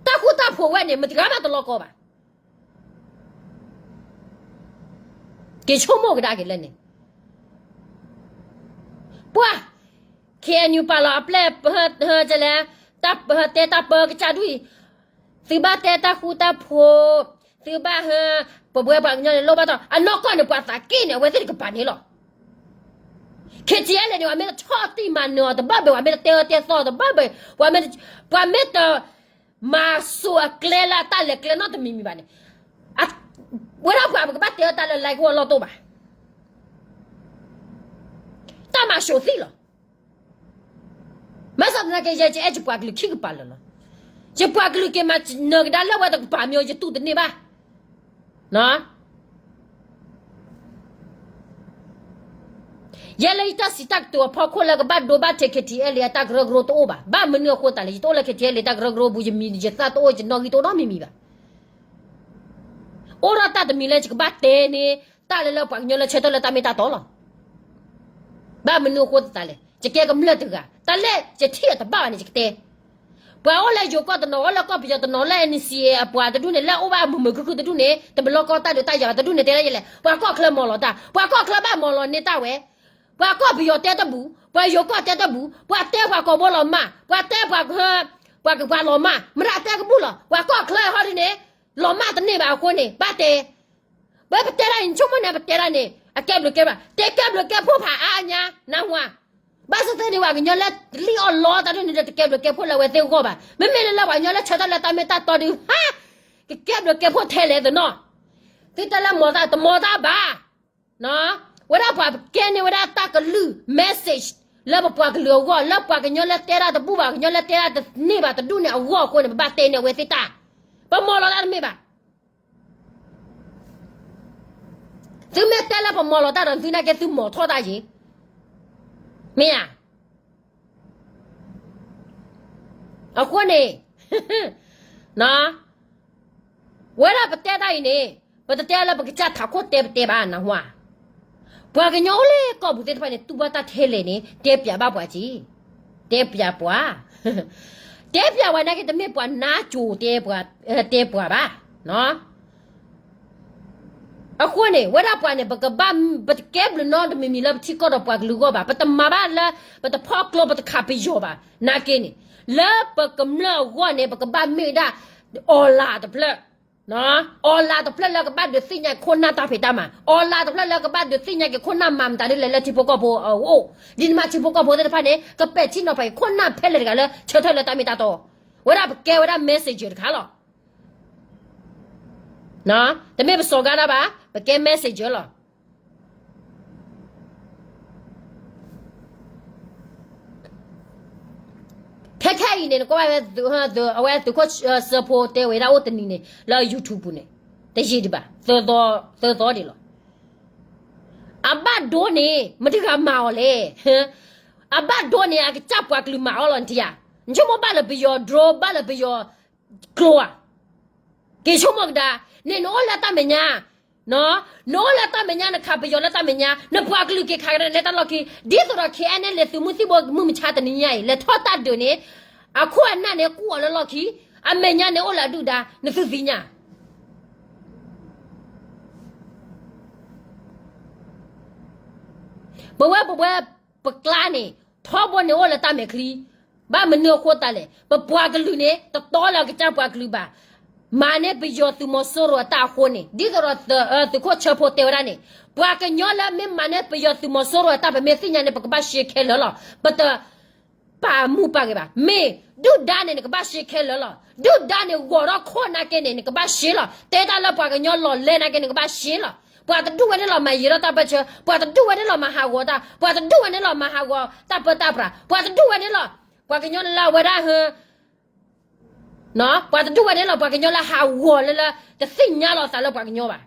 တၢ်ဃူတၢ်ဖိးဝဲန့ၣ် မတဂၤမးတလီၤကီဘၣ် က့ၤဆိကမိၣ်ကဒါက့ၤလၢန့ၣ်, ပှၢ်, K N U ပာ်လီၤအပျဲၢ်, တဲလၢ, တဲတၢ်ပၢကစၢ်ဒူၣ်အံၤ, သုဘၣ်တဲတၢ်ဃူတၢ်ဖိး, သုဘၣ်ဟၢ, ပဝဲပှၤကညီန့ၣ် လိၣ်ဘၣ်တီၢ် အနီၢ်ကီၢ်န့ၣ် ပှၤသးက့ၣ်န့ၣ် အဝဲသ့ၣ်တကပၤန့ၣ်လီၤ. K T L န့ၣ် ပှၤမ့ၢ်တဆီၣ်တံၢ်မၤနၢၤအီၤတဘၣ်ဘၣ်, ပှၤမ့ၢ်တတဲအၢတဲသီတဘၣ်ဘၣ်, ပှၤမ့ၢ်တ, ပှၤမ့ၢ်တမၤစိၤအကျဲလၢအတၢ်လဲၤကျဲနီတမံၤမံၤဘၣ်န့ၣ်, ဝဲဒၣ်ပှၤပကဘၣ်တဲအၢတၢ်လၢ like အလီၢ်တအိၣ်ဘၣ်. တၢ်မၤစိၤသံလီၤ. ဘၣ်ဆၣ်သနာ်က့ ယဲယအဲၣ်ယပှၤကလုာ်ခံကပၤလၢာ်လီၤ. ယပှၤကလုာ်က့ၤမၤနၢၤကဒါလၢဝဲတကပၤမ့ၢ် ယတူၢ်တန့ၢ်ဘၣ်. ယဲလၢယတၢ်စံးတၢ်ကတိၤအဖီခိၣ်လၢကဘၣ်ဒိဘၣ်ထံး K T L အတၢ်ကရၢကရိတအိၣ်ဘၣ်. ဘၣ်မနုၤအဃိသတးလဲၣ်, ယတအိၣ်လၢ K T L တၢ်ကရၢကရိပူၤ, ယမံၤယသၣ်တအိၣ်, ယနီၣ်ဂံၢ်တအိၣ်နီတမံၤမံၤဘၣ်. အိၣ်ဒီးတၢ်တမံၤလၢယကဘၣ်တဲန့ၣ် တၢ်လၢလၢပှၤကညီလၢဆၢထၢၣ်လၢတၢ်မ့ၢ်တၢ်တီလီၤ. ဘၣ်မနုၤအဃိသတးလဲၣ်, ယကဲကမျၢၢ်တဂၤ, တၢ်လၢယထံၣ်အီၤတဘၣ်ဘၣ်န့ၣ် ယကတဲ. ပှၤအိၣ်လၢယိၤကီၢ်တနီၤ, အိၣ်လၢကီၢ်ပယီၤတနီၤ, လၢ N C A အပှၤတဒူၣ်န့ၣ်, လၢအိၣ်ဘၣ်မုာ်မုာ်ခုၣ်ခုၣ်တဒူၣ်န့ၣ်, တဘျီကီၢ်တၢ်ဒုးတၢ်ယၤဘၣ်တဒူၣ်န့ၣ် တဲဒၣ်ယဲလဲၣ်, ပှၤကီၢ်ချၢမီၤလီၤတၢ်, ပှၤကီၢ်ချၢဘၣ်မီၤလီၤန့ၢ်တၢ်ဝဲ. ပှၤကီၢ်ပယီၤတဲတဘူၣ်, ပှၤယိၤကီၢ်တဲတဘူၣ်, ပှၤတဲပှၤကိာ်ဘိလီၤမၢ်, ပှၤတဲပှၤ, ပှၤကပှၤလီၤမၢ်, မတၤတဲကဘူၣ်လီၤ. ပှၤကီၢ်ချၢဟီဒ်န့ၣ် လီၤမၢ်တန့ၢ်ဘၣ်အဃိန့ၣ် ဘၣ်တဲ. ပတဲဒၣ်အံၤ နဆိကမိၣ်န့ၣ် ပတဲဒၣ်န့ၣ် အကဲဘျုးကဲဖှိၣ်, တကဲဘျုးကဲဖှိၣ်ဖးအါညါ, နၢ်ဟူဧါ. ဘၣ်ဆၣ်သနာ်က့ ပှၤကညီလၢလံၣ်အီၣ်လီတၢ်ဒ်န့ၣ်ဒီး တကဲဘျုးကဲဖှိၣ်လၢအဝဲသ့ၣ်အဂီၢ်ဘၣ်. မ့မ့ၢ်လၢပှၤကညီလၢဆၢထၢၣ်လၢတၢ်မ့ၢ်တၢ်တီဒုး ဟါ, ကကဲဘျုးကဲဖှိၣ်ထဲလဲၣ်သနီၤ. သုတဲလၢမီၤတၢ်, တမီၤတၢ်ဘၣ်. ဝဲဒၣ်ပှၤကဲန့ၢ်ဝဲဒၣ်တၢ်ကလုၢ် message လၢပပှၤကလုာ်အဂီၢ်, လၢပှၤကညီလၢတဲတၢ်တဘူၣ်ဘၣ်, ပှၤကညီလၢတဲတၢ်တန့ၢ်ဘၣ်တဒူၣ်န့ၣ်အဂီၢ်အဃိန့ၣ် ပဘၣ်တဲန့ၢ်အဝဲသ့ၣ်တၢ်. ပမီၤလီၤတၢ်တမ့ၢ်ဘၣ်. သုမ့ၢ်တဲလၢပမီၤလီၤတၢ်ဒီး သုနာ်က့သုမီၤထီၣ်တၢ်ယ့ၤ, မ့ၢ်ဧါ. အဃိန့ၣ် ဝဲဒၣ်ပတဲတၢ်အံၤန့ၣ် ပတတဲလၢပကစၢ်ထးခိၣ်တဲပတဲဘၣ် နၢ်ဟူဧါ. ပှၤကညီအိၣ်လၢကီၢ်ပူၤသ့ၣ်တဖၣ်န့ၣ် တူၢ်ဘၣ်တၢ်ထဲလဲၣ်န့ၣ် တဲပၠးဘၣ်ပှၤက့ၤ, တဲပၠးပှၤ, တဲပၠးပှၤနာ်က့ တမ့ၢ်ပှၤနါစိၤတဲပှၤ, တဲပှၤဘၣ်. အဃိန့ၣ် ဝဲဒၣ်ပှၤန့ၣ် ပကဘၣ် ပတကဲဘျုးနီတမံၤမံၤလၢပထံကီၢ်ဒီးပှၤကလုာ်အဂီၢ်ဘၣ်, ပတမၤဘၣ်လၢ ပတဖီကျိ ပတခးပယီၤဘၣ်. နာ်က့န့ၣ် လၢပကမျၢၢ်အဂီၢ်န့ၣ် ပကဘၣ်မ့ၢ်ဝဲဒၣ် online တဖျၢၣ်, online တဖျၢၣ်လၢကဘၣ်ဒုးသ့ၣ်ညါခိၣ်နၢ်တၢ်ဖံးတၢ်မၤ, online တဖျၢၣ်လၢကဘၣ်ဒုးသ့ၣ်ညါက့ၤခိၣ်နၢ်မၤမတၤဒ်လဲၣ်လၢထံဖိကီၢ်ဖိအအိၣ်, ဒ်န့ၣ်မးထံဖိကီၢ်ဖိသ့ၣ်တဖၣ်န့ၣ် ကပဲာ်ထံနီၤဖးက့ၤခိၣ်နၢ်ဖဲလဲၣ်တဂၤလၢဆၢထၢၣ်လၢတၢ်မ့ၢ်တၢ်တီ, ဝဲဒၣ်ပကဲဝဲဒၣ် messenger တခါလီၤ. တမ့ၢ်ပစီၤကါတၢ်ဘၣ်, ပကဲ messenger လီၤ. ခဲခဲအံၤန့ၣ် နကွၢ်ဝဲ အဝဲသုးခိၣ်စၢဖိတဲဝဲဒၣ်အိၣ်တနံၤန့ၣ် လၢ YouTube ပူၤန့ၣ် တယံာ်ဒံးဘၣ်, သၢသီဒံးလီၤ. အဘၣ်ဒိန့ၣ် မတၤတဂၤမၤအီၤလဲၣ်. အဘၣ်ဒိန့ၣ် အကစၢ်ပှၤကလုာ်မၤအီၤလီၤ နထံၣ်ဧါ. နဆိကမိၣ်ဘၣ်လၢပယီၤ drone ဘၣ်လၢပယီၤကျိဧါ. က့ၤဆိကမိၣ်ကဒါ, န့ၣ်နအိၣ်လၢတၢ်မဲာ်ညါ, နအိၣ်လၢတၢ်မဲာ်ညါ နခးပယီၤလၢတၢ်မဲာ်ညါ, နပှၤကလုာ်က့ၤခးကဒါလဲၤတၢ်လီၢ်ခံ, ဒ်သိးဒီး KNLA သုးမုၢ်သံၣ်ဘိမုၢ်မဆါတနံၤညါအံၤ လဲၤထီၣ်တၢ်ဒုးန့ၣ်, အခိၣ်အနၢ်န့ၣ်ကူၣ်အီၤလၢလီၢ်ခံ, အမဲာ်ညါန့ၣ်အိၣ်လၢအဒုၣ်ဒါ, နသုသ့ၣ်ညါ ပဝဲပဝဲ ပကျါန့ၣ် ထီဘိန့ၣ်အိၣ်လၢတၢ်မဲာ်ချံ, ဘၣ်မနုၤအဃိသတးလဲၣ်, ပပှၤကလုာ်န့ၣ် တတီလၢအကစၢ်ပှၤကလုာ်ဘၣ်, မၤန့ၢ်ပယီၤသုးမီၤစိရိၤအတၢ်အဃိန့ၣ် ဒ်သိးဒီး သုးခိၣ်ဆၢဖိတဲဝဲဒၣ်န့ၣ်, ပှၤကညီလၢမ့ၢ်မၤန့ၢ်ပယီၤသုးမီၤစိရိၤအတၢ် ပမ့ၢ်သ့ၣ်ညါန့ၣ် ပကဘၣ်ရှဲခဲလၢာ်လီၤ, ပတ ပာ်မူပာ်ဂဲၤဘၣ်. မ့ၢ်ဒုၣ်ဒါန့ၣ် နကဘၣ်ရှဲခဲလၢာ်လီၤ. ဒုၣ်ဒါန့ၣ် ဂီၤထီၣ်ခိၣ်နာ်က့န့ၣ် နကဘၣ်ရှဲလီၤ. တဲတၢ်လၢပှၤကညီလီၤလဲၢ်နာ်က့ နကဘၣ်ရှဲလီၤ. ပှၤတဒူၣ်ဝဲန့ၣ်လီၤမၤယံာ်ထီၣ်တၢ်ပၢၢ်ဆၢ, ပှၤတဒူၣ်ဝဲန့ၣ်လီၤမၤဟးဂီၤတၢ်, ပှၤတဒူၣ်ဝဲန့ၣ်လီၤမၤဟးဂီၤတၢ်ပၢတၢ်ပြး, ပှၤတဒူၣ်ဝဲန့ၣ်လီၤ, ပှၤကညီလၢအဝဲဒၣ်ဟ ပှၤတဒူၣ်ဝဲန့ၣ်လီၤ ပှၤကညီလၢဟးဂီၤလၢလၢ တသ့ၣ်ညါလီၤသးလၢပှၤကညီဘၣ်.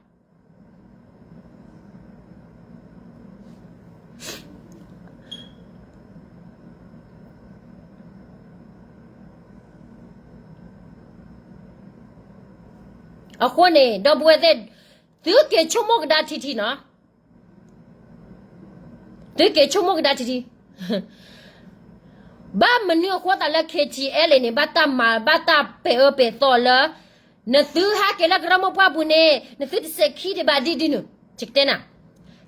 အဃိန့ၣ် ဒီပုၢ်ဝဲၢ်သ့ၣ်, သုက့ၤဆိကမိၣ်ကဒါထံထံနီၤ, သုက့ၤဆိကမိၣ်ကဒါထံထံ ဘၣ်မနုၤအဃိသတးလၢ KTLA န့ၣ် ဘၣ်တၢ်မၤ ဘၣ်တၢ်ပဲာ်အၢပဲာ်သီလၢ နသုဟဲက့ၤလၢကရၢမိၢ်ပှၢ်ပူၤန့ၣ် နသုတစဲးခံဒံးဘၣ်ဒ်ဒ်နုၤ, ယကတဲနၤ,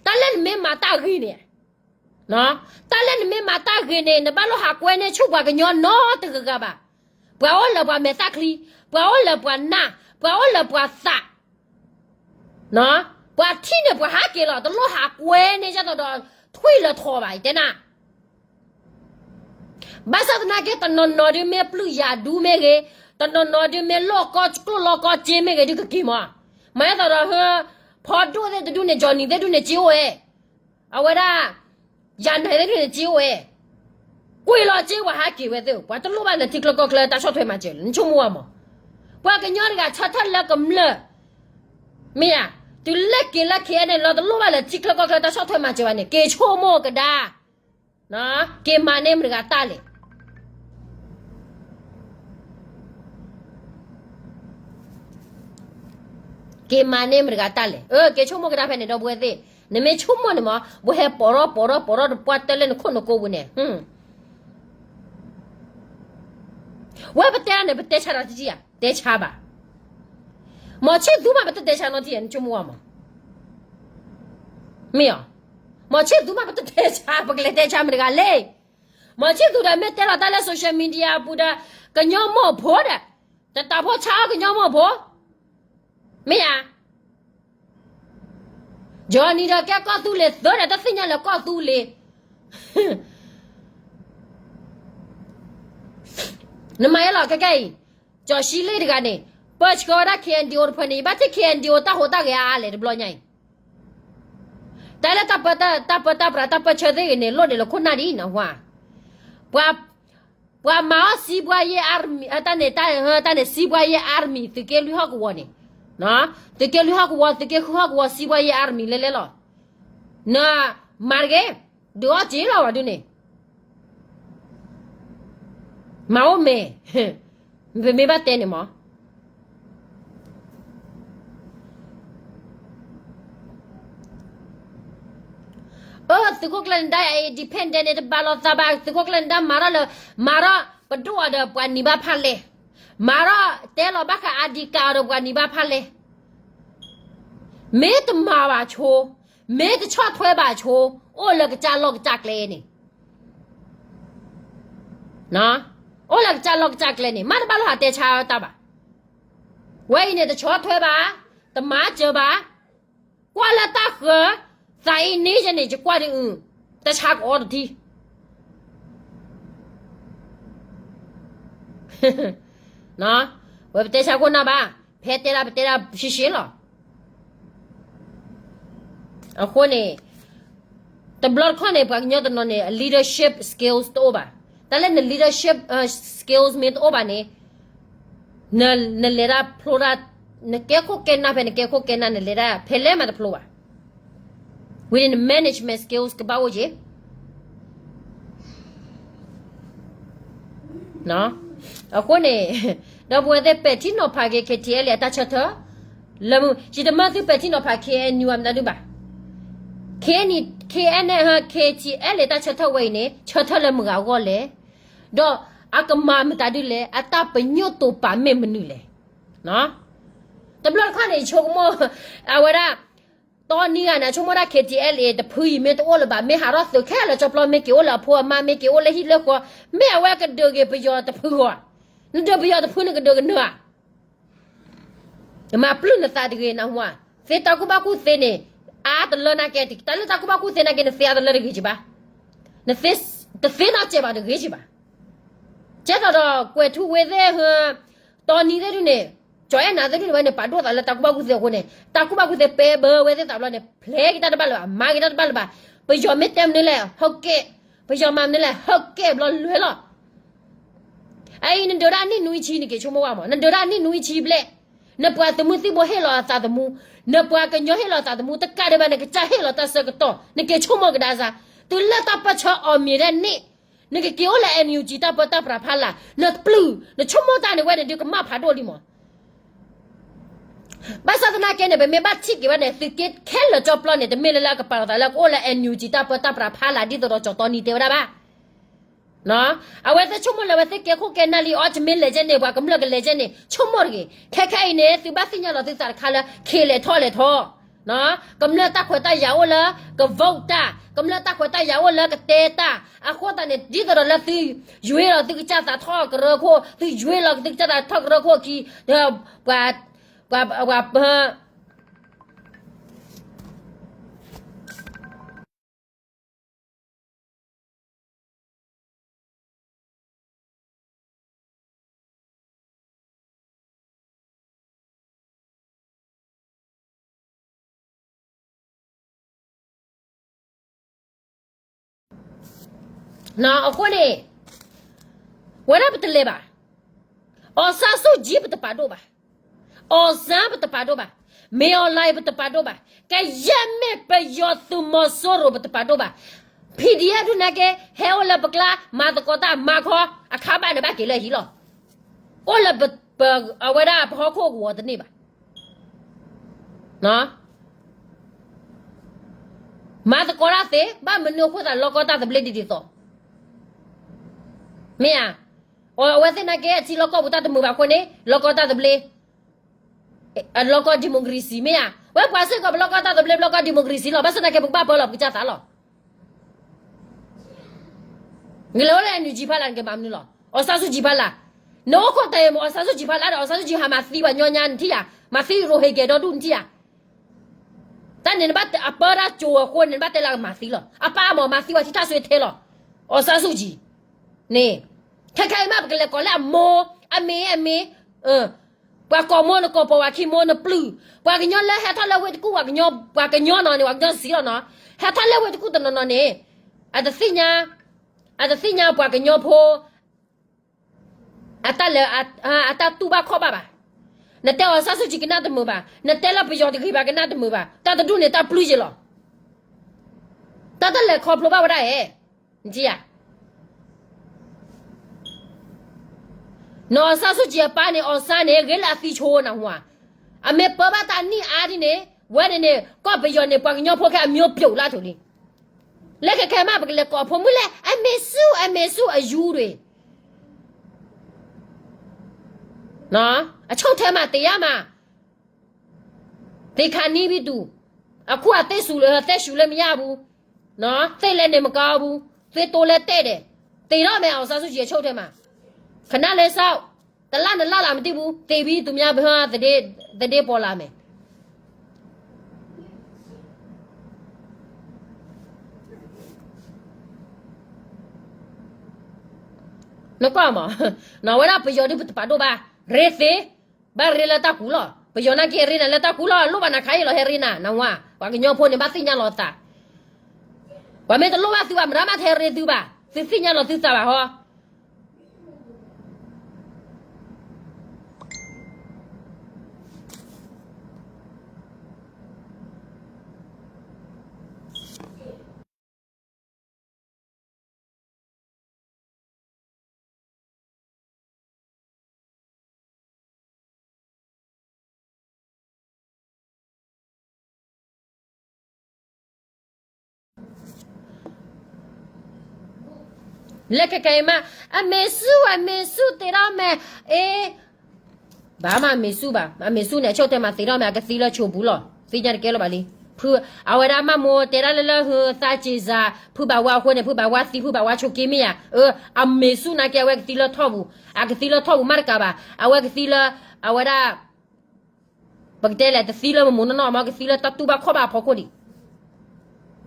တၢ်လၢနမ့ၢ်မၤတၢ်ဂ့ၤန့ၣ်, တၢ်လၢနမ့ၢ်မၤတၢ်ဂ့ၤန့ၣ် နဘၣ်လိၣ်ဟးကွဲန့ၢ်ဆူၣ်ပှၤကညီနီတဂၤဂၤဘၣ်. ပှၤအိၣ်လၢပှၤမဲာ်သၣ်ချံ, ပှၤအိၣ်လၢပှၤနၢ်, ပှၤအိၣ်လၢပှၤသး ပှၤထံၣ်န့ၢ်ပှၤဟးက့ၤလီၤ, တလိၣ်ဟးကွဲန့ၢ်ဒ်သိးဒီး ထွံၣ်လၢထီဘၣ် ယတဲနၤ. ဘၣ်ဆၣ်သနာ်က့ တနီၤနီၤဒုးမ့ၢ်ပျုၢ်ယၤဒူမ့ၢ်ဂ့ၤ, တနီၤနီၤဒုးမ့ၢ်လီၢ်ကီၢ်ကျိၣ်လီၢ်ကီၢ်စ့မ့ၢ်ဂ့ၤ ဒုးကက့ၤမး, မၤဒ်သိးဒီး ဖီဒိၣ်သ့ၣ်တဒူၣ်န့ၣ် ကၠီနံၤသ့ၣ်တဒူၣ်န့ၣ် စ့အိၣ်ဝဲ, အဝဲဒၣ် ယၤနဲၤသ့ၣ်တဒူၣ်န့ၣ် စ့အိၣ်ဝဲ ကွံာ်လီၤစ့ပှၤဟးက့ၤဝဲသ့ၣ်, ပှၤတလိၣ်ဘၣ်လၢထံချၢကီၢ်ချၢတၢ်ဆီၣ်ထွဲမၤစၢၤလၢၤ, နဆိကမိၣ်ဝဲမး. ပှၤကညီတဂၤဆၢထၢၣ်လၢကမျၢၢ်, မ့ၢ်ဧါ, တုၤလၢက့ၤလၢ KNLA လီၤ တလိၣ်ဘၣ်လၢထံချၢကီၢ်ချၢတၢ်ဆီၣ်ထွဲမၤစၢၤဘၣ်န့ၣ် က့ၤဆိကမိၣ်ကဒါ, က့ၤမၤန့ၢ်မတၤတဂၤတၢ်လဲၣ်. က့ၤမၤန့ၢ်မတၤတဂၤတၢ်လဲၣ်. အၢ က့ၤဆိကမိၣ်ကဒါဖဲန့ၣ် ဒီပုၢ်ဝဲၢ်သ့ၣ်, နမ့ၢ်ဆိကမိၣ်န့ၣ်မး ပဟဲပိာ်ထီၣ်ပိာ်ထီၣ်ပိာ်ထီၣ်တပှၢ်တၢၢ်လၢနခိၣ်နကိပူၤန့ၣ်, ဝဲပတဲန့ၣ် ပတဲဆါတၢ်တထံၣ်ဧါ, တဲဆါဘၣ်. မီၤဆံၣ်သူမး ပတတဲဆါနီတထံၣ်ဧါ နဆိကမိၣ်မး. မ့ၢ်ဧါ, မီၤဆံၣ်သူမး ပတတဲဆါ, ပကလဲၤတဲဆါမတၤတဂၤလဲၣ်. မီၤဆံၣ်သူဒီးမ့ၢ်တဲလီၤတၢ်လၢ social media အပူၤဒီး ကညီမိၢ်ဖိဒီး တတးဖိဆါအီၤကညီမိၢ်ဖိ, မ့ၢ်ဧါ. ကၠီနံၤဒီးကဲကီၢ်သူလ့ၤသၢဒီး တသ့ၣ်ညါလၢကီၢ်သူလ့ၤ. နမၤယဲလီၤ ခဲကဲအံၤ, ကၠီၤၡံလ့ၣ်တဂၤန့ၣ် ပၢဆှၢဝဲဒၣ် KNDO တဖၣ်န့ၣ် ယဘၣ်ထံၣ် KNDO တၢ်ဟူးတၢ်ဂဲၤအါအါလဲၣ် တဘျီညါအံၤ. တၢ်လၢတၢ်ပၢ တၢ်ပၢတၢ်ပြးတၢ်ပၢဆှၢသ့ၣ်ဂ့ၤန့ၣ် လိၣ်ဒံးလၢခိၣ်နၢ်ဒ်အံၤနဟါ, ပှၤ ပှၤမၤအီၣ် စီးပွားရေး army တၢ်န့ၣ် တၢ်န့ၣ် စီးပွားရေး army သုးက့လွံၢ်ဟီၣ်ကဝီၤန့ၣ်, သုးက့လွံၢ်ဟီၣ်ကဝီၤ သုးက့ဃုဟီၣ်ကဝီၤ စီးပွားရေး army လဲလဲလီၤ. နမၤတဂ့ၤ, ဒုးအီၣ်စ့လီၤဝဲဒုးန့ၣ် မၤအိၣ်မဲာ်, ပမ့ၢ်ဘၣ်တဲန့ၣ်မး. အၢ သုးခိၣ်ကျၢၢ်နဒါ independent န့ၣ် တဘၣ်လိာ်သးဘၣ်, သုးခိၣ်ကျၢၢ်နဒါ မၤထီၣ်လၢ မၤထီၣ်ပဒိၣ်အီၤဒီးပှၤနံၤဘၣ်ဖၣ်လဲၣ်, မၤထီၣ်တဲလီၤဘၣ်ဃး ID card အီၤဒီးပှၤနံၤဘၣ်ဖၣ်လဲၣ်. မ့ၢ်တမၤဘၣ်ဆိ, မ့ၢ်တဆီၣ်ထွဲဘၣ်ဆိ, အိၣ်လၢကစၢ်လီၢ်ကစၢ်ကျဲန့ၣ်, အိၣ်လၢကစၢ်လီၢ်ကစၢ်ကျဲန့ၣ် မ့ၢ်တဘၣ်လီၤဟးတဲဆါတၢ်ဘၣ်. ဝဲအံၤန့ၣ် တဆီၣ်ထွဲဘၣ်, တမၤစၢၤဘၣ်, ကွၢ်လၢတၢ်ဃၢၤ, သးအံၤန့ၣ်ယဲန့ၣ် ယကွၢ်ဒ်အု, တဆါကအီတထံ ဝဲပတဲဆါခိၣ်နၢ်ဘၣ်, ဖဲတဲဒၣ်ပတဲဒၣ်ရှဲရှဲလီၤ. အဃိန့ၣ် တဘျီတခီၣ်န့ၣ် ပှၤကညီတနီၤန့ၣ် အ leadership skills တအိၣ်ဘၣ်. တၢ်လၢန leadership skills မ့ၢ်တအိၣ်ဘၣ်န့ၣ် နလဲၤတၢ်ဖျိတၢ်, နကဲခိၣ်ကဲနၢ်ဖဲနကဲခိၣ်ကဲနၢ် နလဲၤတၢ်ဖဲလဲၣ်မးတဖျိဘၣ်. ဝံၤန့ၣ်န management skills ကဘၣ်အိၣ်က့ၤ. အဃိန့ၣ် ဒီပုၢ်ဝဲၢ်သ့ၣ် ပဲာ်ထံနီၤဖးက့ၤ KTLA အတၢ်ဆၢထၢၣ်, လၢမုၢ် ယတမၢသုပဲာ်ထံနီၤဖး KNU အမတၤဒုဘၣ်. KNU, KNU, KTLA တၢ်ဆၢထၢၣ်ဝဲအံၤန့ၣ် ဆၢထၢၣ်လၢမုၢ်ဂၤအဂီၢ်လဲၣ်, ဒီးအကမၤမတၤဒုလဲၣ်, အတၢ်ပညိၣ်တိာ်ပာ်မ့ၢ်မနုၤလဲၣ်. တဘျီတခီၣ်န့ၣ် ယဆိကမိၣ် အဝဲဒၣ် တီနံဂၤန့ၣ် ဆိကမိၣ်ဒၣ် KTLA တဖုအံၤမ့ၢ်တအိၣ်လၢၤဘၣ်, မ့ၢ်ဟးထီၣ်သုးခဲလၢာ်ကၠီပျီ မ့ၢ်က့ၤအိၣ်လၢအဖိအမါ မ့ၢ်က့ၤအိၣ်လၢဟံၣ်လၢဃီ, မ့ၢ်အဝဲကဒုးက့ၤပယီၤတဖုဧါ. နဒုးပယီၤတဖု နကဒုးကနၢၤဧါ. မၤပျုၢ်နသးတဂ့ၤ နၢ်ဟူဧါ. သ့တၢ်ကူၣ်ဘၣ်ကူၣ်သ့န့ၣ် အါတလၢနာ်က့, တၢ်လၢတၢ်ကူၣ်ဘၣ်ကူၣ်သ့နာ်က့ နသ့အါတလၢတဂ့ၤကဘၣ်. နသ့, တသ့နီတစဲးဘၣ်တဂ့ၤကဘၣ်. ကဲသိးဒီး ကွဲးထူဝ့သ့ၣ်ဟၢ တီနံသ့ၣ်ဒုန့ၣ်, ကၠီအဲၣ်နၤသ့ၣ်ဒုန့ၣ် ဝဲန့ၣ် ပာ်ဒိၣ်သးလၢတၢ်ကူၣ်ဘၣ်ကူၣ်သ့အဃိန့ၣ် တၢ်ကူၣ်ဘၣ်ကူၣ်သ့ပၢဘၢဝဲသ့ၣ်သးဘျီန့ၣ် ဖျဲးက့ၤတၢ်တဘၣ်လၢၤဘၣ်, မၤက့ၤတၢ်တဘၣ်လၢၤဘၣ်. ပယီၤမ့ၢ်တဲမနုၤလဲၣ် ဟၢကဲ, ပယီၤမၤမနုၤလဲၣ် ဟၢကဲဘျီလွဲလီၤ. အအံၤ နဒုးဒၣ်နံၣ်နွံဆံ နက့ၤဆိကမိၣ်ဝဲမး, နဒုးဒၣ်နံၣ်နွံဆံဘျဲၣ်, နပှၤသုးမုၢ်သံၣ်ဘိဟ့ၣ်လီၤအသးသမူ, နပှၤကညီဟ့ၣ်လီၤအသးသမူ, တကးဒံးဘၣ် နကစၢ်ဟ့ၣ်လီၤတၢ်ဆၢကတီၢ်, နက့ၤဆိကမိၣ်ကဒါစ့ၢ်, တုၤလၢတၢ်ပၢဆှၢအီၤမ့ၢ်ဒၣ်န့ၣ်, နကက့ၤအိၣ်လၢ NUG တၢ်ပၢတၢ်ပြးဖးလာ်, နပျုၢ်, နဆိကမိၣ်တၢ်န့ၣ် ဝဲန့ၣ်ဒုးကမၣ်ဖးဒိၣ်လံမး. ဘၣ်ဆၣ်သနာ်က့န့ၣ် ပမ့ၢ်ဘၣ်ထံၣ်က့ၤဝဲန့ၣ် သုးက့ခဲလၢာ်ကၠီပျီန့ၣ် တမ့ၢ်လၢလၢအကပာ်လီၤသးလၢကအိၣ်လၢ NUG တၢ်ပၢတၢ်ပြးဖးလာ် ဒ်သိးဒီးကၠီတီနံၤတဲဝဲဒၣ်ဘၣ်. အဝဲသ့ၣ်ဆိကမိၣ်လၢအဝဲသ့ၣ်ကဲခိၣ်ကဲနၢ်လံအီၤ တမ့ၢ်လဲၤကဲန့ၣ် ပှၤကမျၢၢ်ကလဲၤကဲန့ၣ် ဆိကမိၣ်တဂ့ၤ. ခဲခဲအံၤန့ၣ် သုဘၣ်သ့ၣ်ညါလီၤသုသးတခါလၢ ခ့လဲၤထီၣ်လဲၤထီၣ် ကမျၢၢ်တၢ်ခွဲးတၢ်ယာ်အိၣ်လၢက vote တၢ်, ကမျၢၢ်တၢ်ခွဲးတၢ်ယာ်အိၣ်လၢကတဲတၢ်, အဃိသတးန့ၣ် ဒ်သိးဒီးလၢသုယွ့လီၤသုကစၢ်သးထီၣ်ကရၢခိၣ်, သုယွ့လီၤသုကစၢ်သးထီၣ်ကရၢခိၣ်အခံ, ပှၤ, ပှၤ, ပှၤ, အဃိန့ၣ် ဝဲဒၣ်ပတလဲၤဘၣ်. အောင်ဆန်းစုကြည် ပတပာ်ဒိၣ်ဘၣ်. အောင်ဆန်း ပတပာ်ဒိၣ်ဘၣ်. မင်းအောင်လှိုင် ပတပာ်ဒိၣ်ဘၣ်. ကယဲၢ်မ့ၢ်ပယီၤသုးမီၤစိရိၤ ပတပာ်ဒိၣ်ဘၣ်. PDF ဒုးနာ်က့ ဟဲအိၣ်လၢပကျါ မၤသကိးတၢ်မၤခီ အခါဘၣ်န့ၣ်ဘၣ်က့ၤလၢအဟံၣ်လီၤ. အိၣ်လၢပ, ပ, အဝဲဒၣ်ပဟီၣ်ခိၣ်ကဝီၤတန့ၢ်ဘၣ်. မၤသကိးတၢ်သ့ ဘၣ်မနုၤအဃိသတးလီၢ်ကီတၢ်သဘျ့ဒ်ဒ်သိး မ့ၢ်ဧါ. အဝဲသ့ၣ်နာ်က့ အထံလီၢ်ကီၢ်ပူၤတၢ်တမုာ်ဘၣ်အဃိန့ၣ် လီၢ်ကီတၢ်သဘျ့, လီၢ်ကီ democracy မ့ၢ်ဧါ. ဝဲပှၤစ့ၢ်ကီး ပလီၢ်ကီတၢ်သဘျ့ ပလီၢ်ကီ democracy လီၤ. ဘၣ်ဆၣ်သနာ်က့ ပကဘၣ်ပၢလီၤပကစၢ်သးလီၤ. နကလဲၤအိၣ်လၢ NUG ဖီလာ် နကမၤမနုၤလီၤ. အောင်ဆန်းစုကြည် ဖီလာ်, နအိၣ်ခိးတၢ်အံၤမ့ၢ် အောင်ဆန်းစုကြည် ဖီလာ်ဒီး အောင်ဆန်းစုကြည် ဟးမၤသံပှၤကညီညါ နထံၣ်ဧါ. မၤသံ ရိုဟင်ဂျာ ဒီဒူၣ် နထံၣ်ဧါ. တၢ်န့ၣ်နဘၣ်အပၢတၢ်ကၠိၤအဃိန့ၣ် နဘၣ်တဲလၢအကမၤသံလီၤ. အပၢ်မ့ၢ်မၤသံပှၤထံၣ်တၢ်ဆွဲထဲလီၤ. အောင်ဆန်းစုကြည် န့ၣ်, ခဲခဲအံၤမး ပကလဲၤကိးလၢအမိၢ်, အမ့ၢ်, အမ့ၢ်, ပှၤကိးမိၢ် နကိးပိာ်ဝဲခံမိၢ် နပျုၢ်, ပှၤကညီလၢဟဲထီၣ်လၢဝ့ၢ်တကူၣ် ပှၤကညီ, ပှၤကညီနီၤန့ၣ် ပှၤကညီစံးလီၤနီၤ, ဟဲထီၣ်လၢဝ့ၢ်တကူၣ်တနီၤနီၤန့ၣ်, အတသ့ၣ်ညါ, အတသ့ၣ်ညါပှၤကညီဖိ အတၢ်လၢ, အတၢ်တူၢ်ဘၣ်ခီၣ်ဘၣ်ဘၣ်. နတဲအောင်ဆန်းစုကြည် ကနၣ်တမုာ်ဘၣ်, နတဲလၢပယီၤတဂ့ၤဘၣ် ကနၣ်တမုာ်ဘၣ်, တၢ်တဒူၣ်န့ၣ် တၢ်ပျုၢ်ယဲလီၤ. တၢ်တလဲၤခီဖျိဘၣ်ဝဲဒၣ်ဧါ. နထံၣ်ဧါ. နအောင်ဆန်းစုကြည် အပၢ်န့ၣ် အောင်ဆန်း န့ၣ် ဂ့ၤလၢအသံဆိ နၢ်ဟူဧါ. အမ့ၢ်ပၢဘၣ်တၢ်နံၣ်အါဒ်န့ၣ် ဝဲန့ၣ်န့ၣ် ကီၢ်ပယီၤန့ၣ် ပှၤကညီဖိခဲအမျိုးပြုတ်လၢအထူၣ်လံ. လၢခဲခဲမး ပကလဲၤကိးအဖိမုၣ်လၢ အမေစု အမေစု အယူၤတွေ, အချုပ်ထဲမှာ တရားမှာ, သ့ၣ်ခါနံဘံတူၢ်, အခုအသက်ရှူလၢ အသက်ရှူလၢမရဘူး, နော်, သ့ၣ်လဲန့ၣ်မကောင်းဘူး, သွေးတိုးလဲတက်တယ်, သေတော့မယ် အောင်ဆန်းစုကြည် အချုပ်ထဲမှာ, ခဏလေးစောင့်, တစ်လနှစ်လလားမသိဘူး, သေပြီ သူများသတင်းပေါ်လာမယ်. နကွၢ်မး, နော်, ဝဲဒၣ်ပယီၤဒုးပတပာ်ဒိၣ်ဘၣ်, ရ့သ့, ဘၣ်ရ့လၢတၢ်ကူလီၤ, ပယီၤနာ်က့အရ့နၤလၢတၢ်ကူလီၤ, လိၣ်ဘၣ်နၤခါအံၤလီၤ ဟဲရ့နၤ, နဝၤ, ပှၤကညီဖိန့ၣ် ဘၣ်သ့ၣ်ညါလီၤသး, ပှၤမ့ၢ်တလိၣ်ဘၣ်သုဘၣ် မတၤမးတဟဲရ့သုဘၣ်, သုသ့ၣ်ညါလီၤသုသးဘၣ်ဟီ. လၢခဲကဲအံၤမး, အမေစု, အမေစုသေတော့မယ်, အ့, ဘၣ်မးအမေစုဘၣ်, အမေစုန့ၣ် အချုပ်ထဲမှာသေတော့မယ်, အကသံလၢဆိပူၤလီၤ, သ့ၣ်ညါတကဲလၢၤဘၣ်လံ, ဖု, အဝဲဒၣ်မးမိၢ်တဲဒၣ်လၢလၢဟၢသးစ့ၤစး, ဖုဘၣ်ဝါအဃိန့ၣ် ဖုဘၣ်ဝါသံ ဖုဘၣ်ဝါဆိးက့မ့ၢ်ဧါ, အ, အမေစုနာ်က့ အဝဲကသံလၢထီၣ်ပူၤ, အကသံလၢထီၣ်ပူၤမးတကးဘၣ်, အဝဲကသံလၢ, အဝဲဒၣ် ပကတဲလဲၣ် တသံလၢမမူနီၢ်နီၢ်မး ကသံလၢတၢ်တူၢ်ဘၣ်ခီၣ်ဘၣ်အဖီခိၣ်ဒံး,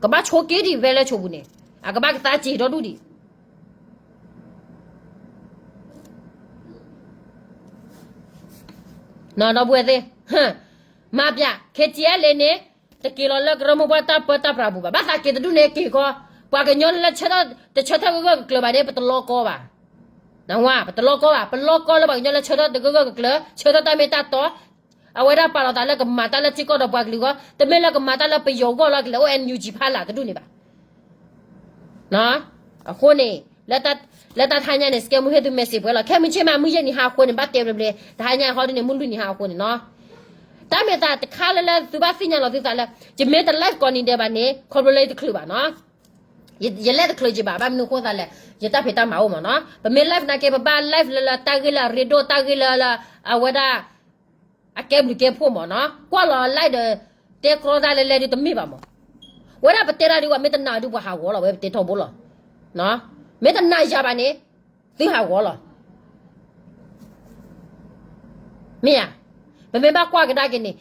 ကဘၣ်ဆိးက့ဒံးဖဲလၢဆိပူၤန့ၣ်, အကဘၣ်ကသးစ့ၤဒီဒူၣ်ဒံး, ဒီပုၢ်ဝဲၢ်သ့ၣ်, မၤပျး ခဲကဲလၢန့ၣ်, တက့ၤလီၤလၢကရၢမိၢ်ပှၢ်တၢ်ပၢတၢ်ပြးပူၤဘၣ်, ဘၣ်သးက့ၤတဒူၣ်န့ၣ်က့ၤဃီ, ပှၤကညီလၢဆၢထၢၣ်တဆၢထၢၣ်ဂၢၢ်ဂၢၢ်ကကျၢၤဘၣ်န့ၣ် ပတလီကီဘၣ်, နဝၤ, ပတလီကီဘၣ်, ပလီကီလၢပှၤကညီလၢဆၢထၢၣ်တဂၢၢ်ဂၢၢ်ကကျၢၤ, ဆၢထၢၣ်တၢ်မ့ၢ်တၢ်တီ, အဝဲဒၣ်ပာ်လီၤသးလၢကမၤတၢ်လၢထံကီၢ်ဒီးပှၤကလုာ်အဂီၢ်, တမ့ၢ်လၢကမၤတၢ်လၢပယီၤအဂီၢ်လီၤ ကလဲၤအိၣ် NUG ဖးလၢ်တဒူၣ်န့ၣ်ဘၣ်. အဃိန့ၣ်, လၢတၢ်ထါညါန့ၣ် စကဲမုၢ်ဟ့ၣ်သု message ပှဲၤလီၤ, ခဲမုၢ်ဆ့ၣ်မး မုၢ်ယဲၢ်နံၤဟါအဃိန့ၣ် ဘၣ်တဲဘျဲဘျဲ, တဟါညါဟီဒ်န့ၣ် မုၢ်လွံၢ်နံၤဟါအဃိန့ၣ်နီၤ, တၢ်မ့ၢ်သးတခါလၢလၢသုဘၣ်သ့ၣ်ညါလီၤသုသးလၢ, ယမ့ၢ်တ live ကိးနံၤဒဲးဘၣ်န့ၣ် ခီဖျိလၢယတချုးဘၣ်နီၤ, ယလဲၤတချုးက့ဘၣ်, ဘၣ်မနုၤဃိသးလဲၣ်, ယတၢ်ဖံးတၢ်မၤအိၣ်မးနီၤ, ပမ့ၢ် live နာ်က့ ပဘၣ် live လၢလၢတၢ်ဂ့ၢ်လၢအရ့ဒိၣ် တၢ်ဂ့ၢ်လၢလၢ, အဝဲဒၣ် အကဲဘျုးကဲဖှိၣ်မးနီၤ, ကွၢ်လီၤ live ဒီး တဲကြီတၢ်လဲၤလဲၤဒုးတမ့ၢ်ဘၣ်မး, ဝဲဒၣ်ပတဲတၢ်ဒုး ပှၤမ့ၢ်တနာ်ဒုး ပှၤဟးဂီၤလီၤ, ဝဲပတဲထီဘိလီၤ, မ့ၢ်တနာ်ယၤဘၣ်န့ၣ်, သုဟးဂီၤလီၤ မ့ၢ်ဧါ, ပမ့ၢ်ဘၣ်ကွၢ်ကဒါက့ၤန့ၣ်,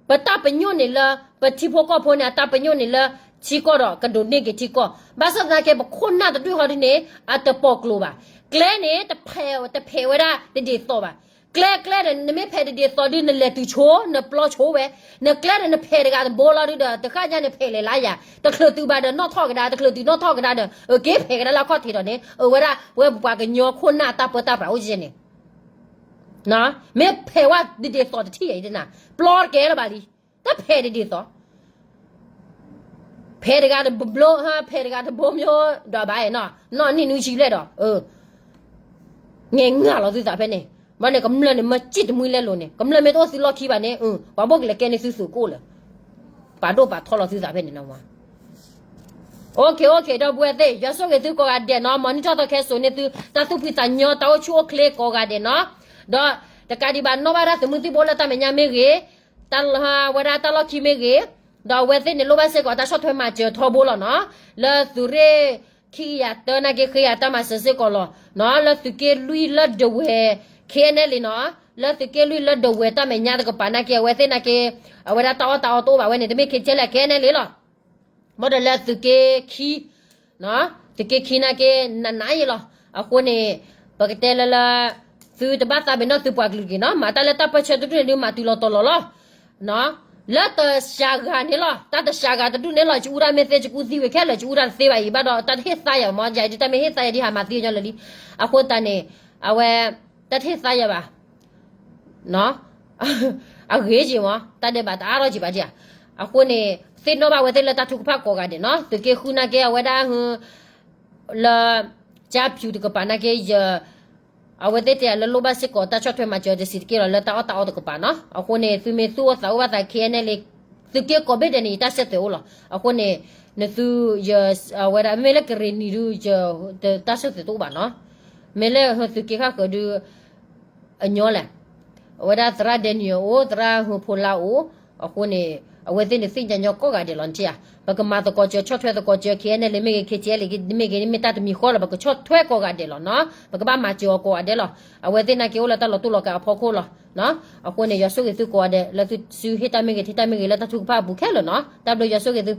ပတၢ်ပညိၣ်န့ၣ်လၢ, ပထံဖိကီၢ်ဖိန့ၣ် အတၢ်ပညိၣ်န့ၣ်လၢ, ထံကီၢ်ဒီးကဒိးန့ၢ်က့ၤထံကီၢ်, ဘၣ်ဆၣ်သနာ်က့ ပခိၣ်နၢ်တဒူၣ်ဟီဒုန့ၣ်, အတပိာ်ကျိၤဘၣ်, ကျဲန့ၣ်, တဖဲးဝဲဒၣ်တဒ်သိးဘၣ်, ကျဲကျဲဒီး နမ့ၢ်ဖဲးတဒ်သိးဒု နလဲၤတုၤဆိ, နပျီဆိဝဲ, နကျဲဒီးနဖဲးတဂၤတဘိလီၤဒုဒီး တဃၣ်ညါနဖဲးလဲၤလၢယၤ, တချုးတုၤဘၣ်ဒီးနီၣ်ထီၣ်ကဒါ, တချုးတုၤနီၣ်ထီၣ်ကဒါဒီး, အက့ၤဖဲးကဒါလၢအခီၣ်ထံးဒီးန့ၣ်, အဝဲဒၣ်, ပဝဲပှၤကညီခိၣ်နၢ်တၢ်ပၢတၢ်ပြးအိၣ်ကဲန့ၣ် မ့ၢ်ဖဲးဝဲဒ်ဒ်သိးတထံၣ်အံၤဒ်နၤ, ပျီတကဲလၢၤဘၣ်လံ, တၢ်ဖဲးဒ်ဒ်သိး, ဖဲးတဂၤတဘိ, ဖဲးတဂၤတဘိမ့ၢ်ဒီးဘၣ်နီၤ, နီၢ်နံၣ်နွံဆံလဲၣ်ဒီး, ငဲၤငၢ်လီၤသုသးဖဲန့ၣ်, ဘၣ်န့ၣ်ကမျၢၢ်န့ၣ် မၢစံၣ်တမှံလဲလိာ်န့ၣ် ကမျၢၢ်မ့ၢ်တအိၣ်သုလီၢ်ခံဘၣ်န့ၣ်, ပှၤဘိၣ်ကလဲၤကဲန့ၢ်သုသုးကိၣ်လၢၤ, ပာ်ဒိၣ်ပာ်ထီလီၤသုသးဖဲန့ၣ်နီၤ, OK OK ဒီပုၢ်ဝဲၢ်သ့ၣ် ယွၤဆိၣ်ဂ့ၤသုကိးဂၤဒဲးနီၤ, မ်နံၣ်ထီၣ်သီခဲစိာ်န့ၢ်သု တၢ်သူၣ်ဖှံသးညီတၢ်အိၣ်ဆူၣ်အိၣ်ချ့ကိးဂၤဒဲးနီၤ, ဒီးတကးဒံးဘၣ် နီၣ်ဘၣ်ဒၣ်သုးမုၢ်သံၣ်ဘိလၢတၢ်မဲာ်ညါမ့ၢ်ဂ့ၤ, တၢ်လၢဝဲဒၣ်တၢ်လီၢ်ခံမ့ၢ်ဂ့ၤ, ဒီးအဝဲသ့ၣ်န့ၣ်လိၣ်ဘၣ်စ့ၢ်ကီးတၢ်ဆီၣ်ထွဲမၤစၢၤထီဘိလီၤနီၤ, လၢသုးရ့ၣ်ခံကယၤတၢနာ်က့ ဃ့ယၤတၢ်မၤစၢၤစ့ၢ်ကီးလီၤ, လၢသုးက့လွံၢ်လၢဒဝဲၢ် ခဲအံၤန့ၣ်လံနီၤ, လၢသုးက့လွံၢ်လၢဒဝဲၢ်တၢ်မဲာ်ညါတကပၤနာ်က့ အဝဲသ့ၣ်နာ်က့, အဝဲဒၣ်တၢ်အီၣ်တၢ်အီတအိၣ်ဘၣ်ဝဲန့ၣ် တမ့ၢ်ခဲကဲလဲၣ် ခဲအံၤန့ၣ်လံလီၤ ဘၣ်ဒီးလၢသုးက့ခံ, သုးက့ခံနာ်က့ နးနးယံၤလီၤ, အဃိန့ၣ်, ပကတဲလၢလၢ, သုတဘၣ်သးပ့ၤနီၣ်သုပှၤကလုာ်တဂ့ၤနီၤ, မၤတၢ်လၢတၢ်ပၢဆှၢတဒူၣ်န့ၣ်ဒုးမၤတုၤလီၤတီၤလီၤလီၤ, လၢတစှၤဂၤန့ၣ်လီၤ, တၢ်တစှၤဂၤတဒူၣ်န့ၣ်လီၤ, ယအူဒၣ်မ့ၢ်သ့ ယကူသံဝံၤခဲလၢာ် ယအူဒၣ်တသ့ဘၣ်အံၤဘၣ်ဒီး တၢ်တဟ့ၣ်သါယၤမး ယၤဒုးတၢ်မ့ၢ်ဟ့ၣ်သါယၤဒုးဟးမၤသံကညီလၢာ်လံ, အဃိသတးန့ၣ်, အဝဲ, တၢ်တဟ့ၣ်သါယၤဘၣ် အဂ့ၤက့ၤမး တၢ်ဒဲးဘးတအါထီၣ်က့ၤဘၣ်ဒံးဧါ, အဃိန့ၣ်, သ့ၣ်နီၣ်ဘၣ်ဝဲသ့ၣ်လၢတၢ်ထုကဖၣ်ကိးဂၤဒဲးနီၤ, သုးက့ဃုနာ်က့အဝဲဒၣ်, လၢ, ကၠၢ်ဖၠူတကပၤနာ်က့ယ, အဝဲသ့ၣ်တဲလၢလိၣ်ဘၣ်စ့ၢ်ကီးတၢ်ဆီၣ်ထွဲမၤစၢၤတစဲးတက့ၢ်လီၤ လၢတၢ်အီၣ်တၢ်အီတကပၤနီၤ, အဃိန့ၣ် သုမ့ၢ်သူၣ်အိၣ်သးအိၣ်ဘၣ်သး ခဲအံၤန့ၣ်လံ, သုးက့ကိးဘ့ၣ်ဒဲးန့ၣ် ယတၢ်ဆၢတဲာ်အိၣ်လီၤ, အဃိန့ၣ်, နသု, ယ, အဝဲဒၣ် မ့ၢ်လၢကရ့ၣ်နံၤဒုး ယ, တၢ်ဆၢတဲာ်တအိၣ်ဘၣ်နီၤ, မ့ၢ်လၢသုးက့ဃၣ်ဃၢၤဒုး အညီလဲၣ်, အဝဲဒၣ်သရၣ်ဒဲနံၣ်အိၣ် သရၣ်ဟၢဖိလါအိၣ်, အဃိန့ၣ် အဝဲသ့ၣ်န့ၣ်သ့ၣ်ညါညီကိးဂၤဒဲးလီၤ နထံၣ်ဧါ. ပကမၤသကိးစၢၤဆီၣ်ထွဲသကိးစၢၤ KNLA မ့ၢ်ဂ့ၤ KTLA မ့ၢ်ဂ့ၤန့ၣ် မ့ၢ်တၢ်တမံၤဃီလီၤ. ပကဆီၣ်ထွဲကိးဂၤဒဲးလီၤနီၤ. ပကဘၣ်မၤစၢၤအီၤကိးဂၤဒဲးလီၤ. အဝဲသ့ၣ်နာ်က့အိၣ်လၢတၢ်လီၤတူာ်လီၤကာ်အဖီခိၣ်လီၤ. အဃိန့ၣ် ယွၤဆိၣ်ဂ့ၤသုကိးဂၤဒဲး လၢသုစုဟ့ၣ်တၢ်မ့ၢ်ဂ့ၤ ထံၣ်တၢ်မ့ၢ်ဂ့ၤလၢတၢ်ထုကဖၣ်အပူၤခဲလၢာ်နီၤ. တၢ်ဘျုး ယွၤဆိၣ်ဂ့ၤသု